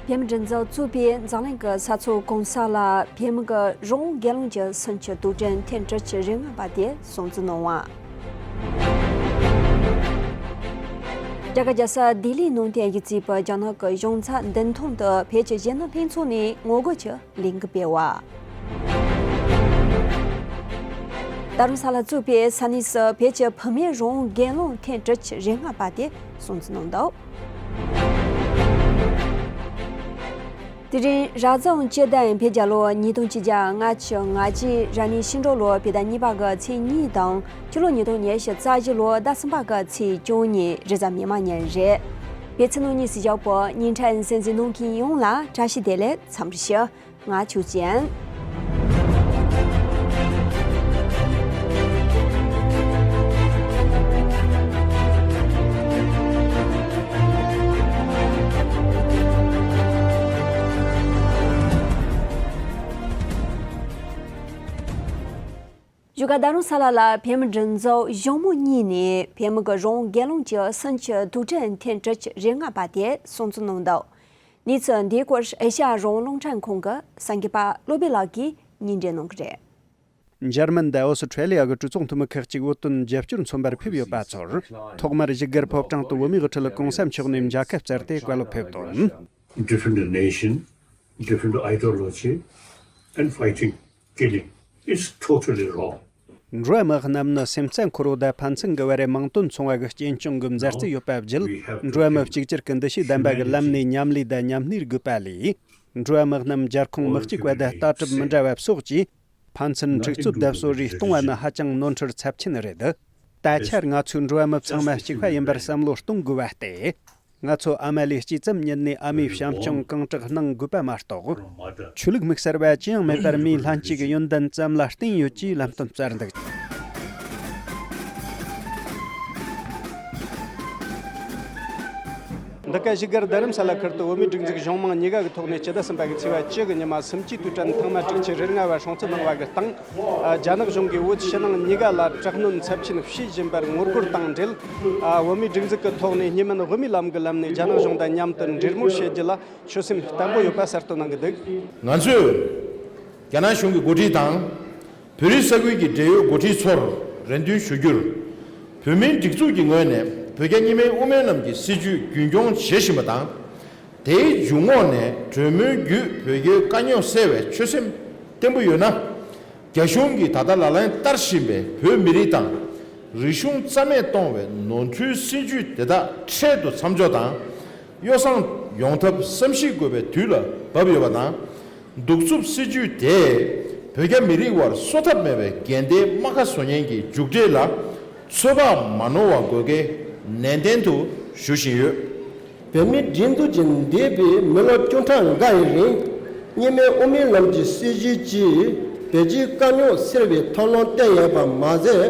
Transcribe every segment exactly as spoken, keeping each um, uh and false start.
བོད་མིའི་སྒྲིག་འཛུགས་གཙོས་པའི་འཛམ་གླིང་གི་ས་ཕྱོགས་གང་ས་ལ་བོད་མི་གི་རང་དབང་སྒེར་ལངས་ཀྱི་སེམས་ཀྱི་དུག་སྦྲུལ་ཐེངས་གྲུ་ཆ་རེ་ལྔ་པ་དེ་སྲུང་བརྩི་གནང་བ། རྒྱ་གར་རྒྱལ་ས་ལྡི་ལིའི་ནང་བསྟན་གཞི་རྩའི་བོད་རྒྱ་ནག་གི་གཞུང་ཚབ་མདུན་ཐང་དུ་བོད་ཀྱི་གཞོན་ནུ་ལྷན་ཚོགས་ནས་ངོ་རྒོལ་གྱི་ལས་འགུལ་སྤེལ་བ། རྡ་རམ་ས་ལ་གཙོས་པའི་ས་གནས་སུ་བོད་ཀྱི་བུད་མེད་རང་དབང་སྒེར་ལངས་ཐེངས་གྲུ་ཆ་རེ་ལྔ་པ་དེ་སྲུང་བརྩི་གནང་འདུག་དེ་རིང་རབ་བྱུང་སྤྱི་ཟླ་བརྒྱད་པའི་ལོ་ཉིས་སྟོང་ཆིག་བརྒྱ་ལྔ་བཅུ་ང་གཅིག་རབ་གནས་ཤིང་འབྲས་ལོ་བོད་ཟླ་གཉིས་པ་གི་ཚེས་གཉིས་དང་། ཕྱི་ལོ་ཉིས་སྟོང་ཉི་ཤུ་རྩ་བཞི་ལོ་ཟླ་གསུམ་པ་གི་ཚེས་བཅུ་གཉིས་རེས་གཟའ་མིག་དམར་ཉིན་རེད། བོད་ཕྱི་ནང་གཉིས་སུ་བཞག་པའི་ཉིན་གྲངས་གསན་གཟིགས་གནང་མཁན་ཡོངས་ལ་བཀྲ་ཤིས་བདེ་ལེགས། འཚམས་འདྲི་ཞུ། ང་ཆོས་ཅན། བཞུགས་སྒར་རྡ་རམ་ས་ལ་ལ་བོད་མིའི་སྒྲིག་འཛུགས་གཞུང་མང་གཉིས་ནས་བོད་མི་གི་རང་དབང་སྒེར་ལངས་ཀྱི་སེམས་ཀྱི་དུག་སྦྲུལ་ཐེངས་གྲུ་ཆ་རེ་ལྔ་པ་དེ་སྲུང་བརྩི་གནང་འདུག་གནས་ཚུལ་འདིའི་སྐོར་ཨེ་ཤ་ཡ་རང་དབང་རླུང་འཕྲིན་ཁང་གི་གསར་འགོད་པ་བློ་བྷེ་ལགས་ཀྱིས་སྙན་སྒྲོན་གནང་གི་རེད། འཇར་མན་དང་ཨོ་སི་ཁྲེ་ལི་ཡ་གི་གྲོས་ཚོགས་འཐུས་མི་ཁག་ཅིག་བོད་དོན་རྒྱབ་སྐྱོར་མཚོན་པར་ཕེབས་ཡོད་པ་ཚོར། ཐོག་མར་བཞུགས་སྒར་ཕོ་བྲང་དུ་བོད་མིའི་དབུ་ཁྲིད་གོང་ས་མཆོག་ནས་མཇལ་ཁ་བསྩལ་ཏེ་བཀའ་སློབ་ཕེབས་དོན། Different nation, different ideology, and fighting, killing. It's totally wrong. འགྲོ་བ་མི་རྣམས་ནི་སེམས་རྩ་འཁོལ་བོ་དང་ཕན་ཚུན་གྱི་བར་མིང་དོན་མཚུངས་པ་གི་རྐྱེན་བྱུང་གི་མཛའ་བརྩེ་ཡོད་པ་བརྒྱུད། འགྲོ་བ་མི་གཅིག་གྱུར་གྱི་འདུ་ཤེས་ལྡན་པ་གི་ལམ་ནས་མཉམ་ལས་དང་མཉམ་གནས་དགོས་པ་ལས། འགྲོ་བ་མི་རྣམས་རྒྱལ་ཁོངས་མི་གཅིག་པ་དང་ལྟ་གྲུབ་མི་འདྲ་བ་སོགས་ཀྱིས་ཕན་ཚུན་འཁྲུག་རྩོད་དང་གསོད་རེས་གཏོང་བ་ནི་ཧ་ཅང་ནོར་འཁྲུལ་ཚབས་ཆེན་རེད། ད་ཆར་ང་ཚོའི་འགྲོ་བ་མི་ཚང་མ་གཅིག་པ་ཡིན་པར་བསམ་བློ་གཏོང་དགོས་པ་སྟེ། ང་ཚོ་ཨ་མ་ལས་སྐྱེས་ཙམ་ཉིད་ནས་ཨ་མའི་བྱམས་སྐྱོང་གང་དྲག་གནང་དགོས་པ་མ་གཏོགས། ཆོས་ལུགས་དམིགས་བསལ་བ་ཅི་ཡང་མེད་པར་མིའི་ལྷན་སྐྱེས་ཀྱི་ཡོན་ཏན་ཙམ་ལ་བརྟེན་ཡོད་ཅེས་ལམ་སྟོན་སྩལ་འདུག་འདི་ག་བཞུགས་སྒར་རྡ་རམ་ས་ལ་ཁུལ་དུ་བོད་མིའི་སྒྲིག་འཛུགས་གཞུང་མང་གཉིས་ཀ་གི་ཐོག་ནས་སྤྱི་ཟླ་གསུམ་པ་གི་ཚེས་པ་བཅུ་གི་ཉི་མ་སུམ་ཅུའི་དུས་དྲན་ཐེངས་མ་དྲུག་ཅུ་རེ་ལྔ་བ་སྲུང་བརྩི་གནང་བ་གི་སྟེང་། རྒྱ་ནག་གཞུང་གིས་བོད་ཕྱི་ནང་གཉིས་ཀ་ལ་དྲག་གནོན་ཚབས་ཆེན་བྱེད་བཞིན་པར་ངོ་རྒོལ་དང་འབྲེལ། བོད་མིའི་སྒྲིག་འཛུགས་ཀྱི་ཐོག་ནས་གཉིས་སྨན་དབུ་མའི་ལམ་གྱི་ལམ་ནས་རྒྱ་ནག་གཞུང་དང་མཉམ་དུ་འབྲེལ་མོལ་བྱེད་རྒྱུ་ལ་ཆོད་སེམས་བརྟན་པོ་ཡོད་པ་གསལ་སྟོན་གནང་གི་འདུག་ང་ཚོས་རྒྱ་ནག་གཞུང་གི་འགོ་ཁྲིད་དང་། བོད་རིགས་ས་ཁུལ་གྱི་འབྲེལ་ཡོད་འགོ་ཁྲིད་ཚོར་རེ་འདུན་ཞུ་རྒྱུར། བོད་མིའི་སྒྲིག་འཛུགས་ཀྱི་ངོས་ནས་བོད་རྒྱ་གཉིས་སྨན་དབུ་མའི་ལམ་གྱི་སྲིད་བྱུས་རྒྱུན་འཁྱོངས་བྱེད་བཞིན་པ་དང་། དེའི་འཇུག་ངོགས་ནས་གྲོས་མོལ་བརྒྱུད་བོད་རྒྱའི་དཀའ་རྙོག་སེལ་བའི་ཆོད་སེམས་བརྟན་པོ་ཡོད་ན། རྒྱ་གཞུང་གིས་ད་ལྟ་ལག་ལེན་བསྟར་བཞིན་པའི་བོད་མི་རིགས་དང་། རིག་གཞུང་རྩ་མེད་གཏོང་བའི་ནོར་འཁྲུལ་སྲིད་བྱུས་དེ་དག་འཕྲལ་དུ་མཚམས་འཇོག་དང་། ཡོ་བསྲང་ཡོང་ཐབས་བསམ་གཞིག་དགོས་པའི་དུས་ལ་བབ་ཡོད་པ་དང་། གདུག་རྩུབ་སྲིད་བྱུས་དེས་བོད་རྒྱ་མི་རིགས་དབར་གསོ་ཐབས་མེད་པའི་འགལ་ཟླའི་རྨ་ཁ་བཟོ་མཁན་གྱི་མཇུག་འབྲས་ལ་ཚོད་དཔག་མ་ནོར་བ་དགོས་གལ་ནན་ཏན་དུ་ཞུ་བཞིན་ཡོད། བོད་མིའི་སྒྲིག་འཛུགས་ཀྱིས་འདས་པའི་མི་ལོ་བཅུ་ཕྲག་འགའ་ཡི་རིང་གཉིས་སྨན་དབུ་མའི་ལམ་གྱི་སྲིད་བྱུས་ཀྱིས་བོད་སྤྱིའི་དཀའ་རྙོག་སེལ་བའི་ཐབས་ལམ་བསྟན་ཡོད་པ་མ་ཟད།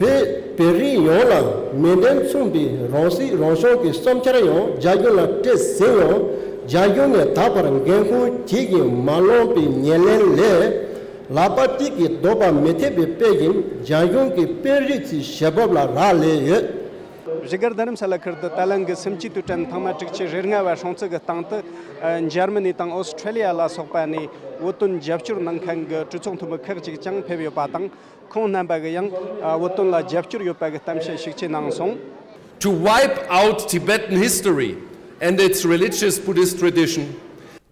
བོད་བོད་རིགས་ཡོངས་ལ་མོས་མཐུན་མཚུངས་པའི་རང་སྲིད་རང་སྐྱོང་གི་བསམ་འཆར་ཡང་རྒྱ་གཞུང་ལ་སྤྲད་ཟིན་ཡང་རྒྱ་གཞུང་ནས་ད་བར་འགན་ཁུར་གཅིག་ཀྱང་མ་བླངས་པའི་ཉེར་ལེན་ལས། ལག་པ་གཅིག་གིས་ལྡོག་པ་མི་ཐེག་པའི་དཔེ་བཞིན་རྒྱ་གཞུང་གི་དཔོན་རིགས་ཚོའི་ཞལ་འབབ་ལ་རག་ལས་ཡོད། བཞུགས་སྒར་རྡ་རམ་ས་ལ་ཁུལ་དུ་ད་ལན་གྱི་སུམ་ཅུའི་དུས་དྲན་ཐེངས་མ་དྲུག་ཅུ་རེ་ལྔ་བ་སྲུང་བརྩི་གི་སྟེང་དུ། འཇར་མ་ནི་དང་ཨོ་སི་ཁྲེ་ལི་ཡ་ལ་སོགས་པ་ནས་བོད་དོན་རྒྱབ་སྐྱོར་གནང་མཁན་གྱི་གྲོས་ཚོགས་འཐུས་མི་ཁག་ཅིག་ཀྱང་ཕེབས་ཡོད་པ་དང་། ཁོང་རྣམ་པ་གིས་ཡང་བོད་དོན་ལ་རྒྱབ་སྐྱོར་ཡོད་པ་གི་གཏམ་བཤད་ཤུགས་ཆེ་གནང་སོང་། To wipe out Tibetan history and its religious Buddhist tradition.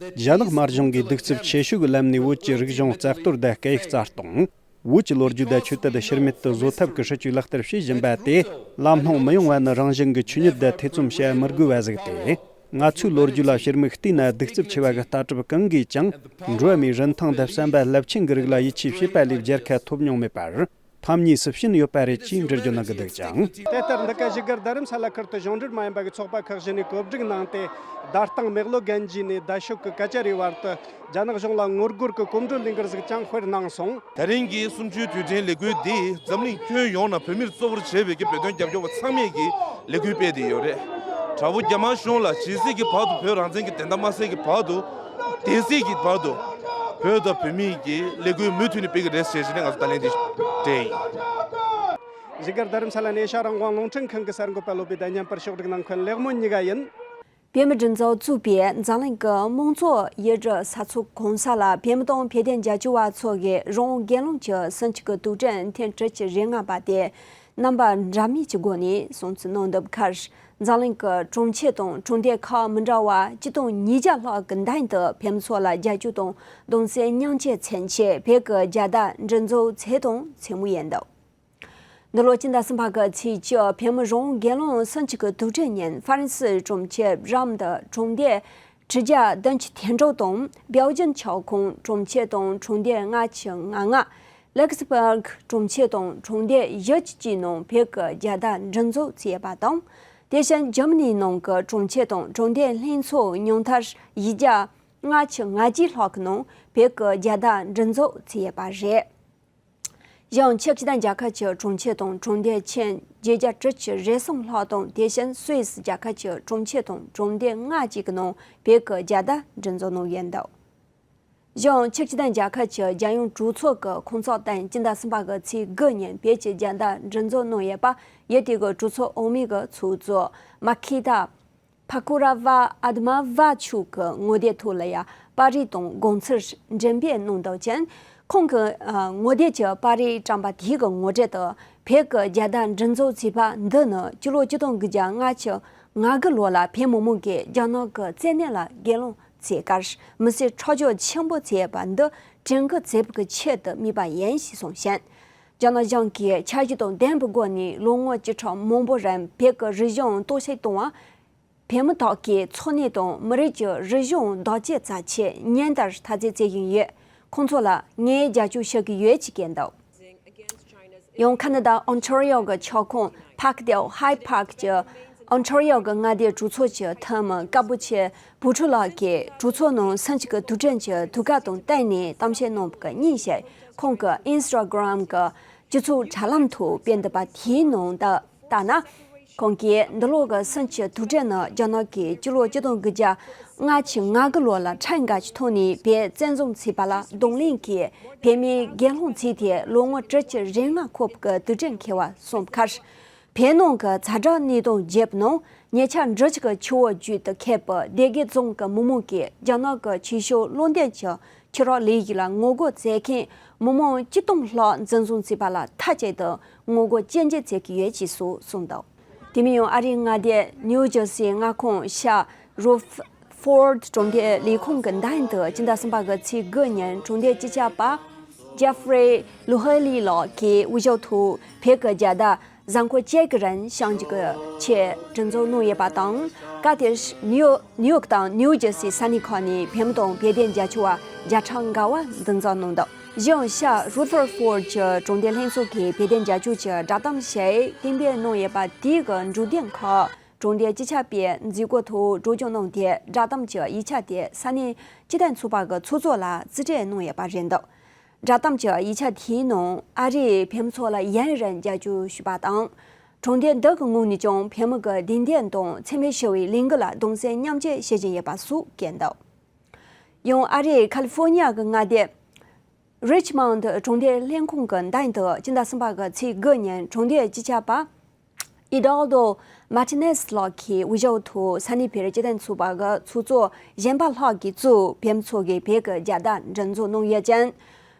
རྒྱ་ནག་དམར་གཞུང་གིས་གདུག་རྩུབ་ཆེ་ཤོས་ཀྱི་ལམ་ནས་བོད་ཀྱི་རིག་གཞུང་རྩ་གཏོར་དང་སྐད་ཡིག་རྩ་སྟོང་། བོད་ཀྱི་ལོ་རྒྱུས་དང་ཆོས་དད་ཕྱིར་མེད་དུ་བཟོ་ཐབས་ཀྱི་སྲིད་བྱུས་ལག་བསྟར་བྱེད་བཞིན་པ་དེ་ལམ་ལྷོང་མི་ཡོང་བ་ནི་རང་བཞིན་གྱིས་ཆོས་ཉིད་དང་ཐེ་ཚོམ་བྱེད་མི་དགོས་པ་ཟིག་སྟེ། ང་ཚོའི་ལོ་རྒྱུས་ལ་ཕྱིར་མིག་བལྟས་ན་གདུག་རྩུབ་ཆེ་བ་གི་ལྟ་གྲུབ་གང་གིས་ཀྱང་འགྲོ་བ་མིའི་རིན་ཐང་དང་བསམ་པ་རླབས་ཆེན་གྱི་རིགས་ལ་ཡིད་ཆེས་བྱེད་པ་ལས་བརྒྱལ་ཁ་ཐོབ་མྱོང་མེད་པར། ཐམས་ཉིད་སུ་ཕྱིན་ཡོད་པ་རེད་ཅེས་འགྲེལ་བརྗོད་གནང་གི་འདུག་ཅིང་། དེ་ལྟར་འདི་ག་བཞུགས་སྒར་རྡ་རམ་ས་ལ་ཁུལ་དུ་གཞུང་འབྲེལ་མ་ཡིན་པ་གི་ཚོགས་པ་ཁག་བཞི་ནས་གོ་སྒྲིག་གནང་སྟེ། བརྡ་སྟངས་མེག་ལོ་གན་ཇི་ནས་རྡ་ཤོད་ཀྱི་ཀ་ཅ་རིའི་བར་དུ་རྒྱ་ནག་གཞུང་ལ་ངོ་རྒོལ་གྱི་གོམ་བགྲོད་ལས་འགུལ་ཞིག་ཀྱང་སྤེལ་གནང་སོང་། དེ་རིང་གི་གསུམ་བཅུའི་དུས་དྲན་ལས་འགུལ་འདིས་འཛམ་གླིང་ཁྱོན་ཡོངས་ནས་བོད་མིར་གཙོ་བོར་བྱས་པའི་གི་བོད་དོན་རྒྱབ་སྐྱོར་བ་ཚང་མས་ཀྱི་ལས་འགུལ་སྤེལ་བསྡད་ཡོད་རེད། དྲག་པོ་རྒྱ་དམར་གཞུང་ལ་ཇི་སྲིད་ཀྱི་བར་དུ་བོད་རང་བཙན་གྱི་བདེན་མཐའ་མ་གསལ་གྱི་བར་དུ། དེ་སྲིད་ཀྱི་བར་དུ་བོད་དང་བོད་མིའི་གི་ལས་འགུལ་མུ་མཐུད་ནས་སྤེལ་གྱི་རེད་ཟེར་བྱས་ནས་ང་ཚོ་ད་ལན་འདི་སྤྲད་ཡིན། བཞུགས་སྒར་རྡ་རམ་ས་ལ་ནས་ཨེ་ཤ་ཡ་རང་དབང་རླུང་འཕྲིན་ཁང་གི་གསར་འགོད་པ་བློ་བྷེ་དང་མཉམ་པར་ཕྱོགས་སྒྲིག་གནང་མཁན་ལེགས་སྨོན་གཉིས་ཀ་ཡིན། བོད་མིའི་སྒྲིག་འཛུགས་གཙོས་པའི་འཛམ་གླིང་གི་དམངས་གཙོ་ཡུལ་གྲུ་ས་ཕྱོགས་གང་ས་ལ་བོད་མི་དང་བོད་དོན་རྒྱབ་སྐྱོར་བ་ཚོ་གིས་རང་དབང་སྒེར་ལངས་ཀྱི་སེམས་ཤུགས་ཀྱི་དུས་དྲན་ཐེངས་དྲུག་ཅུ་རེ་ལྔ་པ་དེ་རྣམ་པ་འདྲ་མིན་གྱི་སྒོ་ནས་སྲུང་བརྩི་གནང་འདུག་ཁར། འཛམ་གླིང་གི་གྲོང་ཁྱེར་དང་གྲོང་སྡེ་ཁག་མི་འདྲ་བ་ཆིག་སྟོང་ཉིས་བརྒྱ་ལྷག་གི་མདུན་དུ་བོད་མི་ཚོ་ལ་རྒྱབ་སྐྱོར་དང་གདུང་སེམས་མཉམ་སྐྱེད་མཚོན་ཆེད་བོད་ཀྱི་རྒྱལ་དར་མགྲིན་ཚབ་མཛད་དང་མཛད་མུས་ཡིན་འདུག་འདི་ལོ་སྤྱི་ཟླ་གསུམ་པ་གི་ཚེས་བཅུ་བོད་མི་རང་དབང་སྒེར་ལངས་སེམས་ཤུགས་ཀྱི་དུས་དྲན་ཉིན་ཧྥ་རན་སིའི་གྲོང་ཁྱེར་རོམ་དུ་གྲོང་སྡེ་ཁྲི་བརྒྱ་བདུན་ཅུ་དོན་དྲུག་དང་སྦེལ་ཇམ་ཁྱབ་ཁོངས་གྲོང་ཁྱེར་དང་གྲོང་སྡེ་ལྔ་བཅུ་ང་ལྔ། ལག་སི་སྦུག་གྲོང་ཁྱེར་དང་གྲོང་སྡེ་བཞི་བཅུ་གཅིག་ནང་བོད་ཀྱི་རྒྱལ་དར་མགྲིན་ཚབ་མཛད་པ་དང་། དེ་བཞིན་འཇར་མ་ནིའི་ནང་གི་གྲོང་ཁྱེར་དང་གྲོང་སྡེ་ལྷན་ཚོགས་ཉུང་མཐར་བཞི་བརྒྱ་ལྔ་བཅུ་ང་བརྒྱད་ལྷག་གི་ནང་བོད་ཀྱི་རྒྱལ་དར་མགྲིན་ཚབ་མཛད་པ་རེད། གཞན་ཕྱི་སྤྱི་དང་རྒྱལ་ཁབ་ཀྱི་གྲོང་ཁྱེར་དང་གྲོང་སྡེ་ཆེན་བརྒྱད་བརྒྱ་དྲུག་ཅུ་རེ་གསུམ་ལྷག་དང་དེ་བཞིན་སུད་སི་རྒྱལ་ཁབ་ཀྱི་གྲོང་ཁྱེར་དང་གྲོང་སྡེ་ལྔ་བཅས་ཀྱི་ནང་བོད་ཀྱི་རྒྱལ་དར་མགྲིན་ཚབ་གནང་ཡོད་འདུག་གཞན་ཕྱི་སྤྱི་དང་རྒྱལ་ཁབ་ཀྱི་རྒྱལ་ཡོངས་གྲོས་ཚོགས་ཀྱི་ཁོངས་གཏོགས་དང་སྤྱི་ཟླ་གསུམ་པ་གི་ཚེས་དགུ་ཉིན་བོད་ཀྱི་རྒྱལ་དར་མགྲིན་ཚབ་གནང་ཡོད་པ་ཡུལ་དེ་གི་གྲོས་ཚོགས་འོག་མའི་གི་ཚོགས་གཙོ་མ་ཁི་ཏ་ཕ་ཀུ་ར་ཝ་ཨ་དམར་བ་ཕྱུག་གི་ངོ་དེབ་ཐོག་ལ་ཡང་པར་རིས་དང་དགོངས་ཚུལ་འགྲེམས་སྤེལ་གནང་འདུག་ཅིང་། ཁོང་གི་ཨ་ངོ་དེབ་ཀྱི་པར་རིས་བཀྲམ་པ་དེའི་གི་ངོ་སྤྲོད་དུ་བོད་ཀྱི་རྒྱལ་དར་མགྲིན་ཚབ་བྱས་པ་འདི་ནི་སྤྱི་ལོ་ཆིག་སྟོང་དགུ་བརྒྱ་ལྔ་བཅུ་ང་དགུ་ལོ་ལ་བོད་མི་མང་གིས་རྒྱ་ནག་གི་བཙན་གནོན་ལ་སྒེར་ལངས་བྱས་སྐབས་མི་སེར་ཁྲག་སྦྱོར་ཆེན་པོ་བྱས་པ་འདི་དྲན་སྐུལ་བྱེད་པའི་ཆེད་དུ་དམིགས་པ་ཡིན་ཞེས་གསུངས་ཤིང་། རྒྱ་ནག་གཞུང་གིས་འཆར་གཞི་དང་ལྡན་པའི་སྒོ་ནས་ལོ་ངོ་བཅུ་ཕྲག་མང་པོ་རིང་བོད་ཀྱི་རིག་གཞུང་གཏོར་བཤིག་གཏོང་བ། བོད་མི་དག་གི་འཚོ་གནས་དང་མི་རིགས་ཀྱི་རིག་གཞུང་བདག་གཅེས་བྱ་ཆེད་ཉིན་ལྟར་འཐབ་རྩོད་བྱེད་བཞིན་ཡོད། ཁོང་ཚོ་ལ་ངས་རྒྱབ་སྐྱོར་ཞུ་གི་ཡོད་ཅེས་བཀོད་འདུག་ཡང་ཁ་ན་ཌ་ཨོན་ཊ་རི་ཡོ་གི་ཁྱབ་ཁོངས་Parkdale High Park གྱི་ཨོན་ཊ་རི་ཡོ་གི་མངའ་སྡེའི་གྲོས་ཚོགས་ཀྱི་འཐུས་མི་ཀ་བུ་ཆེ་བུ་ཕྲུག་ལགས་ཀྱིས་གྲོས་ཚོགས་ནང་སེམས་ཤུགས་ཀྱི་དུས་དྲན་གྱི་དུས་སྐབས་དང་བསྟུན་ནས་གཏམ་བཤད་གནང་བ་གི་ཉིན་ཞིག་ཁོང་གི་Instagram གི་སྤྱི་ཚོགས་དྲ་ལམ་ཐོག་སྤེལ་འདུག་པ་དེའི་ནང་དུ་ལྟར་ན། ཁོང་གིས་འདི་ལོ་གི་སེམས་ཤུགས་དུས་དྲན་ནི་རྒྱ་ནག་གིས་སྤྱི་ལོ་ཆིག་སྟོང་དགུ་བརྒྱ་ལྔ་བཅུ་ང་དགུ་ལོ་ལ་ཁྲིམས་འགལ་གྱི་ཐོག་ནས་བོད་བཙན་བཟུང་བྱས་པ་ལ་གདོང་ལེན་གྱིས་བོད་མིའི་སྒེར་ལངས་བྱས་ཏེ་ལོ་ངོ་དྲུག་ཅུ་རེ་ལྔ་འཁོར་བའི་དུས་དྲན་འཁེལ་བ་སོང་ཁར། བོད་ནང་གི་ཛ་དྲག་གནས་སྟངས་བརྗོད་པའི་ནང་ཉེ་ཆར་འབྲུག་གི་ཆུ་བོ་བརྒྱུད་དུ་ཁེབས་པའི་སྡེ་དགེ་རྫོང་གི་མི་མང་གིས་རྒྱ་ནག་གི་ཆོས་ཕྱོགས་བློ་འདོན་གྱི་ཕྱི་རོགས་ལས་གཞི་ལ་ངོ་རྒོལ་མཛད་མཁན་མི་མང་བཅུ་སྟོང་ལྷག་འཛིན་བཟུང་བྱས་པ་ལ་མཐའ་གཅིག་ཏུ་ངོ་རྒོལ་སྐྱོན་བརྗོད་བྱེད་ཀྱི་ཡོད་ཅེས་སོགས་གསུངས་འདུག་དེ་མིན་ཡང་ཨ་རིའི་མངའ་སྡེ་ནིའུ་ཇར་སིའི་མངའ་ཁོངས་ཤར་རོ་ཧྥོར་ཌི་གྲོང་སྡེའི་ལས་ཁུངས་ཀྱི་མདུན་དུ་སྤྱི་ཟླ་གསུམ་པ་གི་ཚེས་དགུ་ཉིན་གྲོང་སྡེའི་སྤྱི་ཁྱབ་པ་ཇེ་ཧྥེ་རི་ལུ་ཧེ་ལི་ལགས་ཀྱིས་དབུ་བཞུགས་ཐོག་བོད་ཀྱི་རྒྱལ་དར་གཟའ་འཁོར་བཅས་ཀྱི་རིང་བཤམས་རྒྱུ་གི་ཆེད་མགྲིན་ཚབ་གནང་ཡོད་པ་དང་། སྐབས་དེར་ནིའུ་ཡོག་དང་ནིའུ་ཇར་སི་ས་གནས་ཁག་ནས་བོད་མི་དང་བོད་དོན་རྒྱབ་སྐྱོར་བ་བརྒྱ་ཕྲག་འགའ་བ་འདུ་འཛོམས་གནང་འདུག་གཞན་ཤར་རུ་ཐར་ཧྥོར་ཌི་གྲོང་སྡེ་ལྷན་ཚོགས་ཀྱི་བོད་དོན་རྒྱབ་སྐྱོར་གྱི་བསྒྲགས་གཏམ་ཞིག་གཏན་འབེབས་གནང་ཡོད་པ་དེའི་གི་འབྲུ་དོན་ཁག་གྲོང་སྡེ་སྤྱི་ཁྱབ་པས་མཛད་སྒོ་ཐོག་སྒྲོག་སྦྱང་གནང་སྟེ། བསྒྲགས་གཏམ་གྱི་ཡིག་ཆ་དེ་ས་གནས་སྤྱི་མཐུན་ཚོགས་པ་གི་ཚོགས་གཙོ་ལ་རྩིས་སྤྲོད་གནང་ཡོད་པ་རེད་འདུག་བསྒྲགས་གཏམ་གྱི་ཡིག་ཆ་དེའི་ནང་ཨ་རིས་བོད་མི་ཚོ་ལ་ཡུན་རིང་རྒྱབ་སྐྱོར་ཞུས་པ་དང་། གྲོང་སྡེ་འདི་གི་ངོས་ནས་ཀྱང་བོད་མི་གི་བདེན་དོན་དང་འཚེ་མེད་ཞི་བའི་ལས་འགུལ་ལ་གདུང་སེམས་མཉམ་སྐྱེད་བྱེད་བཞིན་ཡོད་པ་སོགས་བཀོད་འདུག་ཡང་ཨ་རིའི་ཁ་ལི་ཧྥོ་ནི་ཡ་གི་མངའ་སྡེ་རིཆ་མོན་ཌི་གྲོང་སྡེ་ལྷན་ཁང་གི་མདུན་དུ་སྤྱི་ཟླ་གསུམ་པ་གི་ཚེས་དགུ་ཉིན་གྲོང་སྡེའི་སྤྱི་ཁྱབ་པ་ཨི་ཌོལ་ཌོ་མར་ཏི་ནེ་སི་ལགས་ཀྱིས་དབུ་བཞུགས་ཐོག་ས་གནས་བོད་རིགས་སྤྱི་མཐུན་ཚོགས་པ་གི་ཚོགས་གཙོ་གཞན་པ་ལྷག་གིས་གཙོས་བོད་མི་ཚོ་གིས་བོད་ཀྱི་རྒྱལ་དར་མགྲིན་ཚབ་གནང་ཡོད་ཅིང་།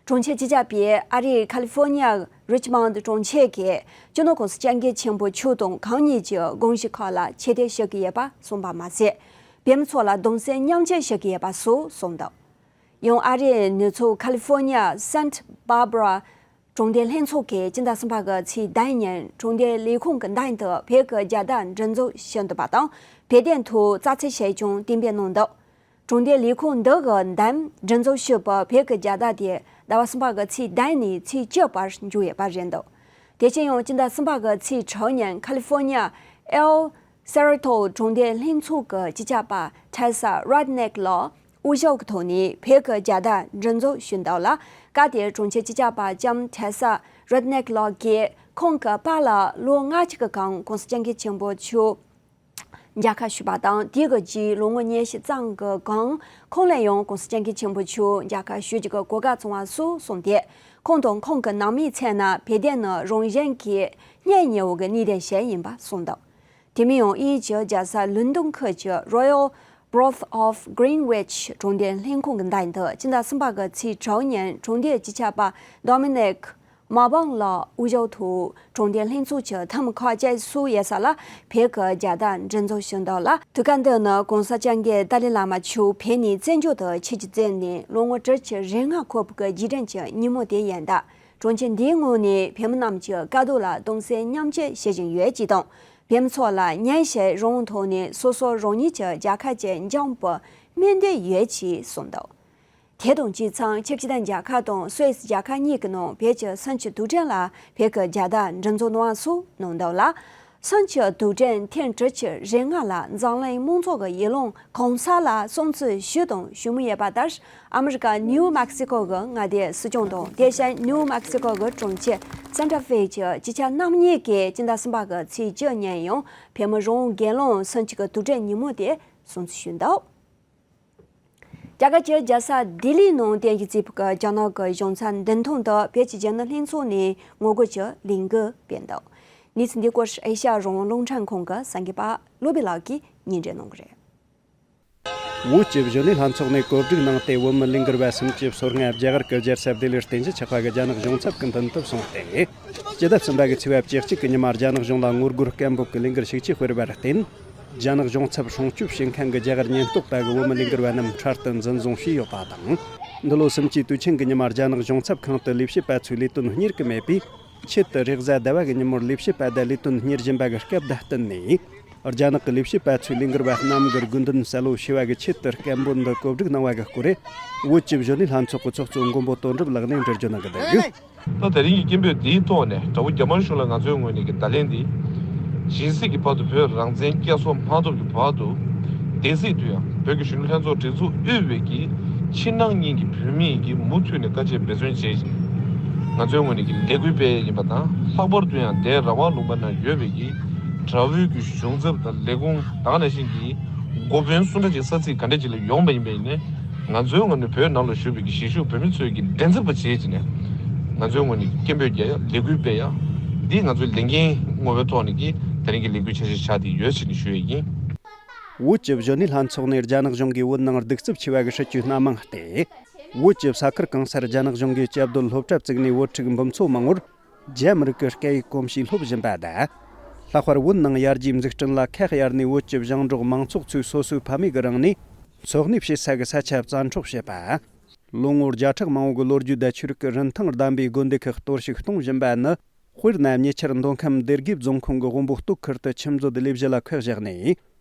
གྲོང་ཁྱེར་སྤྱི་ཁྱབ་པས་ཨ་རིའི་ཁ་ལི་ཧྥོ་ནི་ཡ་རིཆ་མོན་ཌི་གྲོང་ཁྱེར་གྱི་སྤྱི་ནོར་༸གོང་ས་༸སྐྱབས་མགོན་ཆེན་པོ་མཆོག་དང་གང་ཉིད་ཀྱི་དགོངས་གཞི་ཁག་ལ་ཆེ་བསྟོད་ཞུ་གི་ཡོད་པ་གསུངས་པ་མ་ཟད། བོད་མི་ཚོ་ལ་གདུང་སེམས་མཉམ་སྐྱེད་ཞུ་གི་ཡོད་པ་སོགས་གསུངས་འདུག་ཡང་ཨ་རིའི་ནུབ་ཕྱོགས་ཁ་ལི་ཧྥོ་ནི་ཡ་སན་ཊ་བྷར་བྷ་ར་གྲོང་སྡེ་ལྷན་ཚོགས་ཀྱིས་སྤྱི་ཟླ་གསུམ་པ་གི་ཚེས་བདུན་ཉིན་གྲོང་སྡེའི་ལས་ཁུངས་ཀྱི་མདུན་དུ་བོད་ཀྱི་རྒྱལ་དར་མགྲིན་ཚབ་ཞུས་འདུག་པ་དང་། བོད་དོན་ཐོག་རྩ་ཚིག་ཞིག་ཀྱང་གཏན་འབེབས་གནང་འདུག་གྲོང་སྡེའི་ལས་ཁུངས་འདི་གི་མདུན་མགྲིན་ཚབ་ཞུས་པའི་བོད་ཀྱི་རྒྱལ་དར་དེ་ཟླ་བ་གསུམ་པ་གི་ཚེས་བདུན་ནས་ཚེས་བཅུ་བར་འཇུག་ཡོད་པ་རེད་འདུག་དེ་བཞིན་ཡང་སྤྱི་ཟླ་གསུམ་པ་གི་ཚེས་དྲུག་ཉིན་ཁ་ལི་ཧྥོ་ནི་ཡ་ཨེལ་སེ་རི་ཐོ་གྲོང་སྡེའི་ལྷན་ཚོགས་ཀྱི་སྤྱི་ཁྱབ་པ་ཐེ་ས་རེད་ནིག་ལགས་དབུ་བཞུགས་ཀྱི་ཐོག་ནས་བོད་ཀྱི་རྒྱལ་དར་མགྲིན་ཚབ་ཞུས་འདུག་ལ། སྐབས་དེར་གྲོང་ཁྱེར་སྤྱི་ཁྱབ་པ་ལྕམ་ཐེ་ས་རེད་ནིག་ལགས་ཀྱིས་ཁོང་གི་པཱ་ལགས་ལོ་ལྔ་བཅུ་གི་གོང་༸གོང་ས་༸སྐྱབས་མགོན་ཆེན་པོ་མཆོག་མཇལ་ཁ་ཞུས་པ་དང་། དེ་གི་རྗེས་ལོ་ངོ་ཉི་ཤུ་ཙམ་གྱི་གོང་ཁོང་ལ་ཡང་༸གོང་ས་༸སྐྱབས་མགོན་ཆེན་པོ་མཆོག་མཇལ་ཁ་ཞུ་རྒྱུ་གི་གོ་སྐབས་བྱུང་བ་སོགས་གསུངས་ཏེ། ཁོང་དང་ཁོང་གི་ནང་མིའི་མཚན་ན་བོད་དོན་ནི་རང་བཞིན་གྱིས་གཉེན་ཉེ་བོ་གི་གནད་དོན་ཞིག་ཡིན་པ་གསུངས་འདུག་དེ་མིན་ཡང་དབྱིན་ཡུལ་གྱི་རྒྱལ་ས་ལོན་ཌོན་ཁུལ་གྱི་Royal Borough of Greenwich གྲོང་སྡེའི་ལྷན་ཁང་གི་མདུན་དུ་སྤྱི་ཟླ་གསུམ་པ་གི་ཚེས་དྲུག་ཉིན་གྲོང་སྡེའི་སྤྱི་ཁྱབ་པ་Dominic Mabon ལགས་དབུ་བཞུགས་ཐོག་གྲོང་སྡེའི་ལྷན་ཚོགས་ཀྱི་འཐུས་མི་ཁག་ཅིག་སུ་ཡོད་ས་ལ་བོད་ཀྱི་རྒྱལ་དར་འགྲེམས་འཛུགས་ཞུས་འདུག་ལ། དུས་སྐབས་འདི་ནི་གོང་ས་སྐྱབས་མགོན་ཏཱ་ལའི་བླ་མ་མཆོག་བོད་ནས་བཙན་བྱོལ་དུ་ཆིབས་བསྒྱུར་མཛད་ནས་ལོ་ངོ་དྲུག་ཅུ་རེ་ལྔ་འཁོར་བའི་རྗེས་དྲན་གྱི་ཉིན་མོ་དེ་ཡིན་སྟབས། དྲུང་ཆེ་འདིའི་ངོས་ནས་བོད་མི་རྣམས་ཀྱི་དཀའ་སྡུག་ལ་གདུང་སེམས་མཉམ་སྐྱེད་བྱེད་བཞིན་ཡོད་ཅེས་དང་། བོད་མི་ཚོ་ལ་ཉིན་ཞིག་རང་དབང་ཐོག་ནས་སོ་སོ་རང་ཉིད་ཀྱི་རྒྱལ་ཁབ་ཅིག་འཆང་བར་སྨོན་འདུན་ཡོད་ཅེས་གསུངས་འདུག་དེ་དང་གཅིག་མཚུངས་ཆིབས་བསྒྱུར་རྒྱལ་ཁབ་དང་སུད་སི་རྒྱལ་ཁབ་གཉིས་ཀྱི་ནང་བོད་ཀྱི་གསུམ་བཅུའི་དུས་དྲན་ལ་བོད་ཀྱི་རྒྱལ་དར་འགྲེམས་འཛུགས་གནང་བ་སོགས་གནང་འདུག་ལ། གསུམ་བཅུའི་དུས་དྲན་ཐེངས་དྲུག་ཅུ་རེ་ལྔ་ལ་འཛམ་གླིང་མང་ཚོགས་ཀྱི་ཡིད་ལ་གང་ཟག་ལ་སྲུང་བརྩི་ཞུས་དང་ཞུ་མུས་ཡོད་པ་ལྟར། ཨ་མི་རི་ཀ་ནིའུ་མེག་སི་ཀོ་གི་མངའ་སྡེའི་སྲིད་སྐྱོང་དང་དེ་བཞིན་ནིའུ་མེག་སི་ཀོ་གི་གྲོང་ཁྱེར་སན་ཏྲ་ཧྥེ་གྱི་སྤྱི་ཁྱབ་རྣམ་གཉིས་ཀྱིས་སྤྱི་ཟླ་གསུམ་པ་གི་ཚེས་བཅུ་ཉིན་ཡང་བོད་མི་རང་དབང་སྒེར་ལངས་གསུམ་བཅུ་གི་དུས་དྲན་ཉིན་མོ་དེ་སྲུང་བརྩི་ཞུས་འདུག་རྒྱ་གར་གྱི་རྒྱལ་ས་ལྡི་ལིའི་ནང་རྟེན་གཞི་བྱས་པའི་རྒྱ་ནག་གི་གཞུང་ཚབ་མདུན་ཐང་དུ་བོད་ཀྱི་གཞོན་ནུ་ལྷན་ཚོགས་ནས་ངོ་རྒོལ་གྱི་ལས་འགུལ་སྤེལ་འདུག་གནས་ཚུལ་འདི་སྐོར་ཨེ་ཤ་ཡ་རང་དབང་རླུང་འཕྲིན་ཁང་གི་གསར་འགོད་པ་བློ་བྷེ་ལགས་ཀྱིས་སྙན་སྒྲོན་གནང་གི་རེད། བོད་ཀྱི་གཞོན་ནུ་ལྷན་ཚོགས་ནས་གོ་སྒྲིག་གནང་སྟེ། བོད་མི་ལས་འགུལ་བ་སུམ་ཅུ་སོ་ལྔ་རྒྱ་གར་གྱི་རྒྱལ་ས་ལྡི་ལིར་རྟེན་གཞི་ཆགས་པ་གི་རྒྱ་ནག་གཞུང་ཚབ་ཀྱི་མདུན་དུ་སོང་སྟེ། སྤྱི་ཟླ་གསུམ་པ་གི་ཚེས་པ་བཅུ་གཅིག་གི་ཉི་མ་རྒྱ་ནག་གཞུང་ལ་ངོ་རྒོལ་སྐད་འབོད་ཀྱི་ལས་འགུལ་ཤུགས་ཆེ་སྤེལ་བར་བརྟེན། རྒྱ་ནག་གཞུང་ཚབ་སྲུང་སྐྱོབ་བྱེད་མཁན་གྱི་རྒྱ་གར་ཉེན་རྟོག་པ་གིས་བོད་མི་ལས་འགུལ་བ་རྣམས་འཕྲལ་དུ་འཛིན་བཟུང་བྱས་ཡོད་པ་དང་། འདི་ལོ་སུམ་ཅུའི་དུས་ཆེན་གྱི་ཉི་མ་རྒྱ་ནག་གཞུང་ཚབ་ཁང་དུ་ལས་བྱེད་པ་ཚོའི་ལས་དོན་གཉེར་གྱི་མེད་པས། ཆེད་དུ་རེས་གཟའ་ཟླ་བ་གི་ཉིན་མོར་ལས་བྱེད་པ་དང་ལས་དོན་གཉེར་བཞིན་པ་གི་སྐབས་དང་བསྟུན་ནས། རྒྱ་ནག་གི་ལས་བྱེད་པ་ཚོས་ལས་འགུལ་བ་རྣམས་ཀྱི་དགོས་འདུན་གསལ་བོ་ཞུ་བ་གི་ཆེད་དུ་སྐད་འབོད་འདི་གོ་སྒྲིག་གནང་བ་གི་སྐོར། བོད་ཀྱི་གཞོན་ནུ་ལྷན་ཚོགས་ཀྱི་ཚོགས་གཙོ་མགོན་པོ་དོན་གྲུབ་ལགས་ནས་འགྲེལ་བརྗོད་གནང་གི་འདུག་ད་དེ་རིང་གི་སྐད་འབོད་འདིའི་ཐོག་ནས་དགྲ་བོ་རྒྱ་དམར་གཞུང་ལ་ང་ཚོའི་ངོས་ནས་ཀྱི་བརྡ་ལན་འདི། ཇི་སྲིད་ཀྱི་བར་དུ་བོད་རང་བཙན་བསྐྱར་གསོ་མ་ཐུབ་ཀྱི་བར་དུ། དེ་སྲིད་དུ་ཡང་བོད་ཀྱི་གཞོན་ནུ་ལྷན་ཚོགས་སྒྲིག་འཛུགས་དབུས་པའི་གི་ཕྱི་ནང་གཉིས་ཀྱི་བོད་མིས་ཀྱི་མུ་མཐུད་ནས་དཀའ་སྤྱད་འབད་བརྩོན་བྱས་ཤིང་། ང་ཚོའི་ངོས་ནས་ཀྱི་ལས་འགུལ་སྤེལ་ཡ་ཡིན་པ་དང་། ལྷག་པར་དུ་ཡང་དེ་རང་དབང་ལུང་པ་ན་ཡོད་པའི་གི་དགྲ་བོའི་གི་གཞུང་ཚབ་དང་ལས་ཁུངས་ད་ག་ནང་བཞིན་གྱི་འགོ་དཔོན་སུ་འདྲ་ཅིག་ས་ཚིགས་ག་འདྲ་ཅིག་ལ་ཡོང་པ་ཡིན་པ་ཡིན་ནའི། ང་ཚོའི་ངོས་ནས་བོད་ནང་ལ་བཞུགས་པའི་གི་གཞིས་བཞུགས་བོད་མི་ཚོའི་གི་མགྲིན་ཚབ་པ་བྱེད་ཅིག་ནས། ང་ཚོའི་ངོས་ནས་སྐད་འབོད་རྒྱག་ཡ་ལས་འགུལ་སྤེལ་ཡ། འདི་ང་ཚོའི་ལས་འགན་ངོ་བོའི་ཐོག་ནས་ཀྱི་དེ་རིང་གི་ལས་འགུལ་འཆར་གཞི་ཆགས་བསྡད་ཡོད་ཅེས་ནས་ཞུ་ཡས་ཡིན། བོད་ཀྱི་གཞོན་ནུ་ལྷན་ཚོགས་ནས་རྒྱ་ནག་གཞུང་གིས་བོད་ནང་གདུག་རྩུབ་ཆེ་བ་གི་སྲིད་བྱུས་སྣ་མང་སྟེ། བོད་ཀྱི་ས་ཁུལ་གང་སར་རྒྱ་ནག་གཞུང་གིས་སྐྱབས་བཅོལ་སློབ་གྲྭ་བཙུགས་ནས་བོད་ཕྲུག་འབུམ་ཚོ་མང་བོར། རྒྱ་མི་རིགས་ཀྱི་སྐད་ཡིག་གོམས་གཤིས་སློབ་བཞིན་པ་དང་། ལྷག་པར་བོད་ནང་ཡར་རྒྱས་འཛུགས་སྐྲུན་ལ་ཁག་གཡར་ནས་བོད་ཀྱི་ཞིང་འབྲོག་མང་ཚོགས་ཚོས་སོ་སོའི་ཕ་མེས་ཀྱི་རིང་ནས་འཚོ་གནས་བྱེད་ས་གི་ས་ཆ་བཙན་འཕྲོག་བྱེད་པ། ལོ་ངོ་བརྒྱ་ཕྲག་མང་བོ་གི་ལོ་རྒྱུས་དང་ཆོས་རིག་གི་རིན་ཐང་ལྡན་པའི་དགོན་སྡེ་ཁག་གཏོར་བཤིག་གཏོང་བཞིན་པ་ནི། དཔེར་ན་ཉེ་ཆར་མདོ་ཁམས་སྡེ་དགེ་རྫོང་ཁོངས་ཀྱི་དབོན་པོ་སྟོད་ཁུལ་དུ་ཁྱིམ་མཛོད་ལས་གཞི་ལ་ཁག་བཞག་ནས།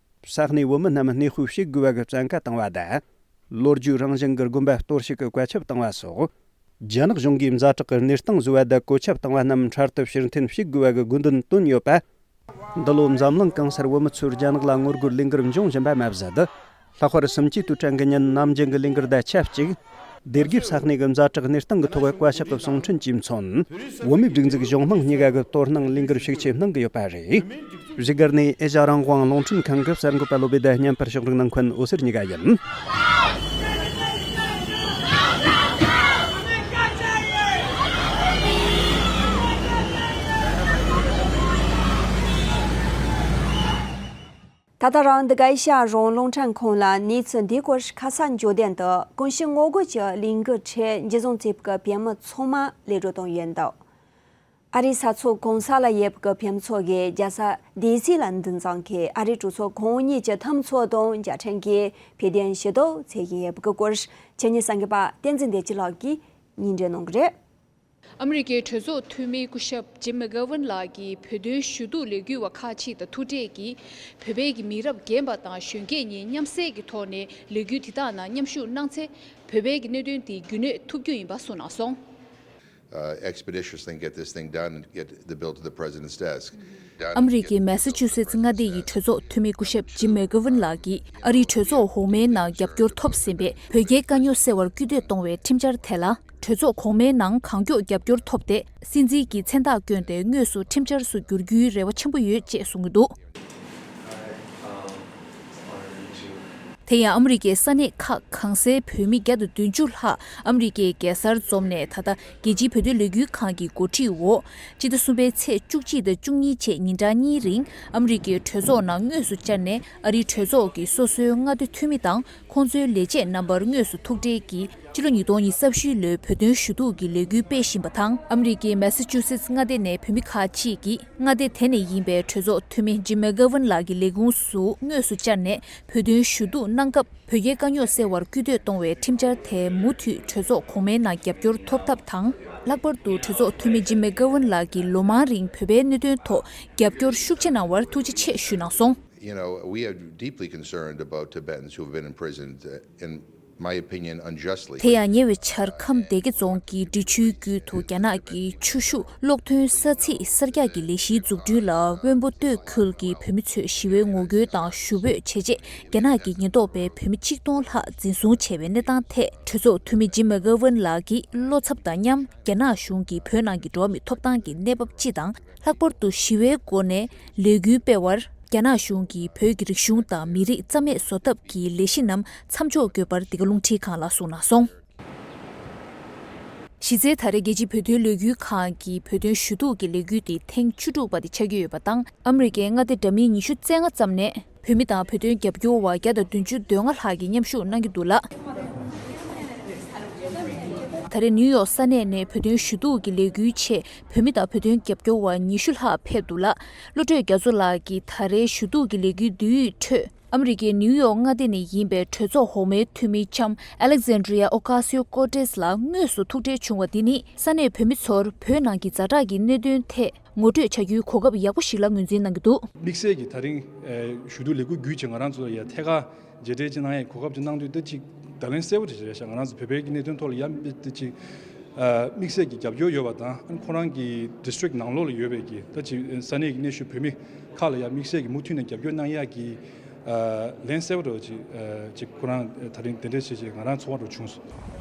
ས་གནས་བོད་མི་རྣམས་གནས་སྤོས་བྱེད་དགོས་པ་གི་བཙན་བཀའ་བཏང་བ་དང་། ལོ་རྒྱུས་རང་བཞིན་གྱི་དགོན་པ་གཏོར་བཤིག་གི་བཀའ་ཁྱབ་བཏང་བ་སོགས། རྒྱ་ནག་གཞུང་གིས་ཛ་དྲག་གི་གནས་སྟངས་བཟོས་པ་དང་གོད་ཆག་བཏང་བ་རྣམས་འཕྲལ་དུ་ཕྱིར་འཐེན་བྱེད་དགོས་པ་གི་དགོས་འདུན་བཏོན་ཡོད་པ། འདི་ལོ་འཛམ་གླིང་གང་སར་བོད་མི་ཚོས་རྒྱ་ནག་ལ་ངོ་རྒོལ་ལས་འགུལ་འབྱུང་བཞིན་པ་མ་ཟད། ལྷག་པར་གསུམ་བཅུའི་དུས་དྲན་གྱི་ཉིན་ནམ་རྒྱུན་གྱི་ལས་འགུལ་དང་ཆབས་ཅིག་སྡེ་དགེ་ས་གནས་ཀྱི་ཛ་དྲག་གནས་སྟངས་ཀྱི་ཐོག་བཀའ་ཤག་གི་གསུང་འཕྲིན་གྱིས་མཚོན། བོད་མིའི་སྒྲིག་འཛུགས་གཞུང་དམངས་གཉིས་ཀ་གི་དོ་སྣང་ལས་འགུལ་ཤུགས་ཆེ་གནང་གི་ཡོད་པ་རེད། བཞུགས་སྒར་ནས་ཨེ་ཤ་རང་དབང་རླུང་འཕྲིན་ཁང་གི་གསར་འགོད་པ་བློ་བྷེ་དང་བརྙན་པར་ཕྱོགས་སྒྲིག་གནང་མཁན་འོད་ཟེར་གཉིས་ཀ་ཡིན། ད་ལྟ་རང་འདི་ག་ཨེ་ཤ་ཡ་རང་དབང་རླུང་འཕྲིན་ཁང་ལ་གནས་ཚུལ་འདིའི་སྐོར་ཁ་གསལ་འབྱོར་དོན་དུ། གོང་ཞུས་ངོ་རྒོལ་གྱི་ལས་འགུལ་ཁྲོད་འཇུ་བཟུང་བྱས་པའི་བོད་མི་ཚང་མ་གློད་བཀྲོལ་བཏང་ཡོད་འདུག་ཨ་རིའི་ས་མཚམས་གང་ས་ལ་ཡོད་པའི་བོད་མི་ཚོ་གིས་རྒྱལ་ས་ལྡི་སི་ལ་འདུ་འཛོམས་ཀྱིས་ཨ་རིའི་གྲོས་ཚོགས་ཁོངས་གཉིས་ཀྱི་འཐུས་མི་ཚོ་དང་མཇལ་འཕྲད་ཀྱིས་བོད་དོན་ཞུ་གཏུག་བྱེད་བཞིན་ཡོད་པའི་སྐོར། ཆེད་གཉེར་གསར་འགོད་པ་བསྟན་འཛིན་བདེ་སྐྱིད་ལགས་ཀྱིས་སྙན་སྒྲོན་གནང་གི་རེད། ཨ་མི་རི་ཀའི་གྲོས་ཚོགས་འཐུས་མི་སྐུ་ཞབས་ཇིམ་མེ་གྷ་ཝན་ལགས་ཀྱིས་བོད་དོན་ཞུ་གཏུག་ལས་འགུལ་བ་ཁག་ཅིག་དང་ཐུག་འཕྲད་ཀྱིས། བོད་པའི་གི་མི་རབས་རྒན་པ་དང་གཞོན་སྐྱེས་གཉིས་མཉམ་བསྲེས་ཀྱི་ཐོག་ནས་ལས་འགུལ་དེ་དག་ནང་མཉམ་ཞུགས་གནང་ཚེ། བོད་པའི་གི་གནད་དོན་དེ་རྒྱུན་གནས་ཐུབ་རྒྱུ་ཡིན་པ་གསུངས་གནང་སོང་། Uh, expeditiously get this thing done and get the bill to the president's desk. ཨ་མི་རི་ཀའི་མེ་ས་ཆུ་སེ་ཙི་མངའ་སྡེ་ཡི་གྲོས་ཚོགས་འཐུས་མི་སྐུ་ཞབས་ཇིམ་མེ་གྷ་ཝན་ལགས་ཀྱིས་ཨ་རིའི་གྲོས་ཚོགས་འོག་མའི་ནང་རྒྱབ་སྐྱོར་ཐོབ་ཟིན་པའི་བོད་རྒྱའི་དཀའ་རྙོག་སེལ་བར་སྐུལ་འདེད་གཏོང་བའི་ཁྲིམས་འཆར་དེ་ལ། གྲོས་ཚོགས་གོང་མའི་ནང་གང་མགྱོགས་རྒྱབ་སྐྱོར་ཐོབ་སྟེ། སྲིད་འཛིན་གྱི་མཚན་རྟགས་བསྐྱོན་ཏེ་དངོས་སུ་ཁྲིམས་འཆར་སུ་འགྱུར་རྒྱུའི་རེ་བ་ཆེན་པོ་ཡོད་ཅེས་གསུངས་ཀྱི་འདུག་དེ་ཡང་ཨ་མི་རི་ཀའི་ས་གནས་ཁག་གང་སའི་བོད་མི་བརྒྱ་དང་བདུན་ཅུ་ལྷག་ཨ་མི་རི་ཀའི་རྒྱལ་སར་འཛོམས་ནས། ད་ལྟ་རྒྱལ་སྤྱིའི་བོད་དོན་ལས་འགུལ་ཁང་གི་འགོ་ཁྲིད་འོག་སྤྱི་ཟླ་གསུམ་པའི་ཚེས་བཅུ་གཅིག་དང་བཅུ་གཉིས་བཅས་ཉིན་གྲངས་གཉིས་རིང་ཨ་མི་རི་ཀའི་གྲོས་ཚོགས་ནང་དངོས་སུ་བཅར་ནས། ཨ་རིའི་གྲོས་ཚོགས་ཀྱི་སོ་སོའི་མངའ་སྡེ་འཐུས་མི་དང་ཁོང་ཚོའི་ལས་བྱེད་རྣམ་པར་དངོས་སུ་ཐུག་འཕྲད་ཀྱིས། ཕྱི་ལོ་ཉིས་སྟོང་ཉི་ཤུ་རྩ་བཞི་ལོའི་བོད་དོན་ཞུ་གཏུག་གི་ལས་འགུལ་སྤེལ་བཞིན་པ་དང་། ཨ་མི་རི་ཀའི་མེ་ས་ཅུ་སེ་ཊི་མངའ་སྡེ་ནས་བོད་མི་ཁག་ཅིག་གིས་མངའ་སྡེ་དེ་ནས་ཡིན་པའི་གྲོས་ཚོགས་འཐུས་མི་ཇིམ་མེག་གྷ་ཝན་ལགས་ཀྱི་ལས་ཁུངས་སུ་དངོས་སུ་བཅར་ནས། བོད་དོན་ཞུ་གཏུག་གནང་སྐབས། བོད་རྒྱའི་དཀའ་རྙོག་སེལ་བར་སྐུལ་འདེད་གཏོང་བའི་ཁྲིམས་འཆར་དེ་མུ་མཐུད་གྲོས་ཚོགས་གོང་མའི་ནང་རྒྱབ་སྐྱོར་ཐོབ་ཐབས་དང་། ལྷག་པར་དུ་གྲོས་ཚོགས་འཐུས་མི་ཇིམ་མེག་གྷ་ཝན་ལགས་ཀྱིས་ལོ་མང་རིང་བོད་པའི་གནད་དོན་ཐོག་རྒྱབ་སྐྱོར་ཤུགས་ཆེ་གནང་བར་ཐུགས་རྗེ་ཆེ་ཞུས་གནང་སོང་། You know, we are deeply concerned about Tibetans who have been imprisoned, uh, in my opinion, unjustly. དེ་ཡང་ཉེ་བའི་ཆར་ཁམས་སྡེ་དགེ་རྫོང་གི་འབྲི་ཆུའི་རྒྱུད་དུ་རྒྱ་ནག་གི་ཆུ་ཤུགས་གློག་འདོན་ས་ཚིགས་གསར་རྒྱག་གི་ལས་གཞིའི་འཛུགས་སྐྲུན་ལ་དབོན་པོ་སྟོད་ཁུལ་གྱི་བོད་མི་ཚོས་ཞི་བའི་ངོ་རྒོལ་དང་ཞུ་འབོད་བྱས་རྗེས། རྒྱ་ནག་གི་ཉེན་རྟོག་པས་བོད་མི་ཆིག་སྟོང་ལྷག་འཛིན་བཟུང་བྱས་པའི་གནས་སྟངས་ཐད། གྲོས་ཚོགས་འཐུས་མི་ཇིམ་མེག་གྷ་ཝན་ལགས་ཀྱིས་བློ་འཚབ་དང་མཉམ། རྒྱ་ནག་གཞུང་གིས་བོད་ནང་གི་འགྲོ་བ་མིའི་ཐོབ་ཐང་གི་གནས་བབ་སྤྱི་དང་། ལྷག་པར་དུ་ཞི་བའི་སྒོ་ནས་ལས་འགུལ་སྤེལ་བར། རྒྱ་ནག་གཞུང་གིས་བོད་ཀྱི་རིག་གཞུང་དང་མི་རིགས་རྩ་མེད་བཟོ་ཐབས་ཀྱི་ལས་གཞི་རྣམས་མཚམས་འཇོག་དགོས་པར་འདི་ག་རླུང་འཕྲིན་ཁང་ལ་གསུངས་གནང་སོང་། གཞི་རྩའི་ད་རེས་རྒྱལ་སྤྱིའི་བོད་དོན་ལས་འགུལ་ཁང་གི་བོད་དོན་ཞུ་གཏུག་གི་ལས་འགུལ་དེ་ཐེངས་བཅུ་དྲུག་པ་དེ་ཆགས་ཀྱི་ཡོད་པ་དང་། ཨ་མི་རི་ཀའི་མངའ་སྡེ་འདྲ་མིན་ཉི་ཤུ་རྩ་ལྔ་ཙམ་ནས་བོད་མི་དང་བོད་དོན་རྒྱབ་སྐྱོར་བ་བརྒྱ་དང་བདུན་ཅུ་དོན་ལྔ་ལྷག་གིས་མཉམ་ཞུགས་གནང་གི་འདུག་ལ། ད་རེས་ནིའུ་ཡོག་ས་གནས་ནས་བོད་དོན་ཞུ་གཏུག་གི་ལས་འགུལ་ཆེད་བོད་མི་དང་བོད་དོན་རྒྱབ་སྐྱོར་བ་ཉི་ཤུ་ལྷག་ཕེབས་འདུག་ལ། བློ་གྲོས་རྒྱ་མཚོ་ལགས་ཀྱིས་ད་རེས་ཞུ་གཏུག་གི་ལས་འགུལ་བསྡུས་ཡིག་ཁྲོད། ཨ་མི་རི་ཀའི་ནིའུ་ཡོག་མངའ་སྡེ་ནས་ཡིན་པའི་གྲོས་ཚོགས་འོག་མའི་འཐུས་མི་ལྕམ་Alexandria Ocasio-Cortez ལགས་དངོས་སུ་ཐུག་འཕྲད་བྱུང་བ་འདི་ནི་ས་གནས་བོད་མི་ཚོར་བོད་ནང་གི་ཛ་དྲག་གི་གནད་དོན་ཐད་ངོ་སྤྲོད་བྱ་རྒྱུའི་གོ་སྐབས་ཡག་པོ་ཞིག་ལ་ངོས་འཛིན་གནང་གི་འདུག། དམིགས་བསལ་གྱི་ད་རིང་ཞུ་གཏུག་ལས་འགུལ་བརྒྱུད་བྱས་ང་རང་ཚོ་ཡ་ཐད་ཀར་མཇལ་འཕྲད་ཅིག་གནང་ཡའི་གོ་སྐབས་ཅིག་གནང་དུས། ད་ཅིག་བརྡ་ལན་གསལ་པོ་ཅིག་རེད་ཤག། ང་རང་ཚོ་བོད་པའི་གནད་དོན་ཐོག་ལ་ཡ་ད་ཅིག་དམིགས་བསལ་གྱི་རྒྱབ་སྐྱོར་ཡོད་པ་དང་། ཁོ་རང་གི་district ནང་ལོགས་ལ་ཡོད་པའི་གི་ད་ཅིག་ས་གནས་ཀྱི་གནས་བཞུགས་བོད་མི་ཁག་ལ་ཡ་དམིགས་བསལ་གྱི་མུ་མཐུད་ནས་རྒྱབ་སྐྱོར་གནང་ཡག་གི་ལན་གསལ་པོ་འདྲ་བོ་ཅིག་ཅིག་ཁོ་རང་ད་རིང་དེ་འདྲ་བྱས་བྱས་ང་རང་ཚོར་བ་འདྲ་བྱུང་སོང་།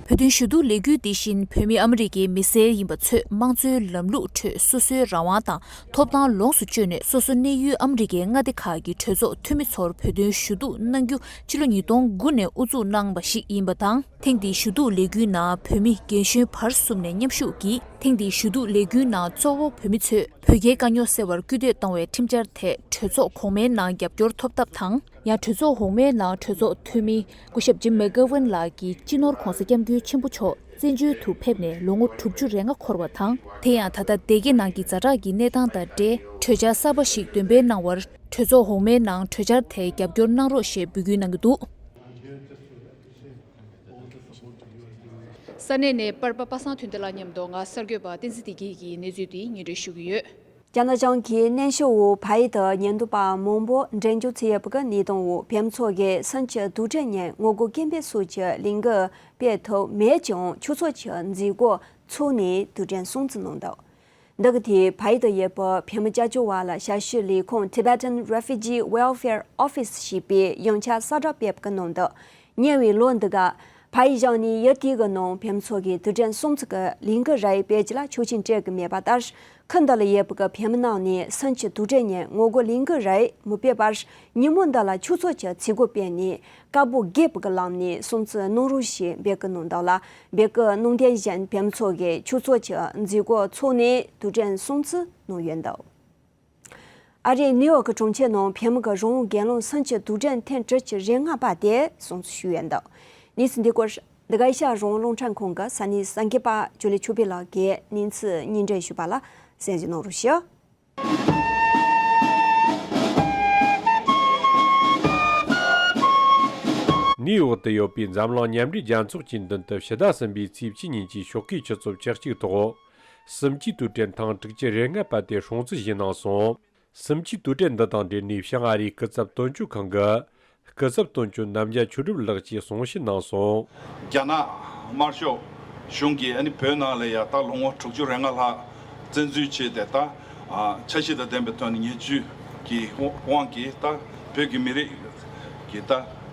བོད་དོན་ཞུ་གཏུག་ལས་འགུལ་འདི་བཞིན་བོད་མི་ཨ་མི་རི་ཀའི་མི་སེར་ཡིན་པ་ཚོས་དམངས་གཙོའི་ལམ་ལུགས་ཁྲོད་སོ་སོའི་རང་དབང་དང་ཐོབ་ཐང་ལོངས་སུ་སྤྱོད་ནས། སོ་སོ་གནས་ཡུལ་ཨ་མི་རི་ཀའི་མངའ་སྡེ་ཁག་གི་གྲོས་ཚོགས་འཐུས་མི་ཚོར་བོད་དོན་ཞུ་གཏུག་གནང་རྒྱུ་ཕྱི་ལོ་ཉིས་སྟོང་དགུ་ནས་དབུ་འཛུགས་གནང་བ་ཞིག་ཡིན་པ་དང་། ཐེངས་འདིའི་ཞུ་གཏུག་ལས་འགུལ་ནང་བོད་མི་རྒན་གཞོན་བར་གསུམ་ནས་མཉམ་ཞུགས་ཀྱིས། ཐེངས་འདིའི་ཞུ་གཏུག་ལས་འགུལ་ནང་གཙོ་བོ་བོད་མི་ཚོས་བོད་རྒྱའི་དཀའ་རྙོག་སེལ་བར་སྐུལ་འདེད་གཏོང་བའི་ཁྲིམས་འཆར་དེ་གྲོས་ཚོགས་གོང་མའི་ནང་རྒྱབ་སྐྱོར་ཐོབ་ཐབས་དང་། ཡང་གྲོས་ཚོགས་འོག་མའི་ནང་གྲོས་ཚོགས་འཐུས་མི་སྐུ་ཞབས་ཇིམ་མེག་གྷ་ཝན་ལགས་ཀྱིས་སྤྱི་ནོར་༸གོང་ས་༸སྐྱབས་མགོན་ཆེན་པོ་མཆོག་བཙན་བྱོལ་དུ་ཕེབས་ནས་ལོ་ངོ་དྲུག་ཅུ་རེ་ལྔ་འཁོར་བ་དང་། དེ་ཡང་ད་ལྟ་སྡེ་དགེ་ནང་གི་ཛ་དྲག་གི་གནས་སྟངས་དང་འབྲེལ། གྲོས་འཆར་གསར་པ་ཞིག་འདོན་སྤེལ་གནང་བར། གྲོས་ཚོགས་འོག་མའི་ནང་གྲོས་འཆར་དེ་རྒྱབ་སྐྱོར་གནང་རོགས་ཞེས་འབོད་སྐུལ་གནང་གི་འདུག། ས་གནས་ནས་པར་པ་པ་སངས་དོན་ལྡན་ལགས་མཉམ་དུ་ང་གསར་འགོད་པ་བསྟན་འཛིན་བདེ་སྐྱིད་ཀྱིས་གནས་ཚུལ་འདི་སྙན་སྒྲོན་ཞུ་གི་ཡོད། ཅཱ་ནན་ཅང་གི་སྙན་ཞུ་འོག་ཕ་ཡི་དང་ཉེན་རྟོག་པ་མང་པོ་འགྲན་རྒྱུ་ཚུད་ཡོད་པ་གི་གནས་སྟངས་འོག་བོད་མི་ཚོ་གིས་སུམ་ཅུ་དུས་དྲན་ཉིན་ངོ་རྒོལ་སྐད་འབོད་སོགས་ཀྱི་ལས་འགུལ་སྤེལ་ཐུབ་མེད་ཀྱང་། ཆོས་ཚོགས་ཀྱི་མཛད་སྒོ་འཚོགས་ནས་དུས་དྲན་སྲུང་བརྩི་གནང་འདུག། འདི་གི་ཐད་ཕ་ཡི་དུ་ཡོད་པའི་བོད་མི་སྐྱབས་བཅོལ་བ་ལ་ཞབས་ཞུའི་ལས་ཁུངས་Tibetan Refugee Welfare Office ཞེས་པས་ཡིག་ཆ་གསལ་བསྒྲགས་སྤེལ་གནང་འདུག། ཉེ་བའི་ལོ་འདི་ག་ཕ་ཡི་བཞག་ནས་ཡུལ་དེ་གི་ནང་བོད་མི་ཚོ་གིས་དུས་དྲན་སྲུང་བརྩི་གི་ལས་འགུལ་རེ་སྤེལ་རྒྱུ་ལ་ཆོག་མཆན་སྤྲད་གི་མེད་པ་ལྟར། ཁུལ་འདི་ལ་ཡོད་པའི་གི་བོད་མི་རྣམས་ནས་སུམ་ཅུ་དུས་དྲན་ཉིན་ངོ་རྒོལ་ལས་འགུལ་རེ་མི་སྤེལ་བར། ཉིན་མོ་འདི་ལ་ཆོས་ཚོགས་ཀྱི་མཛད་སྒོ་སྤེལ་ནས། བཀའ་པོད་རྒྱས་པོ་གི་ལམ་ནས་སྲུང་བརྩི་གནང་རོགས་ཞེས་འབོད་སྐུལ་གནང་འདུག་ལ། འབོད་སྐུལ་གནང་དོན་བཞིན་བོད་མི་ཚོ་གིས་ཆོས་ཚོགས་ཀྱི་མཛད་སྒོ་འཚོགས་ནས་དུས་དྲན་སྲུང་བརྩི་གནང་ཡོད་འདུག། ཨ་རིའི་ནིའུ་ཡོག་གི་གྲོང་ཁྱེར་ནང་བོད་མི་གི་རང་དབང་སྒེར་ལངས་སུམ་ཅུ་དུས་དྲན་ཐེངས་དྲུག་ཅུ་རེ་ལྔ་པ་དེ་སྲུང་བརྩི་ཞུས་ཡོད་འདུག། གནས་ཚུལ་འདི་སྐོར་འདི་ག་ཨེ་ཤ་ཡ་རང་དབང་རླུང་འཕྲིན་ཁང་གི་ས་གནས་གསར་འགོད་པ་ཇོ་ལི་ཆོས་འཕེལ་ལགས་ཀྱིས་གནས་ཚུལ་སྙན་སྒྲོན་ཞུས་པ་ལ་གསན་གཟིགས་གནང་རོགས་ཞུ། ནིའུ་ཡོག་ཏུ་ཡོད་པའི་འཛམ་གླིང་མཉམ་འབྲེལ་རྒྱལ་ཚོགས་ཀྱི་མདུན་དུ་ཕྱི་ཟླ་གསུམ་པའི་ཚེས་བཅུ་ཉིན་གྱི་ཞོགས་ཀའི་ཆུ་ཚོད་ཆིག་གཅིག་ཐོག་སུམ་ཅུའི་དུས་དྲན་ཐེངས་དྲུག་ཅུ་རེ་ལྔ་པ་དེ་སྲུང་བརྩི་ཞུས་གནང་སོང་། སུམ་ཅུའི་དུས་དྲན་འདི་དང་འབྲེལ་ནས་བྱང་ཨ་རིའི་སྐུ་ཚབ་དོན་གཅོད་ཁང་གི་སྐུ་ཚབ་དོན་གཅོད་རྣམ་རྒྱལ་ཆོས་གྲུབ་ལགས་ཀྱིས་གསུང་བཤད་གནང་སོང་། རྒྱ་ནག་དམར་ཤོག་གཞུང་གིས་ཨ་ནི་བོད་ནང་ལ་ཡ་ད་ལོ་ངོ་དྲུག་ཅུ་རེ་ལྔ་ལྷག་བཙན་འཛུལ་བྱས་ཏེ། ད་ཨ་འཆར་གཞི་དང་ལྡན་པའི་ཐོག་ནས་ཉེས་སྤྱོད་ཀྱི་དབང་གིས་ད་བོད་ཀྱི་མི་རིགས་ཀྱི་ད་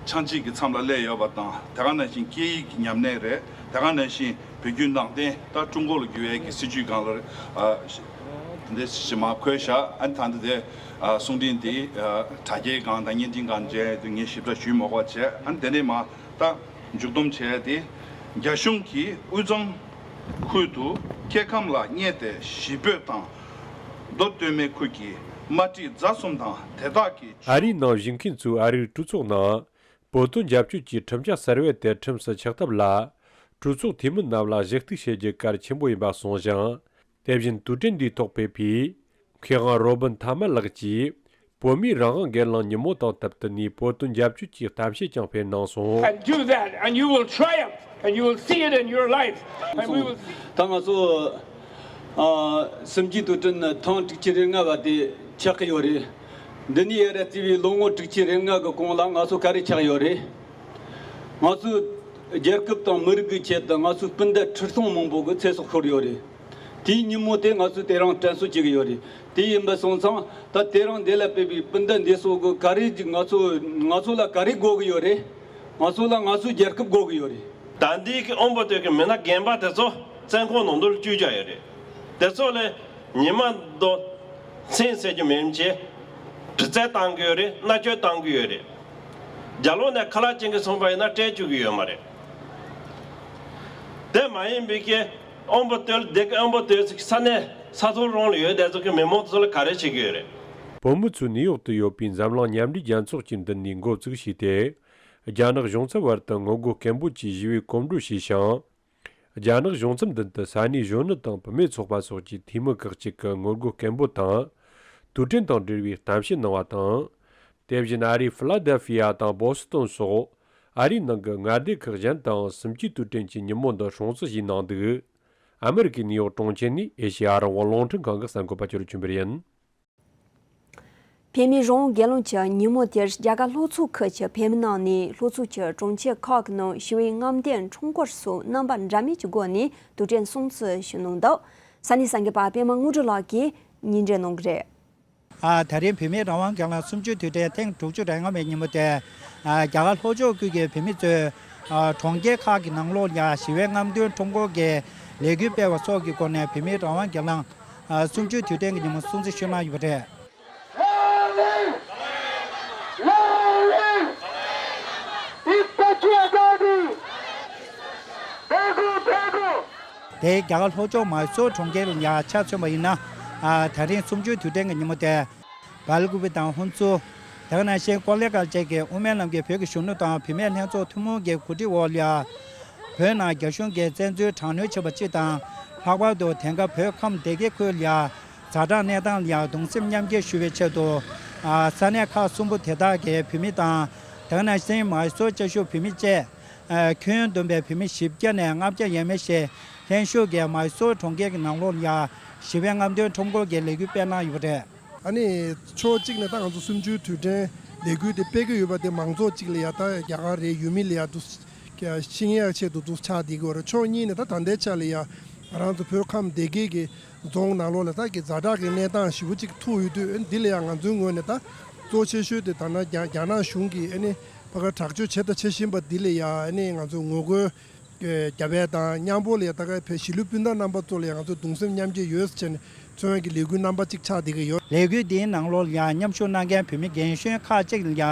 ཆགས་འཇིག་གི་མཚམས་ལ་སླེབས་ཡོད་པ་དང་། དེ་ག་ནང་བཞིན་སྐད་ཡིག་གི་ཉམས་ལེན་རེད། དེ་ག་ནང་བཞིན་བོད་བརྒྱུད་ནང་བསྟན་ད་ཀྲུང་གོ་ལ་བསྒྱུར་ཡས་ཀྱི་སྲིད་བྱུས་སྒང་ལ་ཨ་ འདི་ཞིག་མ་འཁོད་ཤག་ཨ་ནི་ད་ལྟ་དེ་ཨ་གསུང་འཕྲིན་དེ་ཨ་དྲ་རྒྱའི་སྒང་དང་བརྙན་འཕྲིན་སྒང་མཇལ་དུས་ངས་ཞིབ་ཕྲ་ཞུས་མ་དགོས་བྱས། ཨ་ནི་དེ་ནས་མ་ད་མཇུག་སྡོམ་བྱས་ཏེ། རྒྱ་གཞུང་གིས་དབུས་གཙང་ཁུལ་དུ་སྐྱེ་ཁམས་ལ་བསྙད་དེ་གཞིས་སྤོས་དང་། མདོ་སྟོད་སྨད་ཁུལ་གྱི་དམར་ཁྲིད་རྫ་གསུམ་དང་དེ་དག་གི། ཨ་རིའི་ནང་བཞུགས་མཁན་ཚོས་ཨ་རིའི་གྲོས་ཚོགས་ནང་བོད་དོན་རྒྱབ་སྐྱོར་གྱི་ཁྲིམས་འཆར་གསར་བས་དེ་ཁྲིམས་སུ་ཆགས་ཐབས་ལ། གྲོས་ཚོགས་འཐུས་མི་རྣམས་ལ་གཞི་གཏུག་བྱེད་རྒྱུ་གལ་ཆེན་པོ་ཡིན་པ་གསུངས་ཤིང་། དེ་བཞིན་དུས་དྲན་འདིའི་ཐོག་ཕེབས་པའི་མཁས་དབང་རོ་བིན་ཐ་མ་ལགས་ཀྱིས། བོད་མིའི་རང་དབང་སྒེར་ལངས་ཉིན་མོ་དང་བསྟུན་ཏེ་ནས་བོད་དོན་རྒྱབ་སྐྱོར་གྱི་གཏམ་བཤད་ཀྱང་སྤེལ་གནང་སོང་། And do that, and you will triumph, and you will see it in your life. And we will. ད་ང་ཚོ་ཨ་གསུམ་བཅུའི་དུས་དྲན་ཐེངས་དྲུག་ཅུ་རེ་ལྔ་བ་དེ་ཆགས་ཀྱི་ཡོད་རེད། འདི་ནས་ཡར་རྩིས་པའི་ལོ་ངོ་དྲུག་ཅུ་རེ་ལྔ་གི་གོང་ལ་ང་ཚོ་ག་རེ་ཆགས་ཡོད་རེད། ང་ཚོས་རྒྱལ་ཁབ་དང་མི་རིགས་ཀྱི་ཆེད་དུ་ང་ཚོའི་སྤུན་ཟླ་ཁྲི་སྟོང་མང་པོ་གི་ཚེ་སྲོག་ཤོར་ཡོད་རེད། དེའི་ཉིན་མོ་དེ་ང་ཚོས་དེ་རིང་དྲན་གསོ་བྱེད་ཀྱི་ཡོད་རེད། དེ་ཡིན་པ་སོང་ཙང་ད་དེ་རིང་འདི་ལ་ཕེབས་པའི་སྤུན་ཟླ་འདི་ཚོ་གི་ག་རེ་ང་ཚོ་ང་ཚོ་ལ་ག་རེ་དགོས་ཀྱི་ཡོད་རེད། ང་ཚོ་ལ་ང་ཚོའི་རྒྱལ་ཁབ་དགོས་ཀྱི་ཡོད་རེད། ད་འདི་གི་དབང་པོ་སྟོད་ཀྱི་མི་སྣ་རྒན་པ་དེ་ཚོ་བཙོན་ཁང་ནང་དུ་བཅུག་བཞག་ཡོད་རེད། དེ་ཚོ་ལ་ཉི་མ་རྡོ་སེམས་ཟེར་རྒྱུ་མེད་མཁན་དྲི་རྩད་བཏང་གི་ཡོད་རེད། མནར་གཅོད་བཏང་གི་ཡོད་རེད། རྒྱ་ལོག་ནས་ཁ་ལག་ཅན་གྱི་སོང་པ་ཡིན་ན་སྤྲད་བཅུག་གི་ཡོད་མ་རེད། དེ་མ་ཡིན་པའི་གི་དབང་པོ་སྟོད་སྡེ་དབང་པོ་སྟོད་ས་གནས་ས་ཐོག་རང་ལ་ཡོད་དེ་ཚོ་གི་མི་མང་ཚོ་ལ་ག་རེ་བྱེད་ཀྱི་ཡོད་རེད། བོད་མི་ཚོས་ནིའུ་ཡོག་ཏུ་ཡོད་པའི་འཛམ་གླིང་མཉམ་འབྲེལ་རྒྱལ་ཚོགས་ཀྱི་མདུན་ནས་འགོ་བཙུགས་བྱས་ཏེ། རྒྱ་ནག་གཞུང་ཚབ་བར་དུ་ངོ་རྒོལ་སྐད་འབོད་ཀྱིས་ཞི་བའི་གོམ་བགྲོད་བྱས་ཤིང་། རྒྱ་ནག་གཞུང་ཚབ་མདུན་དུ་ས་གནས་གཞོན་ནུ་དང་བུད་མེད་ཚོགས་པ་སོགས་ཀྱི་འཐུས་མི་ཁག་ཅིག་གིས་ངོ་རྒོལ་སྐད་འབོད་དང་། དུས་དྲན་དང་འབྲེལ་བའི་གཏམ་བཤད་གནང་བ་དང་། དེ་བཞིན་ཨ་རིའི་ཧྥི་ལ་དེལ་ཧྥི་ཡ་དང་བོ་སི་ཏོན་སོགས་ཨ་རིའི་ནང་གི་མངའ་སྡེ་ཁག་གཞན་དུའང་གསུམ་བཅུའི་དུས་དྲན་གྱི་ཉིན་མོ་འདི་སྲུང་བརྩི་ཞུས་གནང་འདུག་ཨ་མེ་རི་ཀའི་ནིའུ་ཡོག་གྲོང་ཁྱེར་ནས་ཨེ་ཤེ་ཡ་རང་དབང་རླུང་འཕྲིན་ཁང་གི་གསར་འགོད་པ་ཅོ་ལི་ཆོས་འཕེལ་ཡིན། བོད་མིའི་རང་དབང་སྒེར་ལངས་ཀྱི་ཉིན་མོ་དེར་རྒྱ་གར་ལྷོ་ཕྱོགས་ཁུལ་གྱི་བོད་མི་རྣམས་ནས་ལྷོ་ཕྱོགས་ཀྱི་གྲོང་ཁྱེར་ཁག་གི་ནང་ཞི་བའི་རྔམ་སྟོན་ཁྲོམ་སྐོར་སོགས་རྣམ་པ་འདྲ་མིན་གྱི་སྒོ་ནས་དུས་དྲན་སྲུང་བརྩི་ཞུས་གནང་འདུག་ས་གནས་གསར་འགོད་པ་པད་མ་དངོས་གྲུབ་ལགས་ཀྱིས་སྙན་སྒྲོན་གནང་གི་རེད། ཨ། ད་རིང་བོད་མིའི་རང་དབང་སྒེར་ལངས་གསུམ་བཅུའི་དུས་དྲན་ཐེངས་དྲུག་ཅུ་རེ་ལྔ་པའི་ཉིན་མོ་དེར། ཨ། རྒྱ་གར་ལྷོ་ཕྱོགས་ཁུལ་གྱི་བོད་མི་ཚོས། ཨ། གྲོང་ཁྱེར་ཁག་གི་ནང་ལོགས་ལ་ཞི་བའི་རྔམ་སྟོན་ཁྲོམ་སྐོར་གྱི་ལས་འགུལ་སྤེལ་བ་སོགས་ཀྱི་སྒོ་ནས་བོད་མིའི་རང་དབང་སྒེར་ལངས། ཨ། གསུམ་བཅུའི་དུས་དྲན་གྱི་ཉིན་མོ་སྲུང་བརྩི་ཞུས་གནང་ཡོད་པ་རེད། དེ་རྒྱ་གར་ལྷོ་ཕྱོགས་མཱི་སོར་གྲོང་ཁྱེར་ལ་ཡང་ཆ་མཚོན་པ་ཡིན་ན། ཨ། ད་རིང་གསུམ་བཅུའི་དུས་དྲན་གྱི་ཉིན་མོ་དེ། སྦེལ་ཀོབ་དང་ཧོན་སུར། དེ་ག་ནང་བཞིན་ཀོ་ལེ་གྷལ་བཅས་ཀྱི་དབུ་མའི་ལམ་གྱི་བོད་ཀྱི་གཞོན་ནུ་དང་བུད་མེད་ལྷན་ཚོགས་ཐུན་མོང་གི་གོ་སྒྲིག་འོག་ལ། བོད་ནང་རྒྱ་གཞུང་གིས་བཙན་འཛུལ་དྲག་གནོན་བྱས་པ་སྤྱི་དང་། ལྷག་པར་དུ་དེང་སྐབས་བོད་ཁམས་སྡེ་དགེ་ཁུལ་ལ་ཛ་དྲག་གནས་སྟངས་ལ་གདུང་སེམས་མཉམ་སྐྱེད་ཞུ་བའི་ཆེད་དུ། ས་གནས་ཁག་གསུམ་པོ་དེ་དག་གི་བོད་མི་དང་། དེ་ག་ནང་བཞིན་མཱི་སོར་བཅའ་བཞུགས་བོད་མི་བཅས། ཁྱོན་བསྡོམས་པའི་བོད་མི་བཞི་བརྒྱ་ནས་ལྔ་བརྒྱ་ཡས་མས་ཤིག་ལྷན་ཞུགས་ཀྱིས་མཱི་སོར་གྲོང་ཁྱེར་གྱི་ནང་ལོགས་ལ་ཞི་བའི་རྔམ་སྟོན་ཁྲོམ་སྐོར་གྱི་ལས་འགུལ་སྤེལ་གནང་ཡོད་པ་རེད། ཨ་ནི་ཕྱོགས་གཅིག་ནས་ད་ང་ཚོ་གསུམ་བཅུའི་དུས་དྲན་ལས་འགུལ་དེ་སྤེལ་གྱི་ཡོད་པ་དེ་མང་ཚོགས་གཅིག་ལ་ཡ་ད་རྒྱ་གར་རེད། ཡུལ་མི་ལ་ཡ་འདུག་ཤེས་ཡག་ཆེད་དུ་འདུག་ཆགས་བསྡད་ཀྱི་ཡོད་རེད། ཕྱོགས་གཉིས་ནས་ད་ད་ལྟའི་ཆ་ལ་ཡ་ང་རང་ཚོ་བོད་ཁམས་སྡེ་དགེ་གི་རྫོང་ནང་ལོགས་ལ་ད་གི་ཛ་དྲག་གི་གནས་སྟངས་ཞེ་པོ་ཅིག་ཐུག་ཡོད་དུས། འདི་ལ་ཡ་ང་ཚོའི་ངོས་ནས་ད་གཙོ་ཆེ་ཤོས་དེ་ད་ན་རྒྱ་རྒྱ་ནག་གཞུང་གིས་ཨ་ནི་ཕ་ག་དྲག་སྤྱོད་བྱས་དང་བྱེད་བཞིན་པ་འདི་ལ་ཡ་ཨ་ནི་ང་ཚོ་ངོ་རྒོལ་རྒྱབ་ཡས་དང་མཉམ་པོ་ལ་ཡ་ད་ག་བོད་གཞིས་ལུས་སྤུན་ཟླ་རྣམ་པ་ཚོ་ལ་ཡ་ང་ཚོ་གདུང་སེམས་མཉམ་སྐྱེད་ཡོད་ཟེར་བྱས་ནས་མཚོན་ཡས་ཀྱི་ལས་འགུལ་རྣམ་པ་གཅིག་ཆགས་བསྡད་ཀྱི་ཡོད། ལས་འགུལ་འདིའི་ནང་ལོགས་ལ་ཡ་མཉམ་ཞུགས་གནང་མཁན་བོད་མི་རྒན་གཞོན་ཁག་ཅིག་ལ་ཡ་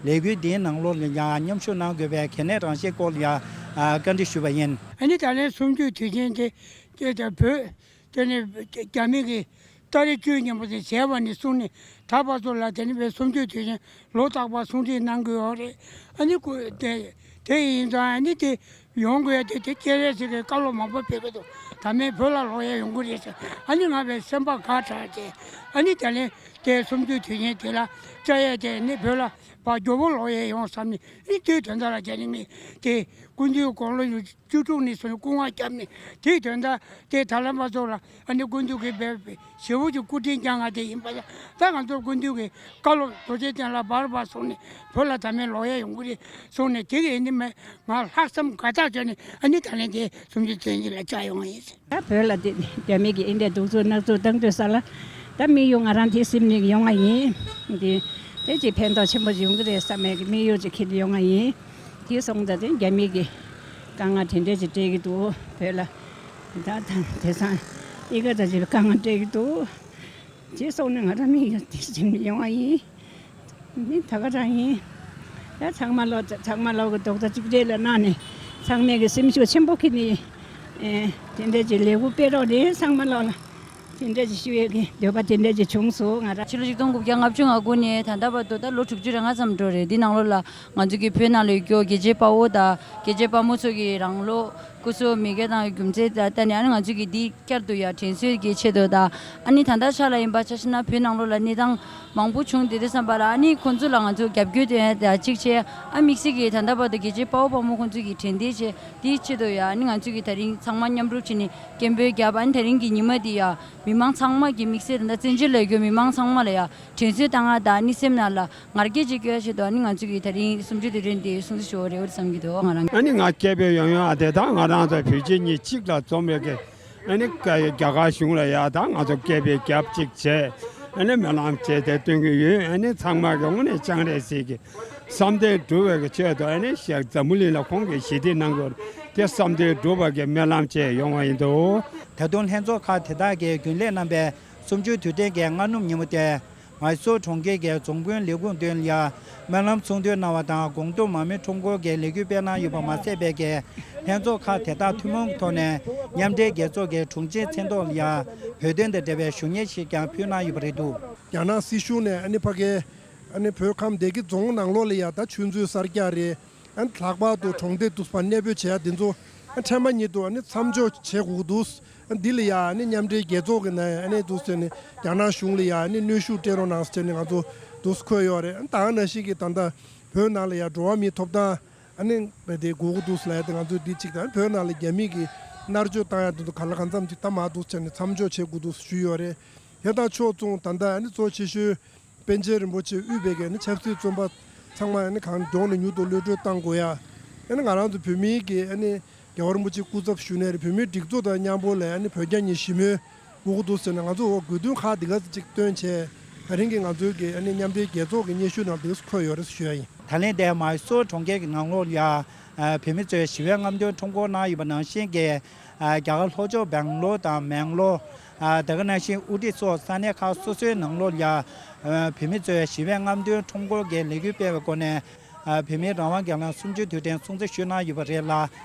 ལས་འགུལ་འདིའི་ནང་ལོགས་ལ་ཡ་མཉམ་ཞུགས་གནང་དགོས་པའི་གལ་གནད་རང་བཞིན་སྐོར་ལ་ཡ་བཀའ་འདྲི་ཞུས་པ་ཡིན། ཨ་ནི་ད་ལན་གསུམ་བཅུའི་དུས་ཆེན་དེ་དེ་ད་བོད། དེ་ནས་རྒྱ་མི་གིས་ཏ་རིག་བཅུ་གཉིས་པ་དེ་བྱས་པ་ནས་བཟུང་ནས་ད་བར་དུ་ལ་དེ་ནས་བོད་གསུམ་བཅུའི་དུས་ཆེན་ལོ་རྟག་པར་སྲུང་བརྩི་གནང་གི་ཡོད་རེད། ཨ་ནི་ཁོ་དེ་དེ་ཡིན་ཙང་ཨ་ནི་དེ་ཡོང་དགོས་དེ་དེ་སྐྱེལ་རེས་ཟེར་གི་བཀའ་སློབ་མང་པོ་ཕེབས་ཀྱི་འདུག་ད་མེད་བོད་ལ་ལོག་ཡས་ཡོང་གི་རེད་ཟེར། ཨ་ནི་ང་བས་སེམས་པ་དགའ་དྲགས་ཏེ་ཨ་ནི་དེ་ལས་དེ་གསུམ་བཅུའི་དུས་ཆེན་དེ་ལ་བཅར་ཡས་དེ་ནི་བོད་ལ་ཕར་མགྱོགས་པོ་ལོག་ཡས་ཡོང་བསམ་ནས་ཨ་ནི་དེའི་དོན་དག་ལ་དེ་ནི་ངས་དེ་སྐུ་མདུན་དགུང་ལོ་བཅུ་དྲུག་ནས་བཟུང་སྐུ་ངལ་བརྒྱབ་ནས་དེའི་དོན་དག་དེ་ད་ལམ་པ་ཚོ་ལ་ཨ་ནི་སྐུ་མདུན་གྱིས་འབད་ཞེ་པོ་ཅིག་སྐུ་དྲིན་བསྐྱངས་ང་དེ་ཡིན་པ་ལ་ད་ང་ཚོ་སྐུ་མདུན་གྱི་བཀའ་སློབ་རྡོ་རྗེ་གདན་ལ་འབར་བར་སོང་ནས་བོད་ལ་ད་མེད་ལོག་ཡ་ཡོང་གི་རེད་སོང་ནས་དེ་གི་ཨ་ནི་མེད་ང་ལྷག་བསམ་དགའ་ཐག་བྱས་ནས་ཨ་ནི་ད་ལན་དེ་གསུམ་བཅུའི་དུས་ཆེན་ལ་བཅར་ཡོང་བ་ཡིན། ད་བོད་ལ་དེ་རྒྱ་མི་གི་ཨིན་དེ་གདུག་རྩུབ་ནག་རྩུབ་བཏང་དུས་ས་ལ་ད་དམིགས་ཡུལ་ང་རང་དེ་སེམས་ནས་ཡོང་བ་ཡིན། དེ་དེ་ཅིག་ཕན་ཐོགས་ཆེན་པོ་ཡོང་གི་རེད་བསམ་པའི་དམིགས་ཡུལ་ཅིག་འཁྱེར་ཡོང་བ་ཡིན། དེ་སོང་ཙང་དེ་རྒྱ་མི་གི་དཀའ་ངལ་དེ་འདྲས་ཅིག་སྤྲད་ཀྱི་འདུག་བོད་ལ། ད་ད་དེང་སང་ཨི་ཀ་ད་ཅིག་དཀའ་ངལ་སྤྲད་ཀྱི་འདུག་རྗེས་སོང་ནས་ང་རང་མི་ཡོད་དེ་བཞིན་ཡོང་བ་ཡིན། འདི་ད་ག་རང་ཡིན། ད་ཚང་མ་ལོ་ཚང་མ་ལོ་གི་རྡོག་རྩ་གཅིག་སྒྲིལ་ལ་གནང་ནས་ཚང་མས་གི་སེམས་ཤུགས་ཆེན་པོ་ཁྱེར་ནས་ཨེ་དེ་འདྲ་གྱི་ལས་འགུལ་སྤེལ་རོགས་རེད། ཚང་མ་ལོ་ལ་དེ་འདྲ་གྱི་ཞུ་ཡས་གི་འདོད་པ་དེ་འདྲ་གྱི་བྱུང་སོང་ང་རང་། ཕྱི་ལོ་ཆིག་སྟོང་དགུ་བརྒྱ་ལྔ་བཅུ་ང་དགུ་ནས་ད་ལྟ་བར་དུ་ད་ལོ་དྲུག་ཅུ་རེ་ལྔ་ཙམ་འགྲོ་རེད། འདི་ནང་ལོགས་ལ་ང་ཚོ་གི་བོད་ནང་ལ་ཡོད་རྒྱུ་རྒྱལ་གཅེས་དཔའ་བོ་དང་རྒྱལ་གཅེས་དཔའ་མོ་ཚོ་གི་རང་ལོ་སྐུ་གཟུགས་མི་དགེ་དང་རྒྱུ་མཚན་དང་ལྟ་ནས་ཨ་ནི་ང་ཚོ་གི་འདི་བསྐྱར་དུ་ཡང་དྲན་གསོའི་གི་ཆེད་དུ་དང་ཨ་ནི་ད་ལྟ་ཆ་ལ་ཡིན་པ་ཆ་བཞག་ན་བོད་ནང་ལོགས་ལ་གནས་སྟངས་མང་པོ་བྱུང་དེ་དུས་ཙམ་པ་ལ་ཨ་ནི་ཁོང་ཚོ་ལ་ང་ཚོ་རྒྱབ་སྐྱོར་དེ་ཡང་གཅིག་བྱས། ཨ་དམིགས་བསལ་གྱི་ད་ལྟ་བར་དུ་རྒྱལ་གཅེས་དཔའ་བོ་དཔའ་མོ་ཁོང་ཚོ་གི་དྲན་རྟེན་བྱས་དེའི་ཆེད་དུ་ཡང་ཨ་ནི་ང་ཚོ་གི་ད་རིང་ཚང་མ་མཉམ་རུབ་བྱས་ནས་སྐད་འབོད་བརྒྱབ། ཨ་ནི་ད་རིང་གི་ཉི་མ་འདི་ཡང་མི་མང་ཚང་མ་གི་དམིགས་བསལ་ད་ལྟ་བཙན་བྱོལ་ལ་ཡོད་རྒྱུ་མི་མང་ཚང་མ་ལ་ཡང་དྲན་གསོ་བཏང་ཡ་དང་ཨ་ནི་སེམས་ནང་ལ་ང་རྒྱལ་ཅིག་སྐྱེ་ཡ་ཆེད་དུ་ཨ་ནི་ང་ཚོ་གི་ད་རིང་གསུམ་བཅུའི་དུས་དྲན་དེ་སྲུང་བརྩི་ཞུ་བ་རེད་བསམ་གྱི་འདུག་ང་རང་། ཨ་ནི་ང་སྐད་འབོད་ཡོང་ཡོང་ཨ་དེ་དང་ང་རང་ཚོ་བོད་རྗེ་གཉིས་གཅིག་ལ་འཛོམས་པའི་གི་ཨ་ནི་རྒྱ་གར་གཞུང་ལ་ཡ་དང་ང་ཚོ་སྐད་འབོད་རྒྱབ་གཅིག་བྱས་ཨ་ནི་སྨོན་ལམ་བྱས་དེ་སྟོན་གྱི་ཡོད། ཨ་ནི་ཚང་མ་གི་དངོས་གནས་ཅང་རེད་ཟེར་གི་བསམ་དོན་འགྲུབ་པའི་གི་ཆེད་དུ་ཨ་ནི་ཤག་འཛམ་བུ་གླིང་ལ་ཁོང་གི་ཞི་བདེ་གནང་དགོས་དེ་བསམ་དོན་འགྲུབ་པ་གི་སྨོན་ལམ་བྱས་ཡོང་བ་ཡིན་འདུག་ད་དུང་ལྷན་ཚོགས་ཁག་དེ་དག་གི་རྒྱུན་ལས་རྣམ་པས་གསུམ་བཅུའི་དུས་དྲན་གྱི་སྔ་ནུབ་ཉིན་མོ་དེ། མའི་སོར་གྲོང་ཁྱེར་གྱི་རྫོང་དཔོན་ལས་ཁུངས་མདུན་ལ་སྨོན་ལམ་ཚོགས་འདུ་གནང་བ་དང་དགོང་དྲོ་མར་མེ་ཁྲོམ་སྐོར་གྱི་ལས་འགུལ་སྤེལ་གནང་ཡོད་པ་མ་ཟད་པའི་གི་ལྷན་ཚོགས་ཁག་དེ་དག་ཐུན་མོང་གི་ཐོག་ནས་མཉམ་འབྲེལ་རྒྱལ་ཚོགས་ཀྱི་དྲུང་ཆེའི་མཚན་ཐོག་ལ་ཡང་བོད་དོན་དང་འབྲེལ་བའི་ཞུ་སྙན་ཞིག་ཀྱང་ཕུལ་གནང་ཡོད་པ་རེད་འདུག་རྒྱ་ནག་སྲིད་གཞུང་ནས་ཨ་ནི་ཕ་གའི་ཨ་ནི་བོད་ཁམས་བདེ་སྐྱིད་རྫོང་ནང་ལོགས་ལ་ཡང་ད་ཆུ་མཛོད་གསར་རྒྱག་རེད། ཨ་ནི་ལྷག་པར་དུ་གྲོང་སྡེ་དུ་བ་གནས་སྤོས་བྱེད་ཡ་དེ་ཚོ་ཨ་འཕྲལ་མ་ཉིད་དུ་ཨ་ནི་མཚམས་འཇོག་བྱེད་དགོས་ཀྱི་འདུག་ཨ་འདི་ལ་ཡ་ཨ་ནི་མཉམ་འབྲེལ་རྒྱལ་ཚོགས་ཀྱི་ནང་ཨ་ནི་འདུག་ཟེར་ནས་རྒྱ་ནག་གཞུང་ལ་ཡ་ཨ་ནི་གནོན་ཤུགས་སྤྲད་རོགས་གནང་ཟེར་ནས་ང་ཚོ་འདུག་འཁོད་ཡོད་རེད། ཨ་ནི་ད་ག་ནང་བཞིན་གྱི་ད་ལྟ་བོད་ནང་ལ་ཡ་འགྲོ་བ་མིའི་ཐོབ་ཐང་ཨ་ནི་དེ་དགོས་ཀྱི་འདུག་ལབ་ཡ་དེ་ང་ཚོས་འདི་གཅིག་དང་བོད་ནང་ལ་རྒྱ་མི་གི་མནར་གཅོད་བཏང་ཡ་དེ་ཚོ་ག་ལ་གང་འཚམ་ཅིག་ད་མ་འདུག་ཟེར་ནས་མཚམས་འཇོག་བྱེད་དགོས་འདུག་ཞུས་ཡོད་རེད། དེ་དང་ཕྱོགས་མཚུངས་ད་ལྟ་ཨ་ནི་གཙོ་ཆེ་ཤོས། པཎ་ཆེན་རིན་པོ་ཆེ་དབུས་པའི་གི་ཨ་ནི་ཆབ་སྲིད་བཙོན་པ་ཚང་མ་ཨ་ནི་གང་མགྱོགས་ནས་མྱུར་དུ་གློད་གྲོལ་གཏང་དགོས་ཡ། ཨ་ནི་ང་རང་ཚོ་བོད་མིའི་གི་ཨ་ནི་རྒྱལ་བ་རིན་པོ་ཆེ་སྐུ་ཚབ་ཞུས་ནས་བོད་མིའི་སྒྲིག་འཛུགས་དང་མཉམ་པོ་ལ་ཨ་ནི་བོད་རྒྱ་གཉིས་ཞི་མོལ་དགོས་ཀྱི་འདུག་ཟེར་ནས་ང་ཚོ་འོ་དགོས་འདུན་ཁག་འདི་ག་ཚོད་ཅིག་བཏོན་བྱས་ད་རིང་གི་ང་ཚོའི་གི་ཨ་ནི་མཉམ་འབྲེལ་རྒྱལ་ཚོགས་ཀྱི་སྙན་ཞུ་ནང་འདི་འཁོད་ཡོད་རེད་ཞུ་ཡ་ཡིན། ད་ལན་དེ་མའི་སོར་གྲོང་ཁྱེར་གྱི་ནང་ལོགས་ལ་ཡ་བོད་མི་ཚོས་ཞི་བའི་རྔམ་སྟོན་ཁྲོམ་སྐོར་གནང་ཡོད་པ་ནང་བཞིན་གྱི། རྒྱ་གར་ལྷོ་ཕྱོགས་སྦེང་ལོར་དང་མེང་ལོར། དེ་ག་ནང་བཞིན་ཨུ་ཊི་སོགས་ས་གནས་ཁག་སོ་སོའི་ནང་ལོགས་ལ་བོད་མི་ཚོས་ཞི་བའི་རྔམ་སྟོན་ཁྲོམ་སྐོར་གྱི་ལས་འགུལ་སྤེལ་བའི་སྒོ་ནས། བོད་མིའི་རང་དབང་སྒེར་ལངས་གསུམ་བཅུའི་དུས་དྲན་སྲུང་བརྩི་ཞུས་གནང་ཡོད་པ་རེད་ལ།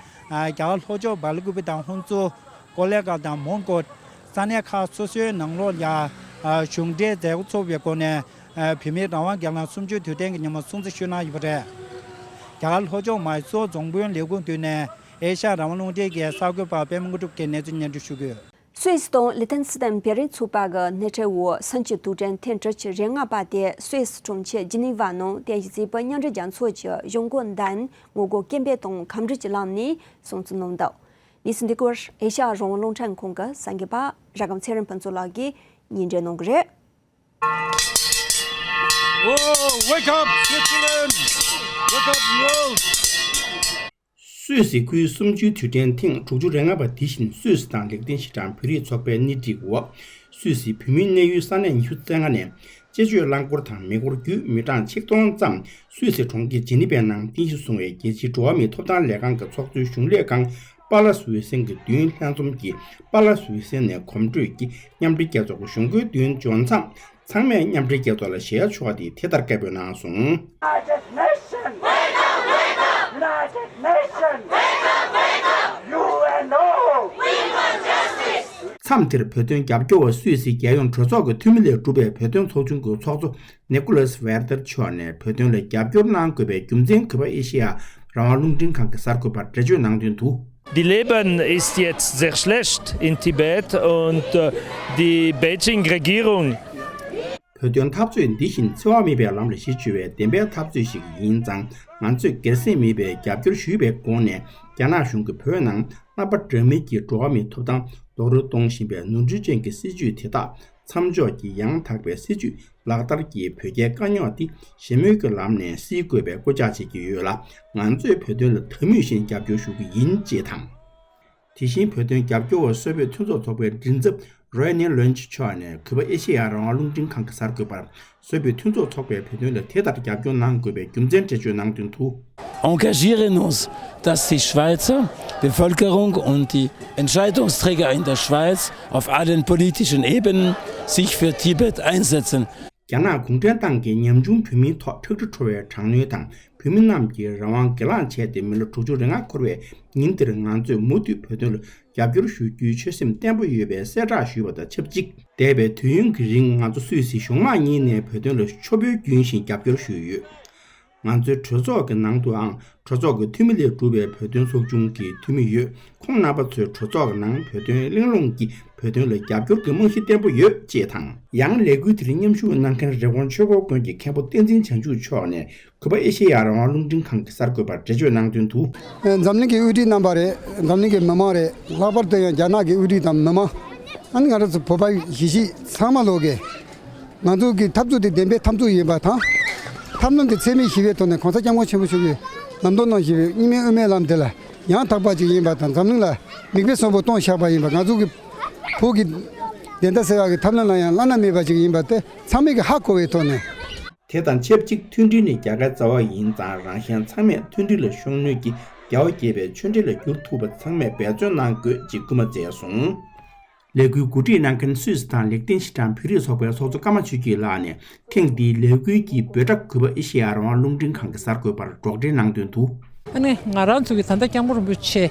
རྒྱ་གར་ལྷོ་ཕྱོགས་སྦ་ལ་ཀུ་པེ་དང་ཧུན་སུར། ཀོ་ལེ་གྷལ་དང་མོན་གྷོ། ས་གནས་ཁག་སོ་སོའི་ནང་ལོགས་ལ་གཞུང་འབྲེལ་མཛད་སྒོ་ཚོགས་པའི་སྒོ་ནས། བོད་མིའི་རང་དབང་སྒེར་ལངས་གསུམ་བཅུའི་དུས་དྲན་གྱི་ཉིན་མོ་སྲུང་བརྩི་ཞུས་གནང་ཡོད་པ་རེད། རྒྱ་གར་ལྷོ་ཕྱོགས་མའི་སོར་རྫོང་དཔོན་ལས་ཁུངས་མདུན་ནས་ཨེ་ཤ་ཡ་རང་དབང་རླུང་འཕྲིན་གྱི་གསར་འགོད་པ་པད་མ་དངོས་གྲུབ་ཀྱིས་གནས་ཚུལ་སྙན་སྒྲོན་ཞུ་གི་ཡོད། སུད་སི་དང་ལི་ཐན་སི་ཐན་བེ་རིང་ཚོགས་པ་གི་སྣེ་ཁྲིད་འོག་གསུམ་བཅུའི་དུས་དྲན་ཐེངས་དྲུག་ཅུ་རེ་ལྔ་པ་དེ་སུད་སི་གྲོང་ཁྱེར་ཇི་ནི་ཝ་ནང་རྟེན་གཞི་བྱས་པའི་མཉམ་འབྲེལ་རྒྱལ་ཚོགས་ཀྱི་གཞུང་སྒོ་མདུན་ངོ་རྒོལ་སྐད་འབོད་དང་ཁམས་བསྒྲགས་ཀྱི་ལམ་ནས་སྲུང་བརྩི་གནང་འདུག་གནས་ཚུལ་འདི་སྐོར་ཨེ་ཤ་ཡ་རང་དབང་རླུང་འཕྲིན་ཁང་གི་གསར་འགོད་པ་ར་སྒམ་ཚེ་རིང་ཕུན་ཚོགས་ལགས་ཀྱིས་སྙན་སྒྲོན་གནང་གི་རེད། Whoa, wake up, Switzerland! Wake up, world! སུད་སི་ཁུལ་གསུམ་བཅུའི་དུས་དྲན་ཐེངས་དྲུག་ཅུ་རེ་ལྔ་པ་འདི་བཞིན་སུད་སི་དང་ལེགས་ལྡན་ཤིན་ཀྲང་བོད་རིགས་ཚོགས་པའི་སྣེ་ཁྲིད་འོག་སུད་སི་བོད་མིའི་གནས་ཡུལ་ས་གནས་ཉི་ཤུ་རྩ་ལྔ་ནས་དཔྱད་བརྗོད་རླངས་འཁོར་དང་མེ་འཁོར་བརྒྱུད་མི་གྲངས་ཆིག་སྟོང་ཙམ་སུད་སི་གྲོང་ཁྱེར་ཇི་ནི་ཝའི་ནང་རྟེན་གཞི་བཟུང་བའི་རྒྱལ་སྤྱིའི་འགྲོ་བ་མིའི་ཐོབ་ཐང་ལས་ཁང་གི་ཚོགས་གཙོའི་གཞུང་ལས་ཁང་པཱ་ལ་སུའེ་སེན་གྱི་མདུན་ལྷན་འཛོམས་ཀྱིས་པཱ་ལ་སུའེ་སེན་ནས་གོམ་བགྲོད་ཀྱིས་མཉམ་འབྲེལ་རྒྱལ་ཚོགས་ཀྱི་གཞུང་སྒོའི་མདུན་འབྱོར་མཚམས། ཚང་མས་མཉམ་འབྲེལ་རྒྱལ་ཚོགས་ལ་ཞལ་ཕྱོགས་ཏེ་དེ་ལྟར་སྐད་འབོད་གནང་སོང་། United Nations! Wake up, wake up! United Nations! Wake up, wake up! U N O! We want justice! མཚམས་དེར་བོད་དོན་རྒྱབ་སྐྱོར་བ་སུད་སི་རྒྱལ་ཡོངས་གྲོས་ཚོགས་ཀྱི་འཐུས་མི་ལས་གྲུབ་པའི་བོད་དོན་ཚོགས་ཆུང་གི་ཚོགས་གཙོ་ནེ་ཀོ་ལཱས་ཝེར་ཏེར་མཆོག་ནས་བོད་དོན་ལ་རྒྱབ་སྐྱོར་གནང་དགོས་པའི་རྒྱུ་མཚན་གུས་པ་ཨེ་ཤེ་ཡ་རང་དབང་རླུང་འཕྲིན་ཁང་གི་གསར་འགོད་པར་འགྲེལ་བརྗོད་གནང་དོན་དུ། The Leben ist jetzt sehr schlecht in Tibet und äh, die Beijing-Regierung. བོད་དོན་འཐབ་རྩོད་འདི་བཞིན་འཚེ་བ་མེད་པའི་ལམ་ལ་གཞི་བཅོལ་བའི་བདེན་པའི་འཐབ་རྩོད་ཞིག་ཡིན་ཙང་ང་ཚོས་སྒེར་སེམས་མེད་པའི་རྒྱབ་སྐྱོར་ཞུས་པའི་སྒོ་ནས་རྒྱ་ནག་གཞུང་གིས་བོད་ནང་རྣམ་པ་འདྲ་མིན་གྱི་འགྲོ་བ་མིའི་ཐོབ་ཐང་རྡོག་རོལ་གཏོང་བཞིན་པའི་ནོར་འཁྲུལ་ཅན་གྱི་སྲིད་བྱུས་དེ་དག་མཚམས་འཇོག་གིས་ཡང་དག་པའི་སྲིད་བྱུས་ལག་བསྟར་གྱིས་བོད་རྒྱའི་དཀའ་རྙོག་འདི་ཞི་མོལ་གྱི་ལམ་ནས་སེལ་དགོས་པའི་སྐུལ་ལྕག་བྱེད་ཀྱི་ཡོད་ལ། ང་ཚོས་བོད་དོན་ལ་ད་མུས་བཞིན་རྒྱབ་སྐྱོར་ཞུ་གི་ཡིན་ཅེས་དང་། དེ་བཞིན་བོད་དོན་རྒྱབ་སྐྱོར་བ་སོག་པོའི་མཐུན་ཚོགས་ཚོགས་པའི་མགྲིན་ཚབ་ རོའི་ནེ་ལོན་ཅི་མཆོག་ནས་གུས་པ་ཨེ་ཤེ་ཡ་རང་དབང་རླུང་འཕྲིན་ཁང་གི་གསར་འགོད་པར། བཟོས་པའི་མཐུན་ཚོགས་ཚོགས་པའི་བོད་དོན་ལ་དེ་ལྟར་རྒྱབ་སྐྱོར་གནང་དགོས་པའི་རྒྱུ་མཚན་འགྲེལ་བརྗོད་གནང་དོན་དུ། Engagierons-nous, dass die Schweizer Bevölkerung und die Entscheidungsträger in der Schweiz auf allen politischen Ebenen sich für Tibet einsetzen. རྒྱ་ནག་གུང་ཁྲན་ཏང་གིས་ཉམ་ཆུང་བོད་མིའི་ཐོག་ཁྲག་དྲི་བྲོ་བའི་དྲག་གནོན་དང་། བོད་མི་རྣམས་ཀྱིས་རང་དབང་སྒེར་ལངས་བྱས་ཏེ་མི་ལོ་དྲུག་ཅུ་རེ་ལྔ་འཁོར་བའི་ཉིན་འདིར་ང་ཚོས་མུ་མཐུད་བོད་དོན་ལ་རྒྱབ་སྐྱོར་ཞུ་རྒྱུའི་ཆོད་སེམས་བརྟན་པོ་ཡོད་པའི་གསལ་བསྒྲགས་ཞུས་པ་དང་ཆབས་ཅིག་འདས་པའི་དུས་ཡུན་གྱི་རིང་ང་ཚོ་སུད་སི་གཞུང་མང་གཉིས་ནས་བོད་དོན་ལ་ཤོག་བུ་རྒྱུན་བཞིན་རྒྱབ་སྐྱོར་ཞུས་ཡོད། ང་ཚོའི་གྲོས་ཚོགས་ཀྱི་ནང་དུའང་གྲོས་ཚོགས་ཀྱི་འཐུས་མི་ལས་གྲུབ་པའི་བོད་དོན་ཚོགས་ཆུང་གི་འཐུས་མི་ཡོད། ཁོང་རྣམ་པ་ཚོས་གྲོས་ཚོགས་ཀྱི་ནང་བོད་དོན་གླེང་སློང་གིས་བོད་དོན་ལ་རྒྱབ་སྐྱོར་གྱི་རྨང་གཞི་བརྟན་པོ་ཡོད་ཅེས་དང་། ཡང་ལས་འགུལ་དེར་མཉམ་ཞུགས་གནང་མཁན་རི་ཀོན་ཆོས་འཁོར་དགོན་གྱི་མཁན་པོ་བསྟན་འཛིན་བྱང་ཆུབ་མཆོག་ནས། གུས་པ་ཨེ་ཤེ་ཡ་རང་དབང་རླུང་འཕྲིན་ཁང་གི་གསར་འགོད་པར་འགྲེལ་བརྗོད་གནང་དོན་དུ། འཛམ་གླིང་གི་དབུ་ཁྲིད་རྣམ་པ་རེད། འཛམ་གླིང་གི་མི་མང་རེད། ལྷག་པར་དུ་ཡང་རྒྱ་ནག་གི་དབུ་ཁྲིད་དང་མི་མང་། ཨ་ནི་ང་རང་ཚོ་བོད་པ་གཞིས་བྱེས་ཚང་མ་ལོག་གི་ང་ཚོ་གི་འཐབ་རྩོད་དེ་བདེན་པའི་འཐབ་རྩོད་ཡིན་པ་དང་། ཐབས་ལམ་དེ་འཚེ་མེད་ཞི་བའི་ཐོག་ནས་གོང་ས་སྐྱབས་མགོན་ཆེན་པོ་མཆོག་གིས་ལམ་སྟོན་གནང་བཞིན་པའི་གཉིས་སྨན་དབུ་མའི་ལམ་དེ་ལ་ཡང་དག་པ་ཅིག་ཡིན་པ་དང་། འཛམ་གླིང་ལ་མིག་དཔེ་བཟང་པོ་སྟོན་བཞག་པ་ཡིན་པ། ང་ཚོ་གི་བོད་ཀྱི་བདེན་མཐའ་གསལ་བ་གི་ཐབས་ལམ་ལ་ཡང་བླ་ན་མེད་པ་ཅིག་ཡིན་པ་དེ་ཚང་མས་ཀྱི་ཧ་གོ་བའི་ཐོག་ནས། དེ་དང་ཆབས་ཅིག་མཐུན་སྒྲིལ་ནི་རྒྱལ་ཁའི་རྩ་བ་ཡིན་ཙང་། རང་གཞན་ཚང་མས་མཐུན་སྒྲིལ་ལ་ཤུགས་སྣོན་གྱིས་རྒྱལ་བ་དགྱེས་པའི་ཆོས་འབྲེལ་ལ་འགྱུར་ཐུབ་པ་ཚང་མས་འབད་བརྩོན་གནང་དགོས་ཅེས་སྐུལ་མ་མཛད་སོང་། ལས་འགུལ་གོ་སྒྲིག་གནང་མཁན་སུད་སི་དང་ལེག་ཏེན་ཤི་ཏན་བོད་རིགས་ཚོགས་པའི་ཚོགས་གཙོ་ཀརྨ་ཆོས་སྐྱིད་ལགས་ནས་ཐེངས་འདིའི་ལས་འགུལ་གྱི་འབོད་སྒྲ་གུས་པ་ཨེ་ཤེ་ཡ་རང་དབང་རླུང་འཕྲིན་ཁང་གི་གསར་འགོད་པར་སྒྲོག་འགྲེལ་གནང་དོན་དུ། ཨ་ནི་ང་རང་ཚོ་གི་ད་ལྟ་སྐྱབས་མགོན་རིན་པོ་ཆེ་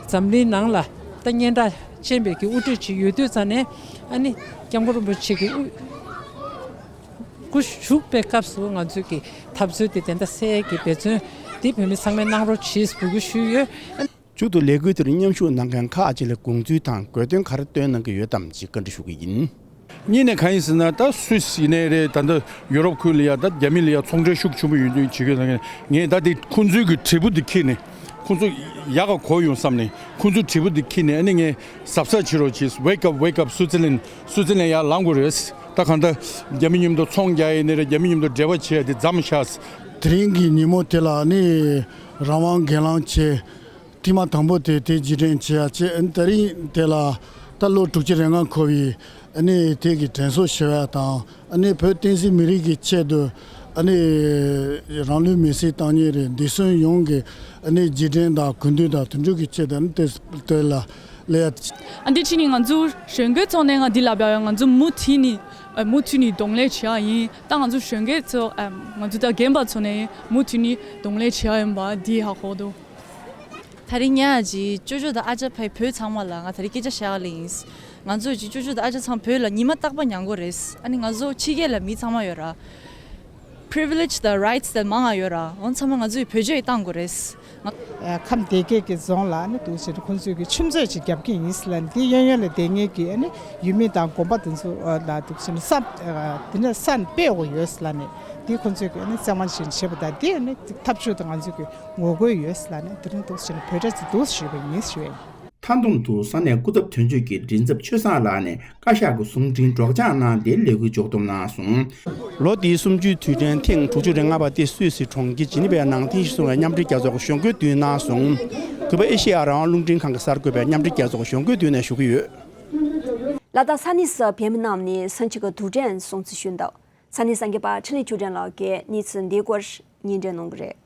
འཛམ་གླིང་ནང་ལ་ད་སྙན་གྲགས་ཅན་པའི་གི་དབུ་ཁྲིད་ཅིག་ཡོད་དུས་ཙང་ནས། ཨ་ནི་སྐྱབས་མགོན་རིན་པོ་ཆེ་གི་དབུ་སྐུ་བཞུགས་པའི་སྐབས་སུ་ང་ཚོས་ཀྱི་འཐབ་རྩོད་དེ་བདེན་མཐའ་གསལ་གྱི་འབད་བརྩོན་དེ་བོད་མི་ཚང་མས་གནང་རོགས་བྱེད་འབོད་སྐུལ་ཞུས་ཡོད། མཇུག་ཏུ་ལས་འགུལ་དེར་མཉམ་ཞུགས་གནང་མཁན་ཁག་ཅིག་ལ་དགོངས་ཚུལ་དང་དགོས་དོན་ག་རེ་བཏོན་གནང་གི་ཡོད་དམ་ཅེས་བཀའ་འདྲི་ཞུ་གི་ཡིན། གཉིས་ནས་གང་ཡིན་ཟེར་ན། ད་སུད་སི་ཡིན་ནའི་རེད། ད་ལྟ་ཡུ་རོབ་ཁུལ་ལ་ཡ་ད་རྒྱ་མི་ལ་ཡ་ཚོང་འབྲེལ་ཤུགས་ཆེན་པོ་ཡོད་དུས་བྱེད་དགོས་ན། ངས་ད་དེ་ཁོང་ཚོའི་གི་དྲིལ་བུ་དེ་འཁྱེར་ནས། ཁོང་ཚོ་ཡག་ག་གོ་ཡོང་བསམ་ནས། ཁོང་ཚོའི་དྲིལ་བུ་དེ་འཁྱེར་ནས། ཨ་ནི་ངས་གཟབ་གཟབ་བྱེད་རོགས་བྱེད། Wake up, wake up, Switzerland, Switzerland ཡར་ལངས་དགོས་རེད། ད་གང་ལྟར་རྒྱ་མི་མཉམ་དུ་ཚོང་རྒྱག་ཡིན་ནའི་རེད། རྒྱ་མི་མཉམ་དུ་འབྲེལ་བ་བྱེད་ཡ་དེ་མཚམས་བཞག་དེ་རིང་གི་ཉིན་མོ་དེ་ལ་ནི་རང་དབང་སྒེར་ལངས་བྱས། ཐེངས་མ་དང་པོ་དེ་དེ་རྗེས་དྲན་བྱེད་ཡ་བྱས། ཨ་ནི་དེ་རིང་དེ་ལ་ད་ལོ་དྲུག་ཅུ་རེ་ལྔ་འཁོར་བའི་ཨ་ནི་དེ་གི་དྲན་གསོ་ཞུ་ཡ་དང་། ཨ་ནི་བོད་བསྟན་སྲིད་མི་རིགས་ཀྱི་ཆེད་དུ་ཨ་ནི་རང་ལུས་མེར་སྲེག་བཏང་མཁན་རེད། འདི་ཚོ་ཡོངས་ཀྱི་ཨ་ནི་རྗེས་དྲན་དང་གུས་འདུད་དང་དེ་འདྲ་གི་ཆེད་དུ། ཨ་ནི་དེ་དེ་ལ་ལས་ཡ། ཨ་འདི་ཕྱི་ནི་ང་ཚོ་གཞོན་སྐྱེས་ཚོ་ནས་ང་འདི་ལབ་ཡ་ཡོད། ང་ཚོ་མུ་མཐུད་ནི་ཨ་མུ་མཐུད་ནི་གདོང་ལེན་བྱེད་ཡ་ཡིན། ད་ང་ཚོ་གཞོན་སྐྱེས་ཚོ་ཨ་ང་ཚོ་ད་རྒན་པ་ཚོ་ནས་མུ་མཐུད་ནི་གདོང་ལེན་བྱེད་ཡ་ཡིན་པ་འདི་ཧ་གོ་འདུག་དེ་རིང་ཉ་ཅི་ཅོ་ཅོ་དང་ཨ་ཅག་ཕའི་བོད་ཚང་མ་ལ་ང་དེ་རིང་སྐད་ཆ་བཤད་ག་ལེ་ཡིན། ང་ཚོ་ཅི་ཅོ་ཅོ་དང་ཨ་ཅག་ཚང་བོད་ལ་ཉི་མ་རྟག་པ་ཉམས་དགོས་རེད། ཨ་ནི་ང་ཚོ་ཕྱི་རྒྱལ་ལ་མི་ཚང་མ་ཡོད་ར། privilege དང་rights དེ་མང་ང་ཡོད་ར། འོ་ཚང་མ་ང་ཚོའི་བེད་སྤྱོད་བཏང་དགོས་རེད། ང་ཨ་ཁམས་སྡེ་དགེ་གི་རྫོང་ལ་ནི་འདུག་ཟེར་ཁོང་ཚོས་ཀྱི་ཆུ་མཛོད་ཅིག་རྒྱབ་ཀྱི་ཡིན་ཟེར་ལ་ནི། དེ་གཡས་གཡོན་ལ་བསྡད་མཁན་གྱི་ཨ་ནི་ཡུལ་མི་དང་དགོན་པ་དེ་ཚོ་ལ་འདུག་ཟེར་ནི་ས་དེ་ནས་ས་སྤེལ་དགོས་ཡོད་ཟེར་ལ་ནི། དེ་ཁོང་ཚོས་ཀྱི་ཨ་ནི་བཙན་དབང་བྱས་བྱས་པ་དང་། དེ་ཨ་ནི་ཐབས་ཇུས་དང་ང་ཚོས་ཀྱི་ངོ་རྒོལ་ཡོད་ཟེར་ལ་ནི། དེ་རིང་འདུག་ཟེར་ནི་བོད་སྒྲ་ཚིག་འདུག་ཞུས་པ་ཡིན་ཞུ་བ་ཡིན། མཐའ་སྡོམ་དུ་ས་གནས་སྐུ་ཚབ་དོན་གཅོད་ཀྱི་མགྲིན་ཚབ་ཆོས་བཟང་ལགས་ནས་བཀའ་ཤག་གི་གསུང་འཕྲིན་སྒྲོག་སྦྱང་གནང་སྟེ་ལས་འགུལ་མཇུག་སྡོམ་གནང་སོང་། ལོ་འདིའི་གསུམ་བཅུའི་དུས་དྲན་ཐེངས་དྲུག་ཅུ་རེ་ལྔ་པ་དེ་སུད་སི་གྲོང་ཁྱེར་ཇི་ནི་ཝའི་ནང་རྟེན་གཞི་བཟུང་བའི་མཉམ་འབྲེལ་རྒྱལ་ཚོགས་ཀྱི་གཞུང་སྒོའི་མདུན་གནང་སོང་། གུས་པ་ཨེ་ཤེ་ཡ་རང་དབང་རླུང་འཕྲིན་ཁང་གི་གསར་འགོད་པས་མཉམ་འབྲེལ་རྒྱལ་ཚོགས་ཀྱི་གཞུང་སྒོའི་མདུན་ནས་ཞུ་གི་ཡོད། ལ་དྭགས་ས་གནས་སུ་བོད་མི་རྣམས་ནས་སང་ཕྱི་གི་དུས་དྲན་སྲུང་བརྩི་ཞུས་འདུག་ས་གནས་གསར་འགོད་པ་འཕྲིན་ལས་ཆོས་སྒྲོན་ལགས་ཀྱིས་གནས་ཚུལ་འདིའི་སྐོར་སྙན་སྒྲོན་གནང་གི་རེད།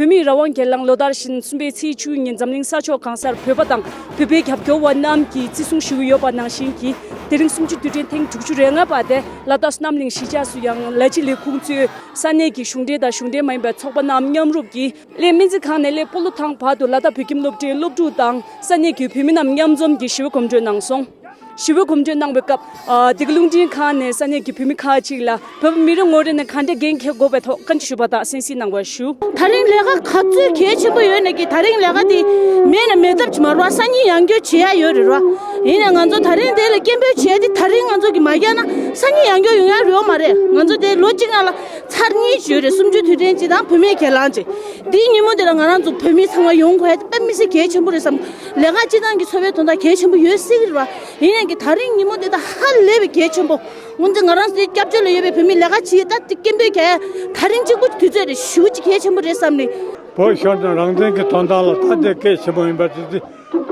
བོད་མིའི་རང་དབང་སྒེར་ལངས་ལོ་ལྟར་བཞིན་གསུམ་པའི་ཚེས་བཅུ་ཉིན་འཛམ་གླིང་ས་ཕྱོགས་གང་སར་བོད་པ་དང་བོད་པའི་རྒྱབ་སྐྱོར་བ་རྣམས་ཀྱིས་བརྩི་སྲུང་ཞུ་གི་ཡོད་པ་ནང་བཞིན་གྱི། དེ་རིང་གསུམ་བཅུའི་དུས་དྲན་ཐེངས་དྲུག་ཅུ་རེ་ལྔ་པ་དེ་ལ་དྭགས་བསོད་ནམས་གླིང་གཞིས་ཆགས་སུ་ཡང་ལ་སྤྱི་ལས་ཁུངས་གཙོས་ས་གནས་ཀྱི་གཞུང་འབྲེལ་དང་གཞུང་འབྲེལ་མ་ཡིན་པའི་ཚོགས་པ་རྣམས་མཉམ་རུབ་ཀྱིས་སླད་སྨན་རྩིས་ཁང་ནས་སླད་སྤོ་ལོ་ཐང་བར་དུ་ལ་དྭགས་བོད་ཁྱིམ་སློབ་གྲྭའི་སློབ་ཕྲུག་དང་ས་གནས་ཀྱི་བོད་མི་རྣམས་མཉམ་འཛོམས་ཀྱིས་ཞི་བའི་གོམ་བགྲོད་གནང་སོང་། ཞི་བའི་གོམ་བགྲོད་གནང་བའི་སྐབས། ཨ། འདི་ག་རླུང་འཕྲིན་ཁང་ནས་ས་གནས་ཀྱི་བོད་མི་ཁག་ཅིག་ལ་བོད་པ་མི་རེ་ངོ་རེ་ནས་ག་འདྲ་འགན་འཁྱེར་དགོས་པའི་ཐོག་བཀའ་འདྲི་ཞུས་པ་དང་གསན་གཟིགས་གནང་བར་ཞུ། ད་རིང་ལས་ཀ་ག་ཚོད་གལ་ཆེན་པོ་ཡོད་ནས་ཀྱི། ད་རིང་ལས་ཀ་དེ་མེད་ན་མེད་ཐབས་ཅིག་མ་རེད་བ། སང་ཉིན་ཡང་བསྐྱར་བྱེད་ཡ་ཡོད་རེད་བ། ཡིན་ནའི་ང་ཚོ་ད་རིང་དེ་ལ་སྐད་འབོད་བྱས་ཏེ་ད་རིང་ང་ཚོ་གི་མ་རྒྱག་ན་སང་ཉིན་ཡང་བསྐྱར་ཡོང་ཡ་རེད་བ་མ་རེད། ང་ཚོ་དེ་ལོ་གཅིག་ནང་ལ་ཚར་གཉིས་ཡོད་རེད། གསུམ་བཅུའི་དུས་དྲན་གཅིག་དང་བོད་མིའི་གྱེན་ལངས་གཅིག། དེའི་ཉིན་མོ་དེ་ལ་ང་རང་ཚོ་བོད་མི་ཚང་མ་ཡོང་དགོས་ཡ་དེ་དཔེ་མི་སྲིད་གལ་ཆེན་པོ་རེད་བསམ། ལས་ཀ་སྤྱི་བཏང་གི་འཚོ་བའི་དོན་དག་གལ་ཆེན་པོ་ཡོད་སྲིད་ཀྱི་རེད་བ། ཡིན་ནའི་གི་ད་རིང་ཉིན་མོ་དེ་དག་ཧ་ལས་པའི་གལ་ཆེན་པོ། འོན་ཏེ་ང་རང་ཚོའི་སྐྱབས་བཅོལ་ལ་ཡོད་པའི་བོད་མི་ལས་ཀ་བྱེད་ཡས་ད་དེ་སྐད་འབོད་རྒྱག་ཡ་ད་རིང་གཅིག་པུ་དུས་ཚོད་རེད། ཞེ་པོ་ཅིག་གལ་ཆེན་པོ་རེད་བསམ་ནས། བོད་ཤོར་དང་རང་བཙན་གྱི་དོན་དག་ལ་ད་དེ་གལ་ཆེན་པོ་ཡིན་པ་དེ་དེ་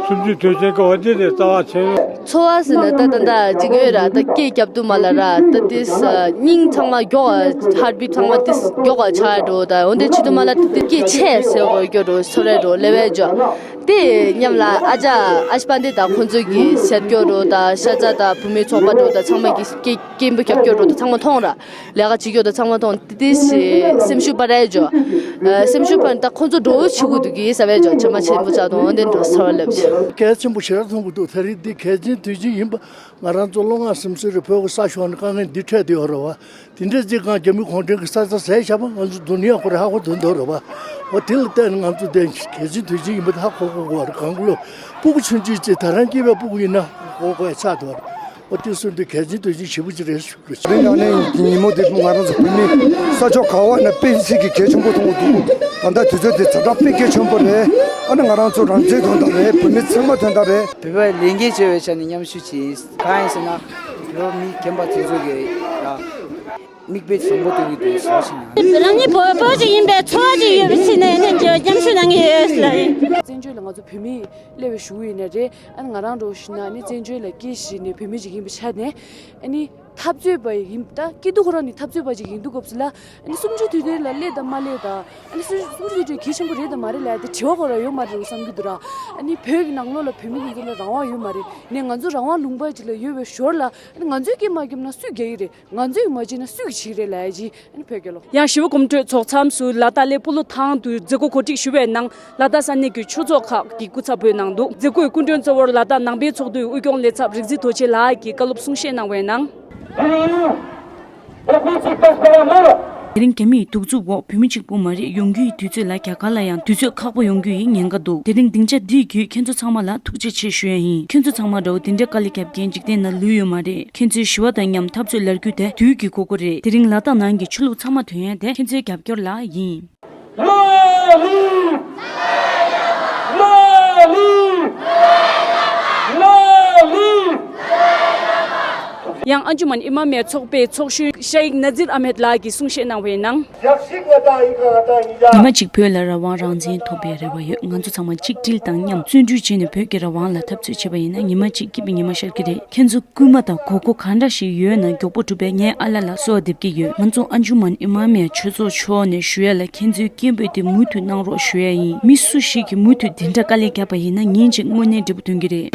སུམ་ཅུ་དུས་ཆེན་གྱི་འོ་དེ་དེ་རྩ་བ་ཆེ། ཚོར་བ་ཟེར་ན་ད་ད་ད་ཅིག་ཡོད་ར། ད་སྐད་རྒྱབ་དུས་མ་ལ་ར་ད་དེ་སྙིང་ཚང་མ་མགྱོགས་ཧར་བིཊ་ཚང་མ་དེ་མགྱོགས་ཆགས་འགྲོ། ད་འོ་དེ་བྱེད་དུས་མ་ལ་དེ་སྐད་ཆེ་ཟེར་དགོས་རྒྱུ་འགྲོ་ཚོར་རེ་འགྲོ་ལེ་བས་འཇོག་དེ་མཉམ་ལ་ཨ་ཅག་ཨ་ཤི་པན་དེ་དང་ཁོང་ཚོ་གི་ཟེར་རྒྱུ་འགྲོ་ད་ཤ་ཚ་དང་བུད་མེད་ཚོགས་པ་འགྲོ་ད་ཚང་མ་གི་སྐད་སྐད་འབོད་རྒྱབ་རྒྱུ་འགྲོ་ད་ཚང་མ་མཐོང་ར། ལས་ཀ་བྱེད་རྒྱུ་དང་ཚང་མ་མཐོང་། དེ་དེ་སེམས་ཤུགས་སྤར་ཡ་འཇོག་སེམས་ཤུགས་སྤར་ད་ཁོང་ཚོ་འགྲོ་བོ་བྱེད་དགོས་འདུག་གི་ཟེར་བས་འཇོག་བྱེ་མ་ཆེན་པོ་ཆགས་དང་འོན་ཏེ་འགྲོ་ཚར་བ་ལབ་ཀྱི། གལ་ཆེན་པོ་ཞེ་དྲག་མཐོང་གི་འདུག་ད་རེས་འདི་གལ་ཆེན་དུས་ཆེན་ཡིན་པ་ང་རང་ཚོ་བློ་ངག་སེམས་གསོ་རེ་བོད་ཀྱི་ས་ཕྱོགས་ནས་དཀའ་ངལ་འདི་འཕྲད་དེ་ཡོད་རེད་བ། དེ་འདྲའི་རྩིས་ཁང་རྒྱ་མི་གུང་ཁྲན་གྱི་ས་ཆ་ཟས་བྱ་བ་ང་ཚོ་སྡུག་བསྔལ་ཁོ་རེ་ཧ་གོ་དོན་དོ་རེད་བ། འོ་དེ་ལ་བལྟས་ནས་ང་ཚོ་དེ་གལ་ཆེན་དུས་ཆེན་ཡིན་པ་དེ་ཧ་གོ་གོ་གོ་རེད། གང་གི་ལོ་སྤུ་གུ་ཆུང་ཆུང་ཅིག་ད་རང་སྐྱེས་པའི་སྤུ་གུ་ཡིན་ན་གོ་གོ་ཡ་ཆགས་འདུག་བ། འོ་དེ་སོང་དུས་གལ་ཆེན་དུས་ཆེན་ཞེ་པོ་ཅིག་རེད་ཞུ་གི། དེ་ནང་ནས་ཉིན་མོ་དེ་ང་རང་ཚོ་བོད་མི་ས་ཕྱོགས་ག་བ་ན་དཔེ་མི་སྲིད་ཀྱི་གལ་ཆེན་པོ་མཐོང་གི་འདུག་ད་ལྟ་དུས་ཚོད་དེ་ཛ་དྲག་དཔེ་གལ་ཆེན་པོ་རེད། ཨ་ནི་ང་རང་ཚོ་རང་བཙན་དོན་དག་རེད། བོད་མི་ཚང་མ་དོན་དག་རེད། བོད་པའི་ལས་འགན་བྱས་པའི་ཆ་ནས་མཉམ་ཞུགས་བྱས། གང་ཡིན་ཟེར་ན་བོད་མི་རྒན་པ་དེ་ཚོ་གི་ཡ་མིག་དཔེ་བཟང་པོ་སྟོན་གྱི་འདུག་ཟེར་བ་ཞིག་ཡང་། རང་ཉིད་བོད་བོད་ཅིག་ཡིན་པའི་ཚོར་བ་ཅིག་ཡོད་པའི་ཆ་ནས་ནི་མཉམ་ཞུགས་གནང་གི་ཡོད་ལ་ཡིན། བཙན་བྱོལ་ལ་ང་ཚོ་བོད་མི་སླེབས་པའི་གཞུག་ཡིན་ན་རེད། ཨ་ནི་ང་རང་འགྲོ་བཞིན་ན་ཨ་ནི་བཙན་བྱོལ་ལ་སྐྱེས་བཞིན་ནས་བོད་མི་ཅིག་ཡིན་པའི་ཆ་ནས་ཨ་ནི་འཐབ་རྩོད་པ་ཡིན་ད་སྐྱིད་སྡུག་ཁོ་རང་ནི་འཐབ་རྩོད་པ་ཅིག་ཡིན་དུས་སྐབས་སུ་ལ་ཨ་ནི་གསུམ་བཅུ་དུས་དྲན་ལ་སླེབས་དང་མ་སླེབས་དང་ཨ་ནི་གསུམ་བཅུ་དུས་དྲན་གལ་ཆེན་པོ་རེད་དང་མ་རེད་ལབ་ཡ་དེ་དྲི་བ་ཁོ་རང་ཡོད་མ་རེད་བསམ་གྱི་འདུག་ར། ཨ་ནི་བོད་ཀྱི་ནང་ལོགས་ལ་བོད་མི་ཡིན་ཚུལ་ལ་རང་དབང་ཡོད་མ་རེད། ནས་ང་ཚོ་རང་དབང་ལུང་པ་ཅིག་ལ་ཡོད་པའི་ཞོར་ལ་ཨ་ནི་ང་ཚོས་སྐད་མ་རྒྱབ་ན་སུས་རྒྱག་གི་རེད། ང་ཚོས་མ་བྱས་ན་སུས་ཀྱིས་བྱེད་ཀྱི་རེད་ལབ་ཡ་ཅིག་ཨ་ནི་བོད་རྒྱལ་ལོ། ཡང་ཞི་བའི་གོམ་བགྲོད་ཚོགས་མཚམས་སུ་ལ་དྭགས་གླེ་སྤོ་ལོ་ཐང་དུ་མཛད་སྒོ་གོ་སྒྲིག་ཞུ་བའི་ནང་ལ་དྭགས་ས་གནས་ཀྱི་ཆོས་ཚོགས་ཁག་གི་སྐུ་ཚབ་བོད་གནང་འདུག་མཛད་སྒོའི་སྐུ་མགྲོན་གཙོ་བོར་ལ་དྭགས་ནང་པའི་ཚོགས་འདུའི་དབུས་སྐྱོང་ལས་ཚབ་རིག་འཛིན་རྡོ་རྗེ་ལགས་ཀྱིས་བཀའ་སློབ་གསུང་བཤད་གནང་བའི་ནང་། དེ་རིང་རྒྱ་མིའི་གདུག་རྩུབ་འོག་བོད་མི་གཅིག་པུ་མ་རེད། ཡོང་རྒྱུའི་དུས་ཚོད་ལ་རྒྱ་གར་ལ་ཡང་དུས་ཚོད་ཁག་པོ་ཡོང་རྒྱུ་ཡི་ཉེན་ཁ་འདུག་དེ་རིང་སྡིངས་ཆ་འདིའི་བརྒྱུད་ཁྱེད་ཚོ་ཚང་མ་ལ་ཐུགས་རྗེ་ཆེ་ཞུ་ཡ་ཡིན། ཁྱེད་ཚོ་ཚང་མ་འདྲ་བོ་དེ་འདྲའི་དཀའ་ལས་རྒྱབ་མཁན་འཇིག་རྟེན་ན་ལུས་ཡོད་མ་རེད། ཁྱེད་ཚོའི་ཞི་བ་དང་མཉམ་འཐབ་རྩོད་ལབ་རྒྱུ་དེ་དུས་ཀྱི་དགོས་མཁོ་རེད། དེ་རིང་ལ་དྭགས་ནང་གི་ཆོས་ལུགས་ཚང་མ་ཐོན་ཡ་དེ་ཁྱེད་ཚོའི་རྒྱབ་སྐྱོར་ལ་ཡིན། ལ་ལི། ལ་ལི། ལ་ལི། ཡང་ཨན་ཇུ་མན་ཨི་མ་མའི་ཚོགས་པའི་ཚོགས་གཞོན་ཤ་ཡིག་ན་ཛིར་ཨ་མེད་ལགས་ཀྱིས་གསུང་བཤད་གནང་བའི་ནང་། ཉི་མ་གཅིག་བོད་ལ་རང་དབང་རང་བཙན་ཐོབ་པའི་རེ་བ་ཡོད། ང་ཚོ་ཚང་མ་གཅིག་སྒྲིལ་དང་མཉམ་བརྩོན་འགྲུས་བྱས་ནས་བོད་ཀྱི་རང་དབང་ལ་འཐབ་རྩོད་བྱས་པ་ཡིན་ན་ཉི་མ་གཅིག་སྐྱིད་པའི་ཉི་མ་ཤར་གྱི་རེད། ཁྱེད་ཚོ་སྐུལ་མ་དང་དགོས་མཁོ་གང་འདྲ་ཞིག་ཡོད་ན་མགྱོགས་པོ་སྒྲུབ་པའི་ངས་ཨ་ལ་ལ་གསོལ་བ་འདེབས་ཀྱི་ཡོད། ང་ཚོ་ཨན་ཇུ་མན་ཨི་མ་མ་ཡ་ཆོས་ཚོགས་ཕྱོགས་ནས་ཞུ་ཡ་ལ་ཁྱེད་ཚོའི་སྐད་འབོད་དེ་མུ་མཐུད་གནང་རོགས་ཞུ་ཡ་ཡིན། མི་སུ་ཞིག་གིས་མུ་མཐུད་དེ་འདྲ་དཀའ་ལས་བརྒྱབ་པ་ཡིན་ན་ཉིན་གཅིག་དངོས་གནས་འབྲས་བུ་ཐོན་གྱི་རེད།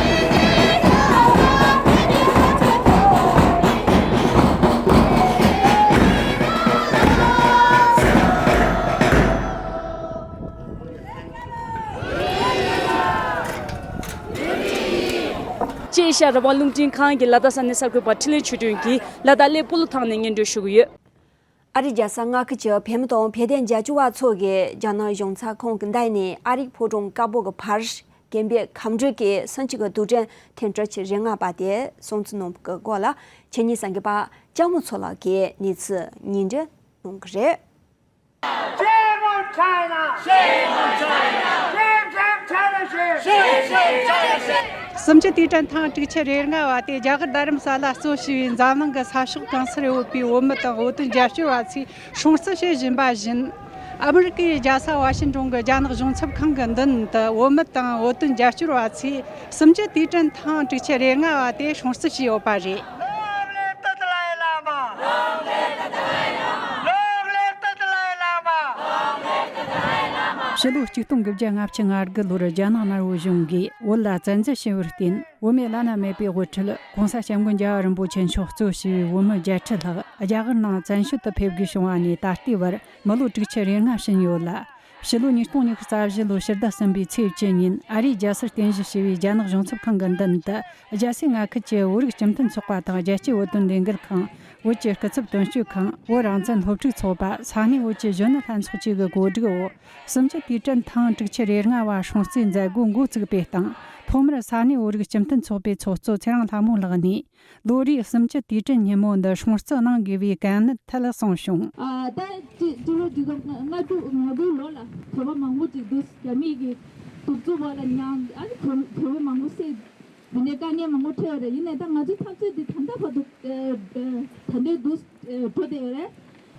ཅེ་ཨེ་ཤ་ཡ་རང་དབང་རླུང་འཕྲིན་ཁང་གི་ལ་དྭགས་ས་གནས་གསར་འགོད་པ་འཕྲིན་ལས་ཆོས་སྒྲོན་གྱིས་ལ་དྭགས་གླེ་སྤོ་ལོ་ཐང་ནས་སྙན་སྒྲོན་ཞུ་གི་ཡོད། ཨ་རིའི་རྒྱལ་ས་མངའ་ཁུལ་གྱི་བོད་མི་དང་བོད་དོན་རྒྱབ་སྐྱོར་བ་ཚོ་གིས་རྒྱ་ནག་གཞུང་ཚབ་ཁང་གི་མདུན་ནས་ཨ་རིའི་ཕོ་བྲང་དཀར་པོ་གི་ཕར་རྒན་པའི་ཁ་འབྲལ་གྱི་སུམ་ཅུ་གི་དུས་དྲན་འཐེན་འཕྲལ་གྱི་རེ་ལྔ་པ་དེ་སྲུང་བརྩི་གནང་བའི་སྐོར་ལ་ཆེད་གཉེར་གསར་འགོད་པ་ལྕགས་མོ་མཚོ་ལགས་ཀྱིས་གནས་ཚུལ་སྙན་སྒྲོན་གནང་གི་རེད། Shame on China! Shame on China! Shame, shame, China, shame! Shame, shame, China, shame! སུམ་ཅུ་དུས་དྲན་ཐེངས་དྲུག་ཅུ་རེ་ལྔ་བ་དེ་རྒྱ་གར་རྡ་རམ་ས་ལ་གཙོ་བྱས་པའི་འཛམ་གླིང་གི་ས་ཕྱོགས་གང་སར་ཡོད་པའི་བོད་མི་དང་བོད་དོན་རྒྱབ་སྐྱོར་བ་ཚོས་སྲུང་བརྩི་བྱེད་བཞིན་པ་བཞིན། ཨ་མི་རི་ཀའི་རྒྱལ་ས་ཝ་ཤིང་ཏོན་གྱི་རྒྱ་ནག་གཞུང་ཚབ་ཁང་གི་མདུན་དུ་བོད་མི་དང་བོད་དོན་རྒྱབ་སྐྱོར་བ་ཚོས་སུམ་ཅུ་དུས་དྲན་ཐེངས་དྲུག་ཅུ་རེ་ལྔ་བ་དེ་སྲུང་བརྩི་བྱས་ཡོད་པ་རེད། Long live the Dalai Lama! Long live the Dalai Lama! Long live the Dalai Lama! ཕྱི་ལོ་ཆིག་སྟོང་དགུ་བརྒྱ་ལྔ་བཅུ་ང་དགུ་ལོར་རྒྱ་ནག་དམར་པོ་གཞུང་གིས་བོད་ལ་བཙན་འཛུལ་བྱས་པར་བརྟེན། བོད་མི་བླ་ན་མེད་པའི་དབུ་ཁྲིད་༸གོང་ས་༸སྐྱབས་མགོན་རྒྱལ་བ་རིན་པོ་ཆེ་མཆོག་གཙོ་བྱས་པའི་བོད་མི་བརྒྱད་ཁྲི་ལྷག་རྒྱ་གར་ནང་བཙན་བྱོལ་དུ་ཕེབས་དགོས་བྱུང་བ་ནས་ད་ལྟའི་བར་མི་ལོ་དྲུག་ཅུ་རེ་ལྔ་ཕྱིན་ཡོད་ལ། ཕྱི་ལོ་ཉིས་སྟོང་ཉི་ཤུ་རྩ་བཞི་ལོའི་ཕྱི་ཟླ་གསུམ་པའི་ཚེས་བཅུ་ཉིན་ཨ་རིའི་རྒྱལ་སར་རྟེན་གཞི་བྱས་པའི་རྒྱ་ནག་གཞུང་ཚབ་ཁང་གི་མདུན་དུ་རྒྱལ་སའི་མངའ་ཁུལ་གྱི་བོད་རིགས་སྤྱི་མཐུན་ཚོགས་པ་དང་རྒྱལ་གཅེས་བོད་དོན་ལས་འགུལ་ཁང་། བོད་ཀྱི་སྐུ་ཚབ་དོན་གཅོད་ཁང་། བོད་རང་བཙན་སློབ་ཕྲུག་ཚོགས་པ། ས་གནས་བོད་ཀྱི་གཞོན་ནུ་ལྷན་ཚོགས་བཅས་ཀྱི་གོ་སྒྲིག་འོག་སུམ་ཅུ་དུས་དྲན་ཐེངས་དྲུག་ཅུ་རེ་ལྔ་བ་སྲུང་བརྩིའི་མཛད་སྒོ་འགོ་བཙུགས་པའི་སྟེང་། ཐོག་མར་ས་གནས་བོད་རིགས་སྤྱི་མཐུན་ཚོགས་པའི་ཚོགས་གཙོ་ཚེ་རིང་ལྷ་མོ་ལགས་ནས། ལོ་རེའི་སུམ་ཅུ་དུས་དྲན་ཉིན་མོ་འདི་སྲུང་བརྩི་གནང་དགོས་པའི་དཀའ་གནད་ཐད་གསུངས་བྱུང་། ཨ། ད་སྤྱི་སྤྱི་ལོ་ཆིག་སྟོང་ལྔ་བཅུ་ང་དགུ་ལོ་ལ་བོད་པ་མང་པོ་ཅིག་འདུག་རྒྱ་མི་གི་གདུག་རྩུབ་འོག་ལ་མྱངས། ཨ་ནི་བོད་བོད་པ་མང་པོ་བསད། དེ་ནས་དཀའ་ངལ་མང་པོ་འཕྲད་ཡོད་རེད། ཡིན་ནའི་ད་ང་ཚོའི་འཐབ་རྩོད་འདི་ད་ལྟ་བར་དུ་ཨ་ཨ་ད་ལྟའི་འདུག་ཨ་འགྲོ་བསྡད་ཡོད་རེད།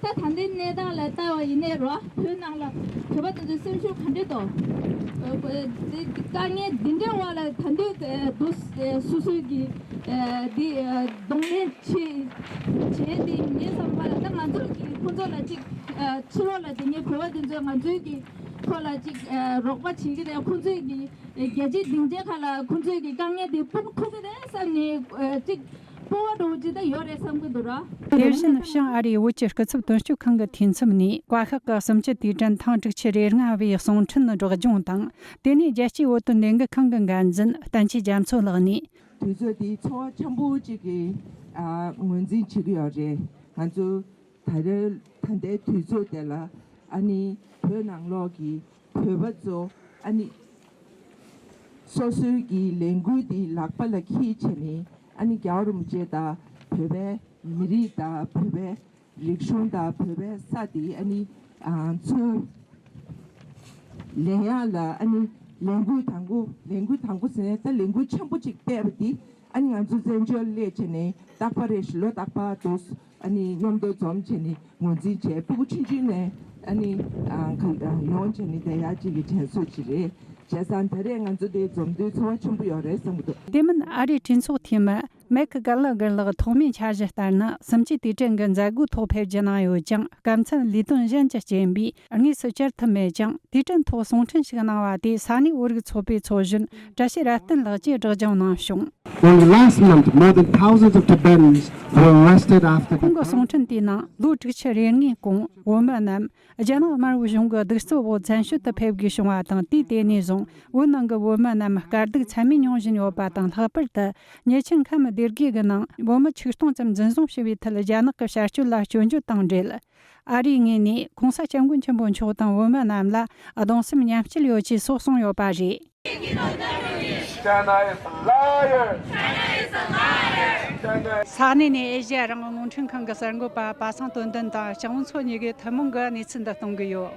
ད་ ད་ལྟའི་གནས་སྟངས་ལ་ལྟ་བ་ཡིན་ནའི་རོ། བོད་ནང་ལ་བོད་པ་དེ་ཚོའི་སེམས་ཤུགས་ག་འདྲ་འདུག་དཀའ་ངལ་འདི་འདྲའི་འོག་ལ་ད་དུང་འདུག་སེ་སོ་སོའི་གི་འདི་གདོང་ལེན་བྱེད་བྱེད་དེ་མེད་བསམ་པ་ལ། ད་ང་ཚོ་གི་ཁོང་ཚོ་ལ་ཅིག་ཕྱི་ལོགས་ལ་དེ་ངའི་བོད་པ་དེ་ཚོས་ང་ཚོའི་གི་ཁོ་ལ་ཅིག་རོགས་པ་བྱེད་ཀྱི་རེད། ཁོང་ཚོའི་གི་རྒྱལ་སྤྱིའི་སྡིངས་ཆའི་ཁ་ལ་ཁོང་ཚོའི་གི་དཀའ་ངལ་དེ་སྤུངས་ཐུབ་ཀྱི་རེད་བསམ་ནས་ཅིག་སྤོབས་པ་འདྲ་བོ་ཅིག་ད་ཡོད་རེད་བསམ་གྱི་འདུག་ར། དེ་བཞིན་བྱང་ཨ་རིའི་བོད་ཀྱི་སྐུ་ཚབ་དོན་གཅོད་ཁང་གི་འཐུས་ཚབ་ནས། བཀའ་ཤག་གི་གསུམ་བཅུ་དུས་དྲན་ཐེངས་དྲུག་ཅུ་རེ་ལྔ་བའི་གསུང་འཕྲིན་སྒྲོག་སྦྱོང་དང་། དེ་ནས་རྒྱལ་སྤྱིའི་བོད་དོན་ལས་འགུལ་ཁང་གི་འགན་འཛིན་བསྟན་ཆོས་རྒྱ་མཚོ་ལགས་ནས། དུས་ཚོད་འདི་ཚོར་བ་འཆམ་པོ་ཅིག་གིས་ཨ་ངོས་འཛིན་བྱེད་ཀྱི་ཡོད་རེད། ང་ཚོ་ད་རེས་ད་ལྟའི་དུས་ཚོད་དེ་ལ་ཨ་ནི་བོད་ནང་ལོགས་ཀྱི་བོད་པ་ཚོ་ཨ་ནི་སོ་སོའི་གི་ལས་འགུལ་འདི་ལག་པ་ལ་འཁྱེར་བྱས་ནས་ཨ་ནི་རྒྱལ་བ་རིན་པོ་ཆེ་དང་བོད་པའི་མི་རིགས་དང་བོད་པའི་རིག་གཞུང་དང་བོད་པའི་ས་འདི་ཨ་ནི་ཨ་ཚུར་ལེན་ཡག་ལ་ཨ་ནི་ལས་འགུལ་དང་པོ། ལས་འགུལ་དང་པོ་ཟེར་ནས་ད་ལས་འགུལ་ཆེན་པོ་ཅིག་སྤེལ་བ་འདི་ཨ་ནི་ང་ཚོ་བཙན་བྱོལ་སླེབས་བྱས་ནས་རྟག་པར་རེ་བཞིན་ལོ་རྟག་པར་དུ་ཨ་ནི་མཉམ་དུ་འཛོམས་བྱས་ནས་ངོས་འཛིན་བྱས། ཕྲུ་གུ་ཆུང་ཆུང་ནས་ཨ་ནི་ཨ་ག་ཡོང་བྱས་ནས་བསྡད་ཡག་ཅིག་གི་དྲན་གསོ་ཅིག་རེད། བྱས་ཙང་ད་རེས་ང་ཚོ་འདིར་འཛོམས་དུས་ཚོར་བ་ཆེན་པོ་ཡོད་རེད་བསམ་གྱི་འདུག་དེ་མིན་ཨ་རིའི་གྲོས་ཚོགས་འཐུས་མི་མེག་གྷ་ལ་གྷར་ལགས་ཐོག་མའི་འཆར་གཞི་ལྟར་ན། གསུམ་བཅུའི་དུས་དྲན་གྱི་མཛད་སྒོའི་ཐོག་ཕེབས་རྒྱུ་གནང་ཡོད་ཀྱང་། སྐབས་འཚར་ལས་དོན་གཞན་གྱི་རྐྱེན་པས་དངོས་སུ་བཅར་ཐུབ་མེད་ཀྱང་། དུས་དྲན་ཐོག་གསུང་འཕྲིན་ཞིག་གནང་བ་དེ་ས་གནས་བོད་རིགས་ཚོགས་པའི་ཚོགས་གཞོན་བཀྲ་ཤིས་རབ་བརྟན་ལགས་ཀྱིས་སྒྲོག་སྦྱང་གནང་བྱུང་། Only last month, more than thousands of Tibetans were arrested after the ཁོང་གི་གསུང་འཕྲིན་དེའི་ནང་ལོ་དྲུག་ཅུ་རེ་ལྔའི་གོང་བོད་མི་རྣམས་རྒྱ་ནག་དམར་པོའི་གཞུང་གི་གདུག་རྩུབ་འོག་བཙན་བྱོལ་དུ་ཕེབས་དགོས་བྱུང་བ་དང་། དུས་དེ་ནས་བཟུང་བོད་ནང་གི་བོད་མི་རྣམས་དཀའ་སྡུག་ཚད་མེད་མྱོང་བཞིན་ཡོད་པ་དང་། ལྷག་པར་དུ་ཉེ་ཆར་ཁམས་སྡེ་དགེ་གི་ནང་བོད་མི་ཆིག་སྟོང་ཙམ་འཛིན་བཟུང་བྱས་པའི་ཐད་རྒྱ་ནག་གི་བྱ་སྤྱོད་ལ་སྐྱོན་བརྗོད་དང་འབྲེལ། ཨ་རིའི་ངོས་ནས་༸གོང་ས་༸སྐྱབས་མགོན་ཆེན་པོ་མཆོག་དང་བོད་མི་རྣམས་ལ་གདུང་སེམས་མཉམ་སྐྱེད་ཡོད་ཅེས་སོགས་གསུངས་ཡོད་པ་རེད། China is a liar. China is ས་གནས་ནས་ཨེ་ཤེ་ཡ་རང་དབང་རླུང་འཕྲིན་ཁང་གི་གསར་འགོད་པ་པ་སངས་དོན་ལྡན་དང་ལྕགས་མོ་མཚོ་གཉིས་ཀྱིས་ཐུན་མོང་གི་གནས་ཚུལ་འདི་གཏོང་གི་ཡོད།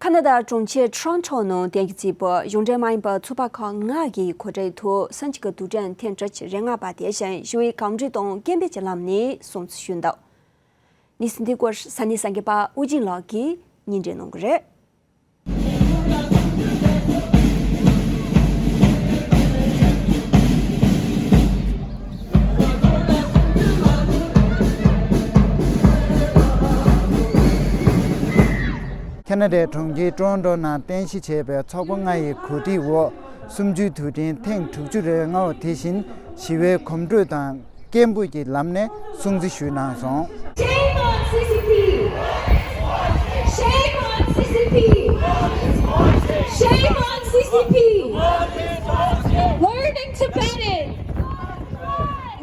ཁ་ན་ཌ་གྲོང་ཁྱེར་ཊོ་རོན་ཊོ་ནང་བསྟན་རྒྱས་བརྩེ་པོ་གཞུང་འབྲེལ་མ་ཡིན་པ་ཚོགས་པ་ཁག་ལྔ་གིས་གོ་སྒྲིག་ཐོག་གསུམ་བཅུའི་དུས་དྲན་ཐེངས་དྲུག་ཅུ་རེ་ལྔ་པ་དེ་བཞིན་ཞི་བའི་གོམ་བགྲོད་དང་སྐད་འབོད་ཀྱི་ལམ་ནས་སྲུང་བརྩི་ཞུས་འདུག་གནས་ཚུལ་འདིའི་སྐོར་ས་གནས་གསར་འགོད་པ་ཨུ་རྒྱན་ལགས་ཀྱིས་སྙན་སྒྲོན་གནང་གི་རེད། ཁ་ན་ཌའི་གྲོང་ཁྱེར་ཊོ་རོན་ཊོ་ནང་རྟེན་གཞི་བྱས་པའི་ཚོགས་པ་ལྔ་ཡི་གོ་སྒྲིག་འོག་གསུམ་བཅུའི་དུས་དྲན་ཐེངས་དྲུག་ཅུ་རེ་ལྔ་པ་དེ་བཞིན་ཞི་བའི་གོམ་བགྲོད་དང་སྐད་འབོད་ཀྱི་ལམ་ནས་སྲུང་བརྩི་ཞུས་གནང་སོང་། Shame on C C P! Shame on C C P! Shame on C C P! Learning Tibetan!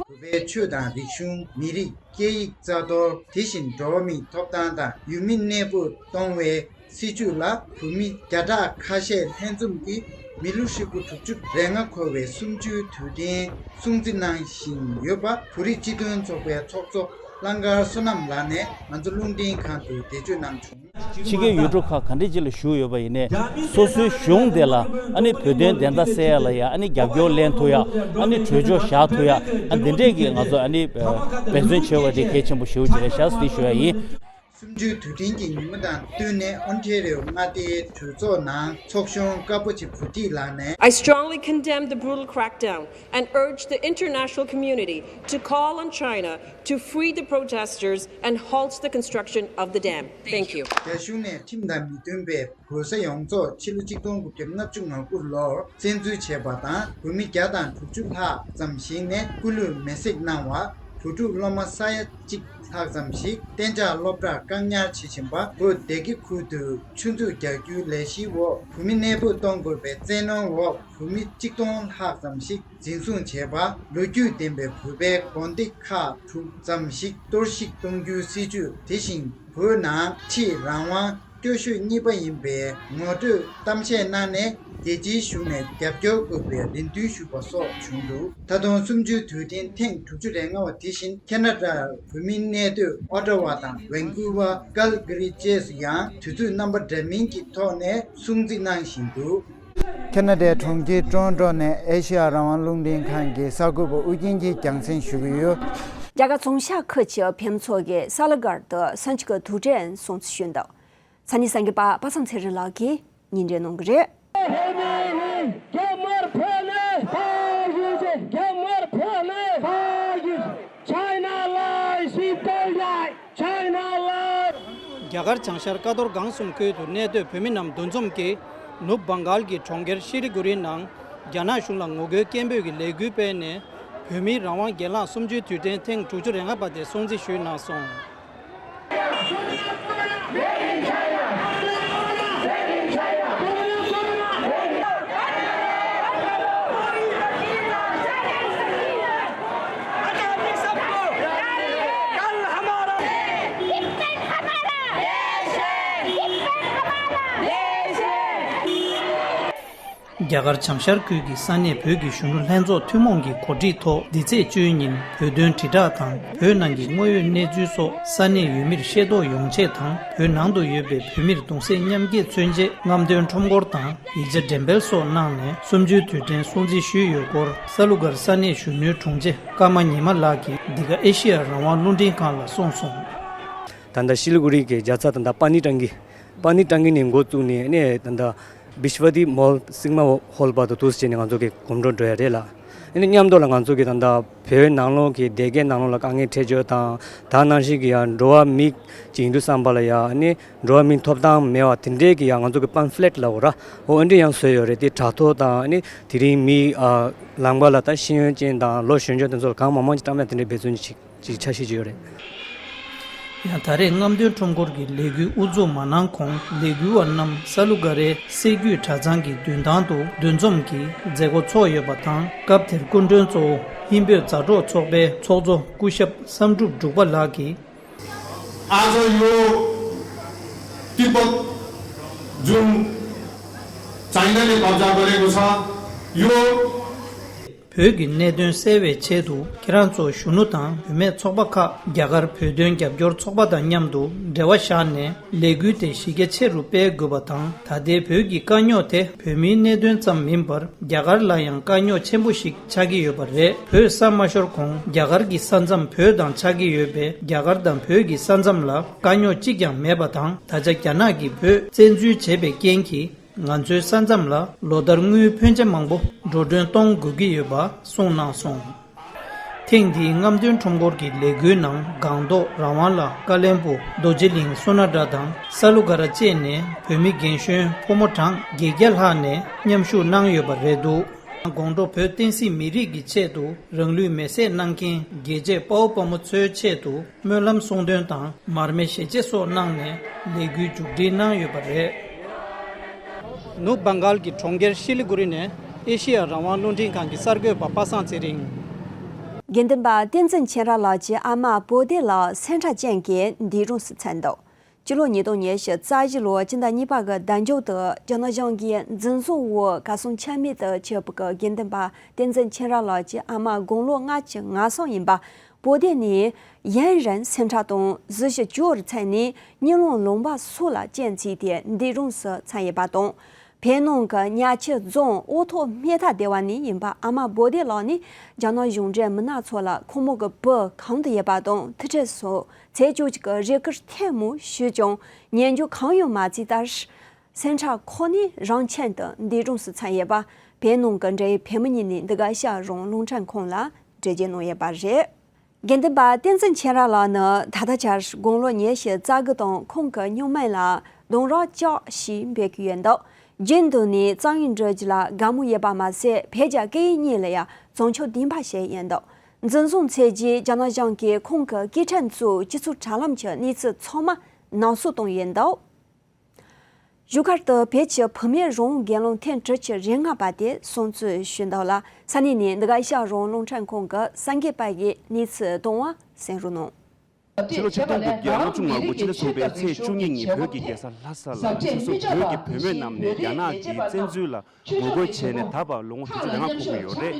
བོད་པའི་ཆོས་དང་རིག་གཞུང་། མི་རིགས། སྐད་ཡིག་རྩ་གཏོར། དེ་བཞིན་འགྲོ་བ་མིའི་ཐོབ་ཐང་དང་ཡུལ་མི་གནས་སྤོ་གཏོང་བའི་སྲིད་བྱུས་ལ་བོད་མི་བརྒྱ་ཕྲག་ཁ་ཤས་ལྷན་འཛོམས་ཀྱིས་མི་ལོ་ཧྲིལ་པོ་དྲུག་ཅུ་རེ་ལྔ་འཁོར་བའི་གསུམ་བཅུའི་དུས་དྲན་སྲུང་བརྩི་གནང་བཞིན་ཡོད་པ། བོད་རིགས་སྤྱི་མཐུན་ཚོགས་པའི་ཚོགས་གཙོ་གླང་དཀར་བསོད་ནམས་ལགས་ནས་ང་ཚོ་རླུང་འཕྲིན་ཁང་དུ་འགྲེལ་བརྗོད་གནང་བྱུང་། ཕྱི་རྒྱལ་ཡུལ་གྲུ་ཁག་ག་འདྲས་ཅིག་ལ་བཞུགས་ཡོད་པ་ཡིན་ནའི། སོ་སོའི་གཞུང་དེ་ལ་ཨ་ནི་བོད་དོན་བདེན་མཐའ་གསལ་ཡ་ལ་ཡ་ཨ་ནི་རྒྱབ་སྐྱོར་ལེན་ཐུབ་ཡ། ཨ་ནི་གྲོས་ཆོད་བཞག་ཐུབ་ཡ། ཨ་འདི་འདྲས་ཀྱི་ང་ཚོ་ཨ་ནི་འབད་བརྩོན་བྱེད་པ་དེ་གལ་ཆེན་པོ་ཞེ་པོ་ཅིག་རེད་ཤག་ཟེར་ཞུ་ཡ་ཡིན། གསུམ་བཅུའི་དུས་དྲན་གྱི་ཉིན་མོ་དང་བསྟུན་ནས་ཨོན་ཊེ་རི་ཡོ་མངའ་སྡེའི་གྲོས་ཚོགས་ནང་ཚོགས་གཞོན་དཀར་པོ་ཆེ་བུ་ཁྲིད་ལགས་ནས། I strongly condemn the brutal crackdown and urge the international community to call on China to free the protesters and halt the construction of the dam. Thank you. རྒྱ་གཞུང་ནས་ཁྲིམས་དང་མི་མཐུན་པའི་བོད་ས་ཡོངས་རྫོགས་ཕྱི་ལོ་ཆིག་སྟོང་དགུ་བརྒྱ་ལྔ་བཅུ་ང་དགུ་ལོར་བཙན་འཛུལ་བྱས་པ་དང་། བོད་མི་བརྒྱ་དང་དྲུག་ཅུ་ལྷག་ཙམ་ཞིག་ནས་སྐུ་ལུས་མེར་སྲེག་གནང་བ། བོད་ཕྲུག་སློབ་མ་ས་ཡ་གཅིག་ལྷག་ཙམ་ཞིག་གཏན་འཇགས་སློབ་གྲྭར་བཀག་ཉར་བྱེད་བཞིན་པ། བོད་སྡེ་དགེ་ཁུལ་དུ་ཆུ་འཛུགས་རྒྱག་རྒྱུའི་ལས་གཞིའི་འོག་བོད་མི་གནས་སྤོ་གཏོང་དགོས་པའི་བཙན་གནོན་འོག་བོད་མི་གཅིག་སྟོང་ལྷག་ཙམ་ཞིག་འཛིན་བཟུང་བྱས་པ། ལོ་རྒྱུས་ལྡན་པའི་བོད་པའི་དགོན་སྡེ་ཁག་དྲུག་ཙམ་ཞིག་གཏོར་བཤིག་གཏོང་རྒྱུའི་སྲིད་བྱུས། དེ་བཞིན་བོད་ནང་ཆེས་རང་དབང་སྐྱོ་ཤོས་གཉིས་པ་ཡིན་པའི་ངོ་སྤྲོད་གཏམ་བཤད་གནང་ནས། རྒྱལ་སྤྱིའི་གཞུང་ནས་རྒྱབ་སྐྱོར་དགོས་པའི་རེ་འདུན་ཞུས་པ་སོགས་བྱུང་འདུག་ད་དུང་གསུམ་བཅུའི་དུས་དྲན་ཐེངས་དྲུག་ཅུ་རེ་ལྔ་པ་དེ་བཞིན་ཁ་ན་ཌར་བོད་མིའི་གནས་སྡོད་ཨོ་ཊ་ཝ་དང་ཝན་ཀུ་ཝར། ཀལ་ག་རི་བཅས་སུ་ཡང་དུས་ཚོད་རྣམ་པ་འདྲ་མིན་གྱི་ཐོག་ནས་སྲུང་བརྩི་གནང་བཞིན་འདུག་ཁ་ན་ཌའི་གྲོང་ཁྱེར་ཊོ་རོན་ཊོ་ནས་ཨེ་ཤེ་ཡ་རང་དབང་རླུང་འཕྲིན་ཁང་གི་གསར་འགོད་པ་ཨུ་རྒྱན་གྱིས་རྒྱང་སྲིང་ཞུ་གི་ཡོད། རྒྱ་གར་ཙུང་ཤ་ཁུལ་གྱི་བོད་མི་ཚོ་གིས་ས་ལ་སྒར་དུ་སེམས་སྐྱིད་ཀྱི་དུས་དྲན་སྲུང་བརྩི་ཞུས་འདུག་ས་གནས་གསར་འགོད་པ་པ་སངས་ཚེ་རིང་ལགས་ཀྱིས་སྙན་སྒྲོན་གནང་གི་རེད། རྒྱ་དམར་ཕོ་ལས་ཕ་ཡུལ་ཅན། རྒྱ་དམར་ཕོ་ལས་ཕ་ཡུལ། China lies, People die, China lies. རྒྱ་གར་བྱང་ཤར་ཀ་རྡོར་སྒང་གསུམ་ཁུལ་དུ་གནས་སྡོད་བོད་མི་རྣམས་འདུ་འཛོམས་ཀྱིས་ནུབ་བྷང་གཱལ་གྱི་གྲོང་ཁྱེར་ཤི་ལི་གུ་རི་ནང་རྒྱ་ནག་གཞུང་ལ་ངོ་རྒོལ་སྐད་འབོད་ཀྱི་ལས་འགུལ་སྤེལ་ནས། བོད་མིའི་རང་དབང་སྒེར་ལངས་གསུམ་བཅུའི་དུས་དྲན་ཐེངས་དྲུག་ཅུ་རེ་ལྔ་པ་དེ་སྲུང་བརྩི་ཞུས་གནང་སོང་། རྒྱ་གར་བྱང་ཤར་ཁུལ་གྱི་ས་གནས་བོད་ཀྱི་གཞོན་ནུ་ལྷན་ཚོགས་ཐུན་མོང་གི་གོ་སྒྲིག་ཐོག་འདི་ཚེས་བཅུའི་ཉིན་བོད་དོན་དྲིལ་བསྒྲགས་དང་བོད་ནང་གི་དངོས་ཡོད་གནས་ཚུལ་སོགས་ས་གནས་ཡུལ་མིར་ཤེས་རྟོགས་ཡོང་ཆེད་དང་། བོད་ནང་དུ་ཡོད་པའི་བོད་མིར་གདུང་སེམས་མཉམ་སྐྱེད་མཚོན་ཆེད་རྔམ་སྟོན་ཁྲོམ་སྐོར་དང་ཡིག་ཆ་འགྲེམས་སྤེལ་སོགས་གནང་ནས། གསུམ་བཅུའི་དུས་དྲན་སྲུང་བརྩི་ཞུས་ཡོད་སྐོར་ས་ལུ་སྒར་ས་གནས་གཞོན་ནུའི་དྲུང་ཆེ་ཀརྨ་ཉི་མ་ལགས་ཀྱིས་འདི་ག་ཨེ་ཤི་ཡ་རང་དབང་རླུང་འཕྲིན་ཁང་ལ་གསུངས་སོང་། ད་ལྟ་ཤི་ལི་གུ་རི་གི་རྒྱལ་ས་ད་ལྟ་པ་ནི་ཊང་གི། པ་ནི་ཊང་གི་ནས་འགོ་བཙུགས་ནས་ཨ་ནི་ད་ལྟ་བི་ཤ་ཝ་ཏི་མོལ་སིནེ་མ་ཧོལ་བར་དུ་འདུག་སེ་བྱས་ནས་ང་ཚོ་གི་གོམ་བགྲོད་འགྲོ་ཡ་རེད་ལ། ཨ་ནི་མཉམ་དུ་ལ་ང་ཚོ་གི་ད་ལྟ་བོད་ནང་ལོགས་ཀྱི་སྡེ་དགེ་ནང་ལོགས་ལ་དཀའ་ངལ་འཕྲད་ཡ་དང་། ད་ནང་བཞིན་གྱི་ཡང་འགྲོ་བ་མི་ཅིག་ཡིན་དུས་ཙམ་པ་ལ་ཡ་ཨ་ནི་འགྲོ་བ་མིའི་ཐོབ་ཐང་མེད་པ་དེ་འདྲའི་གི་ཡ་ང་ཚོ་གི་པམ་ཕ་ལེཊ་ལབ་དགོས་ར། འོ་ཨ་འདྲ་ཡང་བཟོས་ཡོད་རེད། དེ་དྲ་ཐོག་དང་ཨ་ནི་དེ་རིང་མི་ཨ་ལམ་ཁ་ལ་ད་ཤེས་ཡོན་ཅན་དང་ལོ་གཞོན་ཤོས་དེ་ཚོ་ལ་གང་མང་མང་ཅིག་བཀྲམ་ཡ་དེ་འདྲའི་འབད་བརྩོན་ཅིག་ཅིག་འཆར་གཞི་ཅིག་ཡོད་རེད། ཡང་ད་རེས་རྔམ་སྟོན་ཁྲོམ་སྐོར་གྱི་ལས་འགུལ་དབུ་འཛུགས་མ་གནང་གོང་ལས་འགུལ་བ་རྣམས་ས་ལུ་སྒ་རའི་སྲོལ་རྒྱུན་གྲྭ་ཚང་གི་མདུན་ཐང་དུ་འདུ་འཛོམས་ཀྱི་མཛད་སྒོ་ཚོགས་ཡོད་པ་དང་། སྐབས་དེར་སྐུ་མགྲོན་གཙོ་བོ་ཧིན་བོད་མཛའ་གྲོགས་ཚོགས་པའི་ཚོགས་གཙོ་སྐུ་ཞབས་བསམ་གྲུབ་འབྲུག་པ་ལགས་ཀྱིས། आज यो तिब्बत जुन चाइनाले कब्जा गरेको छ, यो བོད་ཀྱི་གནད་དོན་སེལ་བའི་ཆེད་དུ་ཁྱེད་རང་ཚོ་གཞོན་ནུ་དང་བུད་མེད་ཚོགས་པ་ཁག་རྒྱ་གར་བོད་དོན་རྒྱབ་སྐྱོར་ཚོགས་པ་དང་མཉམ་དུ་འབྲེལ་བ་བཞག་ནས་ལས་འགུལ་དེ་གཞི་རྒྱ་ཆེ་རུ་སྤེལ་དགོས་པ་དང་། ད་ལྟའི་བོད་ཀྱི་དཀའ་རྙོག་དེ་བོད་མིའི་གནད་དོན་ཙམ་མིན་པར་རྒྱ་གར་ལ་ཡང་དཀའ་རྙོག་ཆེན་པོ་ཞིག་ཆགས་ཀྱི་ཡོད་པ་རེད། བོད་ས་མ་ཤོར་གོང་རྒྱ་གར་གྱི་ས་མཚམས་བོད་དང་ཆགས་ཀྱི་ཡོད་པས། རྒྱ་གར་དང་བོད་ཀྱི་ས་མཚམས་ལ་དཀའ་རྙོག་གཅིག་ཀྱང་མེད་པ་དང་། ད་ཆ་རྒྱ་ནག་གིས་བོད་བཙན་འཛུལ་བྱས་པའི་རྐྱེན་གྱིས། ང་ཚོའི་ས་མཚམས་ལ་ལོ་ལྟར་དངུལ་ཕོན་ཆེ་མང་པོ་འགྲོ་གྲོན་གཏོང་དགོས་ཀྱི་ཡོད་པ་གསུངས་གནང་སོང་། ཐེངས་འདིའི་རྔམ་སྟོན་ཁྲོམ་སྐོར་གྱི་ལས་འགུལ་ནང་སྒང་ཏོག་རང་དབང་ལ་ཀ་བློན་སྦུག་རྡོ་རྗེ་གླིང་སོ་ན་སྒྲ་དང་ས་ལུ་སྒ་ར་བཅས་ནས་བོད་མི་རྒན་གཞོན་ཕོ་མོ་གྲངས་བརྒྱད་བརྒྱ་ལྷག་ནས་མཉམ་ཞུགས་གནང་ཡོད་པ་རེད་འདུག་དགོང་དྲོ་བོད་བསྟན་སྲིད་མི་རིགས་ཀྱི་ཆེད་དུ་རང་ལུས་མེར་སྲེག་གནང་མཁན་རྒྱལ་གཅེས་དཔའ་བོ་དཔའ་མོ་ཚོའི་ཆེད་དུ་སྨོན་ལམ་གསུང་འདོན་དང་མར་མེ་ཞལ་འབྱེད་སོགས་གནང་ནས་ལས་འགུལ་མཇུག་སྒྲིལ་གནང་ཡོད་པ་རེད། ནུབ་བྷང་གཱལ་གྱི་གྲོང་ཁྱེར་ཤི་ལི་གུ་རི་ནས་ཨེ་ཤི་ཡ་རང་དབང་རླུང་འཕྲིན་ཁང་གི་གསར་འགོད་པ་པ་སངས་ཚེ་རིང་། དགེ་འདུན་པ་བསྟན་འཛིན་མཁྱེན་རབ་ལགས་ཀྱི་ཨ་མ་བོ་དྷི་ལགས་སེམས་ཁྲལ་ཅན་གྱིས་འདས་གྲོངས་སུ་ཕྱིན་འདུག་སྤྱི་ལོ་ཉིས་སྟོང་ཉི་ཤུ་རྩ་བཞི་ལོའི་སྤྱི་ཟླ་གཉིས་པ་གི་ཟླ་མཇུག་ཏུ་རྒྱ་ནག་གཞུང་གིས་འཛིན་བཟུང་འོག་གར་སོང་ཆ་མེད་དུ་གྱུར་པའི་དགེ་འདུན་པ་བསྟན་འཛིན་མཁྱེན་རབ་ལགས་ཀྱི་ཨ་མ་དགུང་ལོ་ལྔ་བཅུ་ང་གསུམ་ཡིན་པ་བོ་དྷི་ནས་ཡུན་རིང་སེམས་ཁྲལ་དང་གཟི་བརྗིད་སྐྱོ་བར་ཕྱིན་ནས་གཉིད་ལམ་ལུང་པ་སོགས་ལ་རྐྱེན་བྱས་ཏེ་འདས་གྲོངས་སུ་ཕྱིན་ཡོད་པ་དང་། བོད་ནང་གི་ཉག་ཆུ་རྫོང་འོག་ཐོག་སྨད་ཐར་སྡེ་བ་ནས་ཡིན་པ་ཨ་མ་བོ་དྷི་ལགས་ནས་རྒྱ་ནག་གཞུང་འབྲེལ་མི་སྣ་ཚོ་ལ་ཁོང་མོ་གི་བུ་གང་དུ་ཡོད་པ་དང་ཐུག་འཕྲད་སོགས་ཚེ་གཅིག་གི་རེ་སྐུལ་ཐེངས་མང་ཞུས་ཀྱང་ཉན་རྒྱུ་གང་ཡང་མ་བྱས་པར། སེམས་ཁྲལ་ཁོ་ནས་རང་ཁྱིམ་དུ་འདས་གྲོངས་སུ་ཕྱིན་ཡོད་པ་བོད་ནང་གི་འབྲེལ་ཡོད་བོད་མི་གཉིས་ནས་འདི་ག་ཨེ་ཤ་ཡ་རང་དབང་རླུང་འཕྲིན་ཁང་ལ་འགྲེལ་བརྗོད་གནང་ཡོད་པ་རེད། དགེ་འདུན་པ་བསྟན་འཛིན་མཁྱེན་རབ་ལགས་ནི་ད་ལྟ་ཆར་དགུང་ལོ་ཉི་ཤུ་རྩ་དགུ་དང་ཁོང་གི་སྨྱུག་མིང་ལ་གདུང་རབས་ལྕགས་ཞེས་འབོད་ཀྱི་ཡོད་འདུག་རྒྱུན་དུ་ནས་རྩོམ་ཡིག་འབྲི་རྒྱུ་ལ་དགའ་མོས་ཡོད་པ་མ་ཟད་བོད་རྒྱ་སྐད་ཡིག་གཉིས་ལ་ཡང་རྩོམ་ཆོས་འདོན་པ་བྱས་ཡོད་འདུག་འཛིན་བཟུང་མཛད་རྗེས་རྒྱ་ནག་གཞུང་གིས་ཁོང་གི་སྐད་འཕྲིན་གཙོས་སྤྱི་ཚོགས་དྲ་ལམ་གྱི་གནས་ཚུལ་ཚང་མ་ནག་བསུབ་བཏང་ཡོད་འདུག་བཞུགས་སྒར་དུ་བོད་ཀྱི་བུད་མེད་རང་དབང་སྒེར་ལངས་ཐེངས་དྲུག་ཅུ་རེ་ལྔ་པ་དེ་སྲུང་བརྩི་ཞུས་འདུག་ལ། ས་གནས་ནས་འདི་ག་ཨེ་ཤ་ཡ་རང་དབང་རླུང་འཕྲིན་ཁང་གི་གསར་འགོད་པ་ཡིས་གནས་ཚུལ་བཏང་བ་གསན་རོགས་གནང་། ཕྱི་ལོ་ཆིག་སྟོང་དགུ་བརྒྱ་ལྔ་བཅུ་ང་དགུ་ཕྱི་ཟླ་གསུམ་པའི་ཚེས་བཅུ་གཉིས་ཉིན་བོད་ཀྱི་རྒྱལ་ས་ལྷ་ས་ལ་ཆོལ་གསུམ་བོད་ཀྱི་བུད་མེད་རྣམས་ནས་རྒྱ་ནག་གི་བཙན་འཛུལ་ལ་ངོ་རྒོལ་བྱས་ནས་ད་བར་ལོ་ངོ་དྲུག་ཅུ་རེ་ལྔ་འཁོར་གྱི་ཡོད་རེད།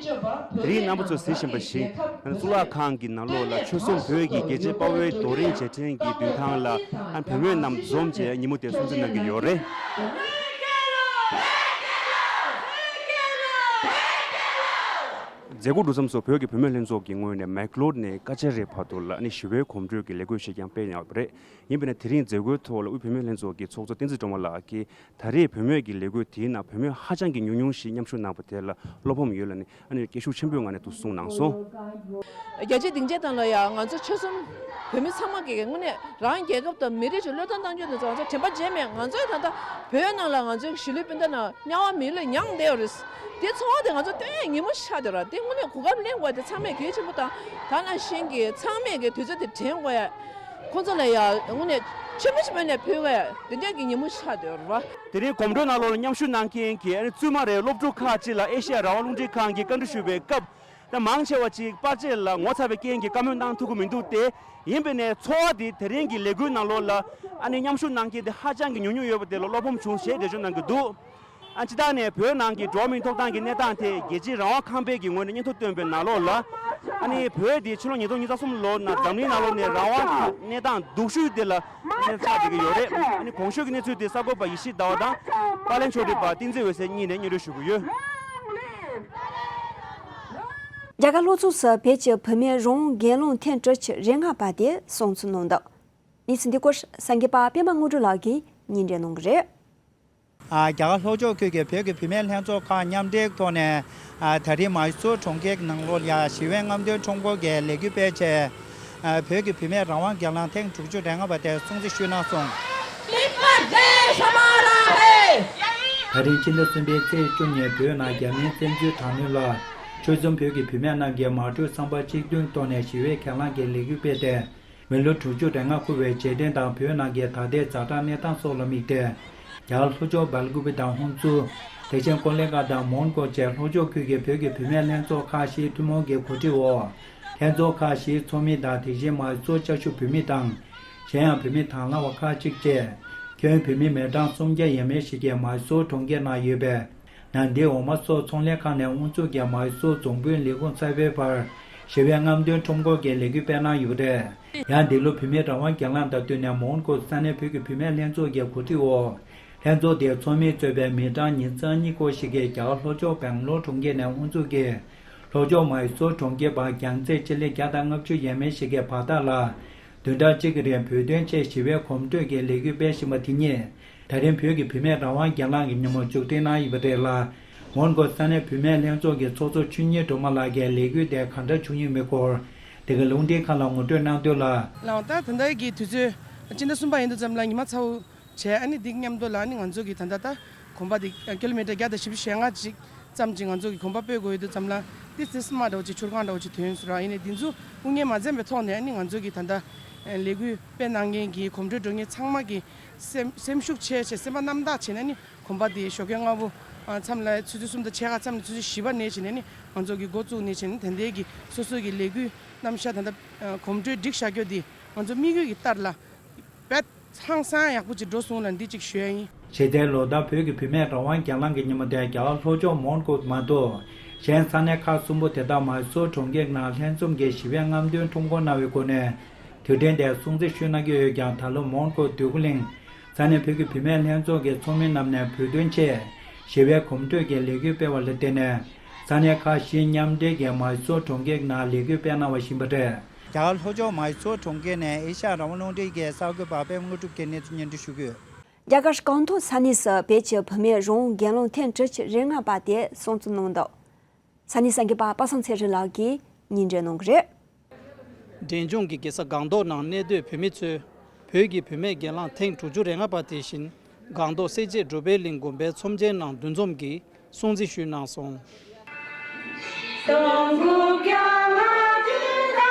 དེ་རིང་རྣམ་པ་ཚོས་གཟིགས་བཞིན་པ་བཞིན་གཙུག་ལག་ཁང་གི་ནང་ལོགས་ལ་ཆོལ་གསུམ་བོད་ཀྱི་རྒྱལ་གཅེས་དཔའ་བོའི་རྡོ་རིང་རྗེས་དྲན་གྱི་མདུན་ཐང་ལ་བུད་མེད་རྣམས་འཛོམས་བྱས་ཉིན་མོ་དེ་སྲུང་བརྩི་གནང་གི་ཡོད་རེད། མཛད་སྒོ་གྲུབ་མཚམས་སུ་བོད་ཀྱི་བུད་མེད་ལྷན་ཚོགས་ཀྱི་ངོས་ནས་མེག་ལོར་ནས་ཀ་ཅ་རའི་བར་དུ་ལ་ཨ་ནི་ཞི་བའི་གོམ་བགྲོད་ཀྱི་ལས་འགུལ་ཞིག་ཀྱང་སྤེལ་གནང་ཡོད་པ་རེད། ཡིན་པ་ནས་དེ་རིང་མཛད་སྒོའི་ཐོག་ལ་དབུས་བུད་མེད་ལྷན་ཚོགས་ཀྱི་ཚོགས་གཙོ་བསྟན་འཛིན་སྒྲོལ་མ་ལགས་ཀྱིས། ད་རེས་བུད་མེད་ཀྱི་ལས་འགུལ་དེའི་ནང་བུད་མེད་ཧ་ཅང་གི་ཉུང་ཉུང་ཞིག་མཉམ་ཞུགས་གནང་པ་དེ་ལ་བློ་ཕམ་ཡོད་ལབ་ནས་ཨ་ནི་སྐད་ཤུགས་ཆེན་པོའི་ངང་ནས་འདུག་གསུངས་གནང་སོང་། རྒྱལ་སྤྱིའི་སྡིངས་ཆ་སྟེང་ལ་ཡང་ང་ཚོ་ཆོལ་གསུམ་བོད་མི་ཚང་མ་གིས་དངོས་གནས་རང་རྒྱལ་ཁབ་དང་མི་རིགས་ཀྱི་བློས་གཏོང་གཏོང་རྒྱུ་དེ་ཚོ་ང་ཚོ་དྲན་པ་བརྗེད་མེད། ང་ཚོའི་ད་ལྟ་བོད་ནང་ལ་ང་ཚོའི་གཞིས་ལུས་སྤུན་ཟླ་རྣམས་དམྱལ་བ་མི་ལུས་མྱངས་བསྡད་ཡོད་རེད། དེ་ཚོར་བ་དེ་ང་ཚོ་ཏོག་ཙམ་ཉིན་མོ་ཆགས་བསྡད་ར། དེ་དངོས་གནས་གོ་སྐབས་ལེན་དགོས་དེ་ཚང་མས་གལ་ཆེན་པོ་དང་། ད་ནང་བཞིན་གྱི་ཚང་མས་ཀྱི་དུས་ཚོད་དེ་དྲན་དགོས་ཡ། ཁོང་ཚོ་ལ་ཡ་དངོས་གནས་ཆེན་པོ་ཆེན་པོ་ནས་ཕུལ་དགོས་ཡ་དེ་འདྲ་གི་ཉིན་མོ་ཆགས་བསྡད་ཡོད་ར། དེ་རིང་གོམ་བགྲོད་ནང་ལོགས་ལ་མཉམ་ཞུགས་གནང་མཁན་གྱི་ཨ་ནི་བཙུན་མ་རེད། སློབ་ཕྲུག་ཁག་ཅིག་ལ་ཨེ་ཤེ་ཡ་རང་དབང་རླུང་འཕྲིན་ཁང་གིས་བཀའ་འདྲི་ཞུས་པའི་སྐབས། ད་མང་ཆེ་བ་ཅིག་པར་ཆས་ལ་ངོ་ཚ་བའི་རྐྱེན་གྱིས་བཀའ་མོལ་གནང་ཐུབ་ཀྱི་མི་འདུག་སྟེ། ཡིན་པས་ནས་ཚོར་བ་འདི་དེ་རིང་གི་ལས་འགུལ་ནང་ལོགས་ལ་ཨ་ནི་མཉམ་ཞུགས་གནང་མཁན་དེ་ཧ་ཅང་གི་ཉུང་ཉུང་ཡོད་པ་དེ་ལ་བློ་ཕམ་བྱུང་ཞེས་འགྲེལ་བརྗོད་གནང་གི་འདུག་ཨ་སྤྱིར་བཏང་ནས་བོད་ནང་གི་འགྲོ་བ་མིའི་ཐོབ་ཐང་གི་གནས་སྟངས་དེ་རྒྱལ་སྤྱིའི་རང་དབང་ཁང་པའི་གི་ངོས་ནས་སྙན་ཐོ་བཏོན་པའི་ནང་ལོགས་ལ། ཨ་ནི་བོད་དེ་ཕྱི་ལོ་ཉིས་སྟོང་ཉི་ཤུ་རྩ་གསུམ་ལོ་ནང་འཛམ་གླིང་ནང་ལོགས་ནས་རང་དབང་གི་གནས་སྟངས་སྡུག་ཤོས་དེ་ལ་ཨ་ནི་ཆགས་བསྡད་ཀྱི་ཡོད་རེད། ཨ་ནི་གོང་ཞུས་ཀྱི་གནས་ཚུལ་དེ་གསར་འགོད་པ་ཡེ་ཤེས་ཟླ་བ་དང་། པར་ལེན་ཕྱོགས་སྒྲིག་པ་བསྟན་འཛིན་འོད་ཟེར་གཉིས་ནས་སྙན་སྒྲོན་ཞུ་གི་ཡོད། རྒྱ་གར་ལྷོ་ཕྱོགས་སུ་བོད་ཀྱི་བུད་མེད་རང་དབང་སྒེར་ལངས་ཐེངས་གྲུ་བཞི་རེ་ལྔ་པ་དེ་སྲུང་བརྩི་གནང་འདུག་གནས་ཚུལ་འདི་སྐོར་གསར་འགོད་པ་པད་མ་དངོས་གྲུབ་ལགས་ཀྱིས་སྙན་སྒྲོན་གནང་གི་རེད། ཨ། རྒྱ་གར་ལྷོ་ཕྱོགས་ཁུལ་གྱི་བོད་ཀྱི་བུད་མེད་ལྷན་ཚོགས་ཁག་མཉམ་འབྲེལ་ཐོག་ནས། ཨ། ད་རེས་མའི་སོར་གྲོང་ཁྱེར་ནང་ལོགས་ལ་ཞི་བའི་རྔམ་སྟོན་ཁྲོམ་སྐོར་གྱི་ལས་འགུལ་སྤེལ་ཆེད། ཨ། བོད་ཀྱི་བུད་མེད་རང་དབང་སྒེར་ལངས་ཐེངས་དྲུག་ཅུ་རེ་ལྔ་པ་དེ་སྲུང་བརྩི་ཞུས་གནང་སོང་། ད་རིང་ཕྱི་ཟླ་གསུམ་པའི་ཚེས་བཅུ་ཉིན་བོད་ནང་རྒྱ་མིའི་བཙན་འཛུལ་དྲག་གནོན་ལ་ཆོལ་གསུམ་བོད་ཀྱི་བུད་མེད་རྣམས་ཀྱིས་མ་གྲོས་བསམ་པ་གཅིག་མཐུན་ཐོག་ནས་ཞི་བའི་སྒེར་ལངས་ཀྱི་ལས་འགུལ་སྤེལ་ཏེ། མི་ལོ་དྲུག་ཅུ་རེ་ལྔ་འཁོར་བའི་རྗེས་དྲན་དང་བོད་ནང་གི་ད་ལྟའི་ཛ་དྲག་གནས་སྟངས་སོགས་ལ་དམིགས་ཏེ། རྒྱ་གར་ལྷོ་ཕྱོགས་སྦེལ་ཀུ་པེ་དང་ཧུན་སུར། དེ་བཞིན་ཀོ་ལི་གྷལ་དང་མོན་གྷོ་བཅས་ལྷོ་ཕྱོགས་ཁུལ་གྱི་བོད་ཀྱི་བུད་མེད་ལྷན་ཚོགས་ཁག་བཞིའི་ཐུན་མོང་གི་གོ་སྒྲིག་འོག་ལྷན་ཚོགས་ཁག་བཞིའི་ཚོགས་མི་དང་དེ་བཞིན་མའི་སོར་བཅའ་བཞུགས་བོད་མི་དང་། གཞན་ཡང་བོད་མི་དང་བླངས་པ་ཁག་ཅིག་བཅས། ཁྱོན་བོད་མི་མི་གྲངས་སུམ་བརྒྱ་ཡས་མས་ཤིག་གིས་མའི་སོར་གྲོང་ཁྱེར་ནང་ཡོད་པའི། ནང་འདི་འོ་མ་སོགས་ཚོང་ལས་ཁང་ནས་དབུ་འཛུགས་ཀྱིས་མའི་སོར་རྫོང་དཔོན་ལས་ཁུངས་གསར་པའི་བར་ཞི་བའི་རྔམ་སྟོན་ཁྲོམ་སྐོར་གྱི་ལས་འགུལ་སྤེལ་གནང་ཡོད་པ་རེད། ཡང་འདི་ལོ་བུད་མེད་རང་དབང་སྒེར་ལངས་དང་བསྟུན་ནས་མོན་གྷོ་ས་གནས་བོད་ཀྱི་བུད་མེད་ལྷན་ཚོགས་ཀྱི་གོ་སྒྲིག་འོག་ལྷན་ཚོགས་དེའི་ཚོགས་མི་གཙོས་པའི་མི་གྲངས་ཉིས་བརྒྱ་ཉེར་དགུ་ཞིག་གིས་རྒྱ་གར་ལྷོ་ཕྱོགས་སྦེང་ལོར་གྲོང་ཁྱེར་ནས་དབུ་འཛུགས་ཀྱིས་ལྷོ་ཕྱོགས་མའི་སོར་གྲོང་ཁྱེར་བར་རྒྱང་ཚད་སྤྱི་ལེ་བརྒྱ་དང་ལྔ་བཅུ་ཡས་མས་ཤིག་གི་བར་ཐག་ལ། བདུན་ཕྲག་གཅིག་གི་རིང་བོད་དོན་ཆེད་ཞི་བའི་གོམ་བགྲོད་ཀྱི་ལས་འགུལ་སྤེལ་བཞིན་པ་དེ་ཉིད། ད་རིང་བོད་ཀྱི་བུད་མེད་རང་དབང་སྒེར་ལངས་ཀྱི་ཉིན་མོར་མཇུག་སྒྲིལ་གནང་ཡོད་པ་རེད་ལ། མོན་གྷོ་ས་གནས་བུད་མེད་ལྷན་ཚོགས་ཀྱི་ཚོགས་གཙོ་ཆོས་ཉིད་སྒྲོལ་མ་ལགས་ཀྱིས་ལས་འགུལ་དེ་ག་འདྲ་བྱུང་ཡོད་མེད་སྐོར། དེ་ག་རླུང་འཕྲིན་ཁང་ལ་ངོ་སྤྲོད་གནང་དོན་ལ། ལགས། ད་ད་ལྟའི་གི་དུས་ཚོད་སྤྱི་ཟླ་གསུམ་པ་ཡིན་དུས་ཙམ་ལ་ཉི་མ་ཚ་བོ་བྱས། ཨ་ནི་འདི་མཉམ་དུ་ལ་ཨ་ནི་ང་ཚོ་གི་ད་ལྟ་ད་གོམ་པ་འདི་ཀི་ལོ་མི་ཊར་བརྒྱ་དང་བཞི་བཅུ་ཞེ་ལྔ་ཅིག་ཙམ་ཅིག་ང་ཚོ་གི་གོམ་པ་སྤོས་དགོས་ཡོད་དུས་ཙམ་ལ། འདི་སི་སི་མ་འདྲ་བོ་ཅིག་ཆུ་སྒང་འདྲ་བོ་ཅིག་ཐོན་སོང་ར། ཡིན་ནའི་འདི་ཚོ་དབུ་བརྙེས་མ་འཛེམས་པའི་ཐོག་ནས་ཨ་ནི་ང་ཚོ་གི་ད་ལྟ་ལས་འགུལ་སྤེལ་གནང་མཁན་གྱི་གོམ་བགྲོད་འགྲོ་མཁན་ཚང་མ་གི་སེམས་སེམས་ཤུགས་ཆེ་ཆེ་སེམས་པ་རྣམ་དག་བྱས་ནས་ཨ་ནི་གོམ་པ་འདི་ཞོགས་ཀས་སྔ་པོ་མཚམས་ལ་ཆུ་ཚོད་གསུམ་དང་ཕྱེད་ཀ་མཚམས་ནས་ཆུ་ཚོད་བཞི་པ་ནས་བྱས་ནས་ཨ་ནི་ང་ཚོ་གི་འགོ་བཙུགས་ནས་བྱས་ནས་ད་ལྟའི་གི་སོ་སོ་གི་ལས་འགུལ་རྣམ་གཞག་ད་ལྟ་གོམ་བགྲོད་སྒྲིག་བཞག་རྒྱུ་འདི་ང་ཚོ་དམིགས་ཡུལ་གྱི་ལྟར་ལ། དཔེ་ཧང་སང་ཡག་པོ་ཅིག་འགྲོ་སོང་ལ་འདི་ཅིག་ཞུ་ཡ་ཡིན། ཕྱི་ཟླའི་ལོ་ལྟར་བོད་ཀྱི་བུད་མེད་རང་དབང་སྒེར་ལངས་ཀྱི་ཉིན་མོ་དེ་རྒྱ་གར་ལྷོ་ཕྱོགས་མོན་གྷོ་མ་གཏོགས། གཞན་ས་གནས་ཁག་གསུམ་པོ་དེ་དག་མའི་སོར་གྲོང་ཁྱེར་ནང་ལྷན་འཛོམས་ཀྱིས་ཞི་བའི་རྔམ་སྟོན་ཁྲོམ་སྐོར་གནང་བའི་སྒོ་ནས། དུས་དྲན་དེ་སྲུང་བརྩི་ཞུས་གནང་གི་ཡོད་ཀྱང་། ད་ལོ་མོན་གྷོ་འདོད་རྒུ་གླིང་ས་གནས་བོད་ཀྱི་བུད་མེད་ལྷན་ཚོགས་ཀྱི་ཚོགས་མི་རྣམས་ནས་བོད་དོན་ཆེད་ཞི་བའི་གོམ་བགྲོད་ཀྱི་ལས་འགུལ་སྤེལ་བ་ལ་བརྟེན་ནས། ས་གནས་ཁག་བཞི་མཉམ་འབྲེལ་གྱིས་མའི་སོར་གྲོང་ཁྱེར་ནང་ལས་འགུལ་སྤེལ་གནང་བ་ཡིན་པ་རེད། རྒྱ་གར་ལྷོ་ཕྱོགས་མའི་སོར་གྲོང་ཁྱེར་ནས་ཨེ་ཤ་ཡ་རང་དབང་རླུང་འཕྲིན་གྱི་གསར་འགོད་པ་པད་མ་དངོས་གྲུབ་ཀྱིས་གནས་ཚུལ་སྙན་སྒྲོན་ཞུ་གི་ཡོད། རྒྱ་གར་ཀོང་ཏུར་ས་གནས་སུ་བོད་ཀྱི་བུད་མེད་རང་དབང་སྒེར་ལངས་ཐེངས་གྲུ་བཞི་རེ་ལྔ་པ་དེ་སྲུང་བརྩི་གནང་འདུག་ས་གནས་གསར་འགོད་པ་པ་སངས་ཚེ་རིང་ལགས་ཀྱིས་སྙན་སྒྲོན་གནང་གི་རེད། འབྲས་ལྗོངས་ཀྱི་རྒྱལ་ས་སྒང་ཏོག་ནང་གནས་སྡོད་བོད་མི་ཚོས་བོད་ཀྱི་བུད་མེད་སྒེར་ལངས་ཐེངས་དྲུག་ཅུ་རེ་ལྔ་པ་དེ་བཞིན་སྒང་ཏོག་སེར་བྱེས་འབྲུག་པའི་གླིང་དགོན་པའི་ཚོམས་ཆེན་ནང་འདུ་འཛོམས་ཀྱིས་སྲུང་བརྩི་ཞུས་གནང་སོང་།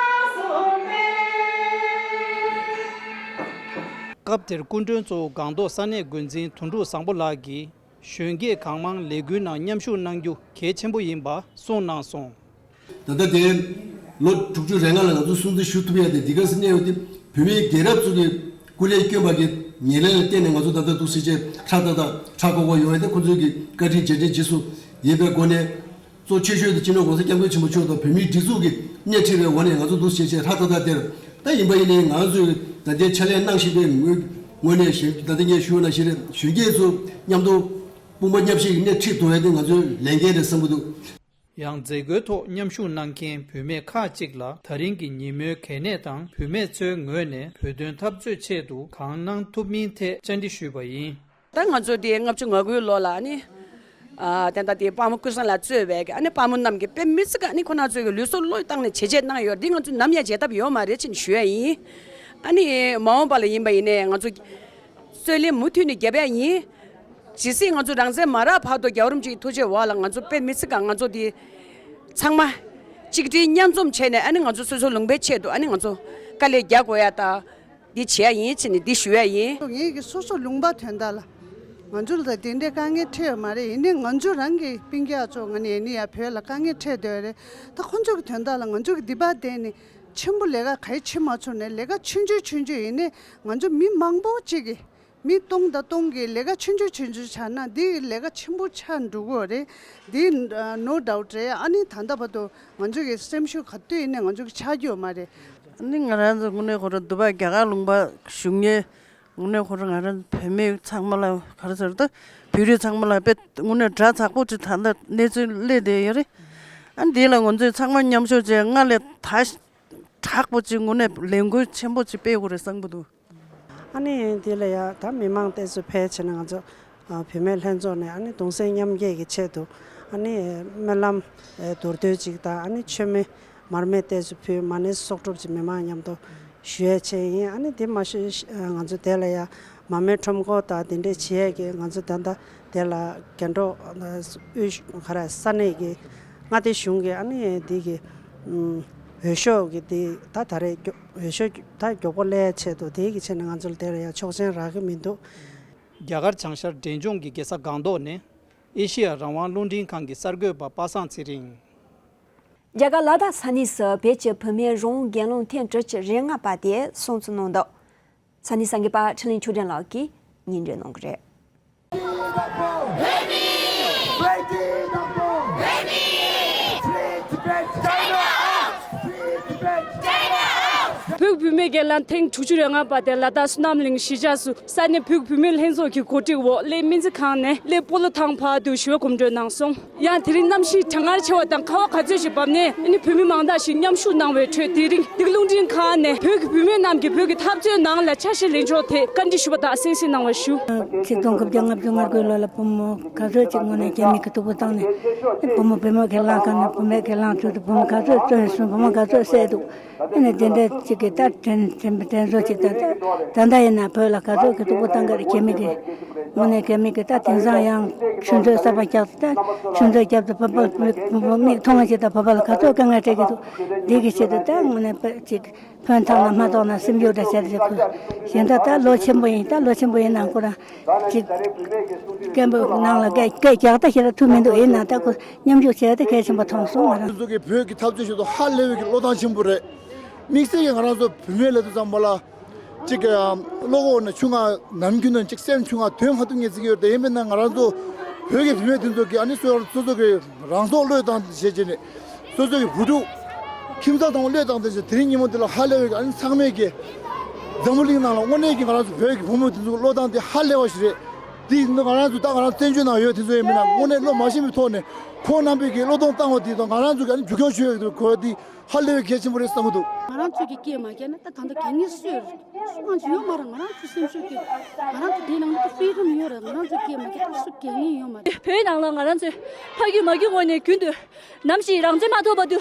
སྐབས་དེར་སྐུ་མགྲོན་གཙོ་བོ་སྒང་ཏོག་ས་གནས་འགོ་འཛིན་དོན་གྲུབ་བཟང་པོ་ལགས་ཀྱིས། གཞོན་སྐྱེས་གང་མང་ལས་འགུལ་ནང་མཉམ་ཞུགས་གནང་རྒྱུ་གལ་ཆེན་པོ་ཡིན་པ་གསུངས་གནང་སོང་། ད་ལྟ་དེ་ལོ་དྲུག་ཅུ་རེ་ལྔ་ལ་ང་ཚོ་སྲུང་བརྩི་ཞུ་ཐུབ་ཡ་དེ་འདི་ག་སེ་གནས་ཡོད་དེ། བོད་མིའི་རྒྱལ་རབས་ཚོ་གི་སྐུ་ལས་བསྐྱོན་པ་གི་ཉེར་ལེན་ལ་བརྟེན་ནས་ང་ཚོ་ད་ལྟ་འདུག་སེ་བྱས་ཧྲ་ཏག་ཏག་ཧྲ་གོ་གོ་ཡོང་ཡ་དེ་ཁོང་ཚོའི་གི་བཀའ་དྲིན་རྗེས་དྲན་རྗེས་སུ་ཡིན་པའི་སྒོ་ནས། གཙོ་ཆེ་ཤོས་དེ་སྤྱི་ནོར་༸གོང་ས་༸སྐྱབས་མགོན་ཆེན་པོ་མཆོག་དང་བོད་མིའི་སྒྲིག་འཛུགས་ཀྱི་སྣེ་ཁྲིད་པའི་འོག་ནས་ང་ཚོ་འདུག་སེ་བྱས་ཧྲ་ཏག་ཏག་དེར། ད་ཡིན་པ་ཡིན་ནའི་ང་ཚོས་ད་ལྟའི་ཕྱག་ལས་གནང་བཞིན་པའི་ངོས་ངོས་ནས་གཞོན་ད་ལྟ་ངས་ཞུས་ན་ཞིག་རེད། གཞོན་སྐྱེས་ཚོ་མཉམ་དུ་དཔུང་པ་མཉམ་གཤིབ་ཀྱི་སྣེ་ཁྲིད་ཐུབ་ཡ་དེ་ང་ཚོའི་ལས་འགན་རེད་བསམ་གྱི་འདུག་ཡང་མཛད་སྒོའི་ཐོག་མཉམ་ཞུགས་གནང་མཁན་བུད་མེད་ཁག་ཅིག་ལ་ད་རིང་གི་ཉིན་མོའི་གལ་གནད་དང་བུད་མེད་ཚོའི་ངོས་ནས་བོད་དོན་འཐབ་རྩོད་ཆེད་དུ་གང་གནང་ཐུབ་མིན་ཐད་བཅར་འདྲི་ཞུས་པ་ཡིན། ད་ང་ཚོ་དེ་ལྔ་བཅུ་ང་དགུའི་ལོ་ལ་ནི། ཨ་ད་ལྟ་དེ་དཔའ་མོ་ཀུན་བཟང་ལགས་གཙོས་པའི་ཨ་ནི་དཔའ་མོ་རྣམས་ཀྱིས་དཔེ་མི་སྲིད་ཀ་ནི་ཁོ་ན་ཚོའི་ལུས་སྲོག་བློས་བཏང་ནས་བྱས་རྗེས་གནང་ཡོད། འདི་ང་ཚོས་ནམ་ཡང་བརྗེད་ཐབས་ཡོད་མ་རེད་ཅེས་ཞུ་ཡ་ཡིན། ཨ་ནི་མ་འོངས་པ་ལ་ཡིན་པ་ཡིན་ནའི་ང་ཚོ་རྩོད་ལེན་མུ་མཐུད་ནས་རྒྱབ་ཡ་ཡིན། ཇི་སྲིད་ང་ཚོ་རང་བཙན་མ་རག་བར་དུ་རྒྱལ་བ་རིན་པོ་ཆེའི་ཐུགས་རྗེ་འོག་ལ་ང་ཚོ་དཔེ་མི་སྲིད་ཀ་ང་ཚོ་དེ་ཚང་མ་གཅིག་སྒྲིལ་མཉམ་འཛོམས་བྱས་ནས་ཨ་ནི་ང་ཚོ་སོ་སོའི་ལུང་པའི་ཆེད་དུ་ཨ་ནི་ང་ཚོ་དཀའ་ལས་རྒྱག་དགོས་ཡ་ད། འདི་བྱས་ཡིན་ཅེས་ནས་འདི་ཞུ་ཡ་ཡིན། ངེད་ཀྱི་སོ་སོ་ལུང་པ་དོན་དག་ལ་ང་ཚོ་ལ་ད་དེ་འདྲའི་དཀའ་ངལ་འཕྲད་ཡོད་མ་རེད། ཡིན་ནའི་ང་ཚོ་རང་གི་སྤུན་ཀྱག་ཚོ་ང་ནས་ཡིན་ནའི་ཡ་བོད་ལ་དཀའ་ངལ་འཕྲད་སྡོད་རེད། ད་ཁོང་ཚོ་གི་དོན་དག་ལ་ང་ཚོ་གི་འདི་པར་བསྡད་ནས་ཆེན་པོ་ལས་ཀ་ག་ཡི་བྱེད་མ་ཚུགས་ནས་ལས་ཀ་ཆུང་ཆུང་ཆུང་ཆུང་ཡིན་ནའི་ང་ཚོ་མི་མང་པོ་གཅིག་གི་མི་སྟོང་དང་སྟོང་གི་ལས་ཀ་ཆུང་ཆུང་ཆུང་ཆུང་ཆགས་ན་འདི་ལས་ཀ་ཆེན་པོ་ཆགས་འགྲོ་གི་རེད། འདི་no doubt རེད། ཨ་ནི་ད་ལྟ་བར་དུ་ང་ཚོ་གི་སེམས་ཤུགས་ག་དུས་ཡིན་ནའི་ང་ཚོ་གི་ཆག་རྒྱུ་ཡོད་མ་རེད། ཨ་ནི་ང་རང་ཚོ་དངོས་གནས་ཁོ་རང་འདུག་པ་རྒྱ་གར་ལུང་པ་བཞུགས་མཁན་དངོས་གནས་ཁོ་རང་ང་རང་བོད་མི་ཚང་མ་ལ་ག་རེ་ཟེར་ད་བོད་རིགས་ཚང་མ་ལ་དཔེ་དངོས་གནས་དགྲ་ཚགས་པོ་ཅིག་ད་ལྟ་གནས་ཚུལ་སླེབས་བསྡད་ཡོད་རེད། ཨ་ནི་འདི་ལ་ང་ཚོས་ཚང་མ་མཉམ་ཞུགས་བྱས་སྔར་ལས་ད་དྲག་པོ་ཅིག་དངོས་གནས་ལས་འགུལ་ཆེན་པོ་ཅིག་སྤེལ་དགོས་རེད་བསམ་གྱི་འདུག་ཨ་ནི་འདི་ལ་ཡ་ད་མི་མང་བསྟན་འཛིན་ཕལ་ཆེར་ནས་ང་ཚོ་ཨ་བུད་མེད་ལྷན་ཚོགས་ནས་ཨ་ནི་གདུང་སེམས་མཉམ་སྐྱེད་ཀྱི་ཆེད་དུ་ཨ་ནི་སྨོན་ལམ་ཨེ་མདོར་བསྡུས་ཅིག་དང་ཨ་ནི་མཆོད་མེ་མར་མེ་བསྟན་འཛིན་ཕུལ་མ་ཎི་གསོག་སྒྲུབ་ཅིག་མི་མང་མཉམ་དུ་ཞུ་ཡས་བྱས་ཡིན། ཨ་ནི་དེ་མ་ཞུ་ང་ཚོ་དེ་ལ་ཡ་མར་མེ་ཁྲོམ་སྐོར་དང་དེ་འདྲས་བྱེད་ཡས་ཀྱི་ང་ཚོ་ད་ལྟ་དེ་ལ་རྒྱ་འབྲོག་དབུས་ག་རེ་ས་གནས་ཀྱི་མངའ་སྡེ་གཞུང་གི་ཨ་ནི་འདི་གི་འོས་ཤོག་གི་འདི་ད་ད་རེས་འོས་ཤོག་ད་མགྱོགས་པོ་སླེབས་ཆེད་དུ་དེའི་གི་ཆེད་ནས་ང་ཚོ་ལ་དེ་ལ་ཡང་ཆོག་མཆན་རག་གི་མི་འདུག་རྒྱ་གར་བྱང་ཤར་འབྲས་ལྗོངས་ཀྱི་རྒྱལ་ས་སྒང་ཏོག་ནས་ཨེ་ཤེ་ཡ་རང་དབང་རླུང་འཕྲིན་ཁང་གི་གསར་འགོད་པ་པ་སངས་ཚེ་རིང་། རྒྱ་གར་ལ་དྭགས་ས་གནས་སུ་བོད་ཀྱི་བུད་མེད་རང་དབང་རྒྱལ་ཡོངས་ཐེངས་དྲུག་ཅུ་རེ་ལྔ་པ་དེ་སྲུང་བརྩི་གནང་འདུག་ས་གནས་གསར་འགོད་པ་འཕྲིན་ལས་ཆོས་སྒྲོན་ལགས་ཀྱིས་སྙན་སྒྲོན་གནང་གི་རེད། བོད་བུད་མེད་སྒེར་ལངས་ཐེངས་དྲུག་ཅུ་རེ་ལྔ་པ་དེ་ལ་དྭགས་བསོད་ནམས་གླིང་གཞིས་ཆགས་སུ་ས་གནས་བོད་བུད་མེད་ལྷན་ཚོགས་ཀྱི་གོ་སྒྲིག་འོག་གླེ་སྨན་རྩིས་ཁང་ནས་གླེ་སྤོ་ལོ་ཐང་བར་དུ་ཞི་བའི་གོམ་བགྲོད་གནང་སོང་། ཡང་དེ་རིང་གནམ་གཤིས་གྲང་ངར་ཆེ་བ་དང་ཁ་བ་ག་ཚོད་ཅིག་བབས་ནས་ཨ་ནི་བོད་མི་མང་དག་ཞིག་མཉམ་ཞུགས་གནང་བའི་ཁྲོད་དེ་རིང་འདི་ག་རླུང་འཕྲིན་ཁང་ནས་བོད་ཀྱི་བུད་མེད་རྣམས་ཀྱིས་བོད་ཀྱི་འཐབ་རྩོད་ནང་ལ་ཆ་ཤས་ལེན་ཕྱོགས་ཐད་བཀའ་འདྲི་ཞུས་པ་དག་གསན་གཟིགས་གནང་བ་ཞུ། ཆིག་སྟོང་དགུ་བརྒྱ་ལྔ་བཅུ་ང་དགུའི་ལོ་ལ་བུ་མོ་ག་ཚོད་ཅིག་དངོས་གནས་རྒྱ་མི་གིས་སྡུག་པོ་བཏང་ནས་བུ་མོ་བུད་མེད་སྒེར་ལངས་ཁང་ནས་བུད་མེད་སྒེར་ལངས་ཚུལ་དུ་བུ་མོ་ག་ཚོད་བཙོན་སོང་བུ་མོ་ག་ཚོད་བསད་འདུག་ཨ་ནི་དེ་འདྲ་ཅིག་གི་ད་དྲན་དྲན་དྲན་གསོ་ཅིག་ད་ད་ད་ལྟ་ཡིན་ན་བོད་ལ་ག་ཚོད་ཀྱི་སྡུག་པོ་བཏང་གི་རེད། རྒྱ་མི་གི་དངོས་གནས་རྒྱ་མི་གི་ད་དེང་སང་ཡང་ཆུ་མཛོད་གསར་པ་བརྒྱབ་ད་ཆུ་མཛོད་བརྒྱབ་ད་བུ་བུ་བུ་མིག་མཐོང་བ་ཅིག་ད་བོད་པ་ལ་ག་ཚོད་དཀའ་ངལ་འཕྲད་ཀྱི་འདུག་འདི་གི་ཆེད་དུ་ད་དངོས་གནས་དཔེ་ཅིག་ཕན་ཐོགས་ན་མ་ཐོགས་ན་སེམས་ཤུགས་འདྲ་བྱས་ཏེ་ཁོ་གཞན་དག་ད་ལོ་ཆེན་པོ་ཡིན། ད་ལོ་ཆེན་པོ་ཡིན་ན་ཁོ་རང་ཅིག་སྐད་འབོད་ནང་ལ་སྐད་སྐད་རྒྱག་ད་ཞེ་དྲག་ཐུབ་མི་འདུག་ཡིན་ན་ད་ཁོ་མཉམ་ཞུགས་བྱས་ཏེ་གལ་ཆེན་པོ་མཐོང་སོང་ང་རང་། ང་ཚོ་གི་བོད་ཀྱི་འཐབ་རྩོད་ཆེད་དུ་ཧ་ལས་པའི་གི་བློ་ཐག་ཆེན་པོ་རེད། དམིགས་བསལ་གྱི་ང་རང་ཚོ་བུད་མེད་ལབ་དུས་ཙམ་པ་ལ་ཅིག་གི་བློ་ཁོག་ནས་ཆུང་ང་ནམ་རྒྱུན་ནས་ཅིག་སེམས་ཆུང་ང་དོན་ཁ་ཐུག་ངེས་ཚིག་ཡོད་དེ་ཡིན་མིན་ན་ང་རང་ཚོ་བོད་ཀྱི་བུད་མེད་དེ་ཚོ་གི་ཨ་ནི་སོ་སོ་སོ་གི་རང་སྲོག་བློས་བཏང་བྱས་བྱས་ནས་སོ་སོ་གི་བུ་ཕྲུག་ཁྱིམ་ཚང་དང་བློས་བཏང་དེ་བཞིན་དེ་རིང་ཉིན་མོ་འདི་ལ་ཧ་ལས་པའི་ཨ་ནི་ཚང་མས་ཀྱི་འཛམ་བུ་གླིང་ནང་ལ་དངོས་གནས་ཀྱི་ང་རང་ཚོ་བོད་ཀྱི་བུ་མོ་དེ་ཚོ་བློས་བཏང་དེ་ཧ་ལས་པ་ཞིག་རེད། དེ་ཡིན་དུས་ང་རང་ཚོ་ད་ང་རང་བཙན་བྱོལ་ནང་ཡོད་དེ་ཚོ་ཡིན་མིན་ན་དངོས་གནས་བློ་མ་ཞན་པའི་ཐོག་ནས་ཁོང་རྣམ་པས་ཀྱི་བློས་གཏོང་བཏང་བ་དེ་དང་ང་རང་ཚོ་གི་ཨ་ནི་རྒྱུ་སྐྱོང་ཞུ་ཡོད་དེ་གོ་དེ་ཧ་ལས་པའི་གལ་ཆེན་པོ་རེད་བསམ་གྱི་འདུག་ང་རང་ཚོས་ཀྱི་སྐད་མ་བརྒྱབ་ན་ད་ད་ལྟ་གད་སྙིགས་སུས་རེད། སུའང་ཅིག་ཡོད་མ་རེད། ང་རང་ཚོའི་སེམས་ཤུགས་ཀྱིས་ང་རང་ཚོ་དེའི་ནང་ལ་ད་ཧྥི་རི་ཌམ་ཡོད་རེད། ང་རང་ཚོས་སྐད་མ་བརྒྱབ་ན་སུ་གད་སྙིགས་ཡོད་མ་རེད། བོད་ནང་ལ་ང་རང་ཚོས་ཕ་རྒྱུད་མ་རྒྱུད་ངོས་ནས་རྒྱུན་དུ་ནམ་ཞིག་རང་བཙན་མ་ཐོབ་བར་དུ་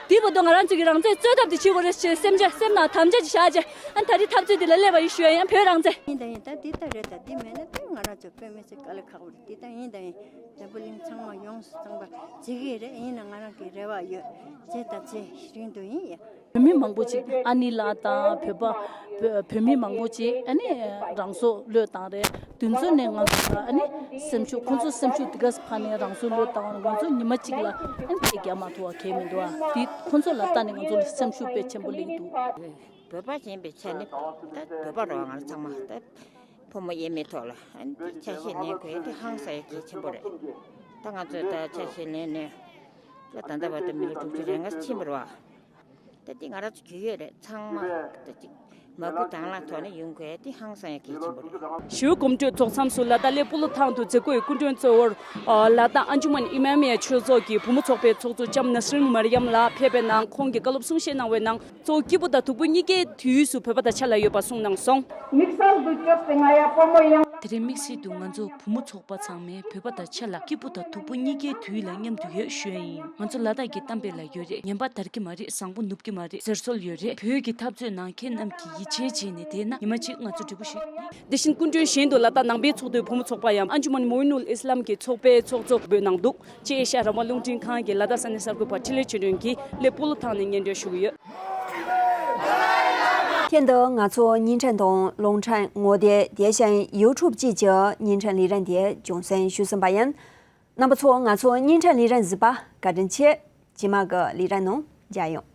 དེའི་བར་དུ་ང་རང་ཚོས་ཀྱི་རང་བཙན་རྩོད་ཐབས་དེ་བྱེད་དགོས་རེད་ཅེས་སེམས་ཆ་སེམས་ནང་དམ་བཅའ་ཅིག་བཞག་རྗེས་ཨ་ད་རེས་འཐབ་རྩོད་འདི་ལ་སླེབས་པ་ཡིན་ཞུ་ཡ་ཡང་བོད་རང་བཙན། ཡིན་དང་ཡིན་ད་འདི་ལྟར་རེད། ད་འདི་མེད་ན་ད་ང་རང་ཚོ་བོད་མི་ཚོ་དཀའ་ལས་ཁག་པོ་རེད། འདི་ད་ཡིན་དང་ཡིན། འཛམ་བུ་གླིང་ཚང་མ་ཡོངས་སུ་ཚང་པ་བྱེད་ཀྱི་རེད། ཡིན་ན་ང་རང་གི་རེ་བ་ཡོད། བྱས་ད་བྱས་རིང་དུ་ཡིན་ཡ། བོད་མི་མང་པོ་ཅིག་ཨ་ནི་ལགས་དང་བོད་པ་བོད་བོད་མི་མང་པོ་ཅིག་ཨ་ནི་རང་སྲོག་བློས་བཏང་རེད། དུས་ཚོད་ནས་ང་ཚོ་ལ་ཨ་ནི་སེམས་ཤུགས་ཁོང་ཚོ་སེམས་ཤུགས་དེ་ག་ཕར་ནས་རང་སྲོག་བློས་བཏང་བ་ང་ཚོ་ཉི་མ་གཅིག་ལ་ཨ་ནི་སྐད་རྒྱག་མ་ཐུབ་པ་གལ་མི་འདུག་ཨ། དེ་ཁོང་ཚོ་ལ་ལྟ་ནས་ང་ཚོ་ལ་སེམས་ཤུགས་དཔེ་ཆེན་པོ་སླེབས་འདུག་བོད་པ་ཡིན་པའི་ཆ་ནས་ད་བོད་པ་རེད་བ། ང་རང་ཚང་མ་ད་ཕོ་མོ་དབྱེར་མེད་ཐོག་ལ་ཨ་ནི་དེ་ཆ་ཤས་ལེན་དགོས་དེ་ཧང་སང་ཡ་གལ་ཆེན་པོ་རེད། ད་ང་ཚོས་ད་ཆ་ཤས་ལེན་ནས་ད་ད་ལྟ་བར་དུ་མི་ལོ་དྲུག་ཅུ་རེ་ལྔ་ཕྱིན་པ་རེད་བ། ད་འདི་ང་རང་ཚོ་རྒྱུས་ཡོད་རེད། ཚང་མ་ད་ཅིག་མ་བསྐུལ་དང་བླངས་ཐོག་ནས་ཡོང་དགོས། འདི་ཧང་སང་ཡ་གལ་ཆེན་པོ་རེད། ཞི་བའི་གོམ་བགྲོད་རྫོགས་མཚམས་སུ་ལ་དྭགས་གླེ་སྤོ་ལོ་ཐང་དུ་མཛད་སྒོའི་སྐུ་མགྲོན་གཙོ་བོར་ལ་དྭགས་ཨན་ཇུ་མན་ཨི་མ་མི་ཡ་ཆོས་ཚོགས་ཀྱི་བུ་མོ་ཚོགས་པའི་ཚོགས་གཙོ་ལྕམ་ནས་རིན་མར་ཡམ་ལགས་ཕེབས་པའི་ནང་ཁོང་གིས་བཀའ་སློབ་གསུང་བཤད་གནང་བའི་ནང་། གཙོ་བོ་སྐྱིད་པོ་དང་སྡུག་པོ་གཉིས་ཀའི་དུས་སུ་བོད་པ་དང་ཆ་ལ་ཡོད་པ་གསུངས་གནང་སོང་། དམིགས་བསལ་དུ་སྐྱོབ་སྟེ་ང་ཡ་ཕོ་མོ་ཡང་། དེ་རིང་དམིགས་བསལ་དུ་ང་ཚོ་བུ་མོ་ཚོགས་པ་ཚང་མས་བོད་པ་དང་ཆ་ལ་སྐྱིད་པོ་དང་སྡུག་པོ་གཉིས་ཀའི་དུས་ལ་མཉམ་དུ་ཡོད་ཞུ་ཡ་ཡིན། ང་ཚོ་ལ་དྭགས་ཀྱི་གཏམ་དཔེ་ལ་ཡོད་རེད། ངན་པ་དར་གྱི་མ་རེད། བཟང་པོ་ནུབ་ཀྱི་མ་རེད་ཟེར་སྲོལ་ཡོད་རེད། བོད་ཀྱི་འཐབ་རྩོད་ནང་ཁྱེད་རྣམས་ཀྱིས་ཡིད་ཆེས་བྱས་ནས་བསྡད་ན་ཉི་མ་གཅིག་ང་ཚོ་འབྲས་བུ་ཞིག་དེ་བཞིན་སྐུ་མགྲོན་གཞན་དུ་ལ་དྭགས་ནང་པའི་ཚོགས་འདུའི་བུ་མོ་ཚོགས་པ་ཡང་ཨན་ཇུ་མན་མོ་ཨིན་ནུལ་ཨིས་ལམ་གྱི་ཚོགས་པའི་ཚོགས་གཙོ་འབོད་གནང་འདུག་ཅེས་ཨེ་ཤ་ཡ་རང་དབང་རླུང་འཕྲིན་ཁང་གི་ལ་དྭགས་ས་གནས་གསར་འགོད་པ་འཕྲིན་ལས་ཆོས་སྒྲོན་གྱིས་གླེ་སྤོ་ལོ་ཐང་ནས་སྙན་སྒྲོན་ཞུ་གི་ཡོད། ཁྱེད་ཚོས་ང་ཚོ་བརྙན་འཕྲིན་དང་རླུང་འཕྲིན་ངོ་དེབ་དེ་བཞིན་ཡུ་ཊུབ་བཅས་ཀྱི་བརྙན་འཕྲིན་ལས་རིམ་དེ་རྒྱང་སྲིང་ཞུས་ཟིན་པ་ཡིན། རྣམ་པ་ཚོ་ང་ཚོ་བརྙན་འཕྲིན་ལས་རིམ་གཟིགས་པ་བཀའ་དྲིན་ཆེ། རྗེས་མ་གི་ལས་རིམ་ནང་མཇལ་ཡོང་།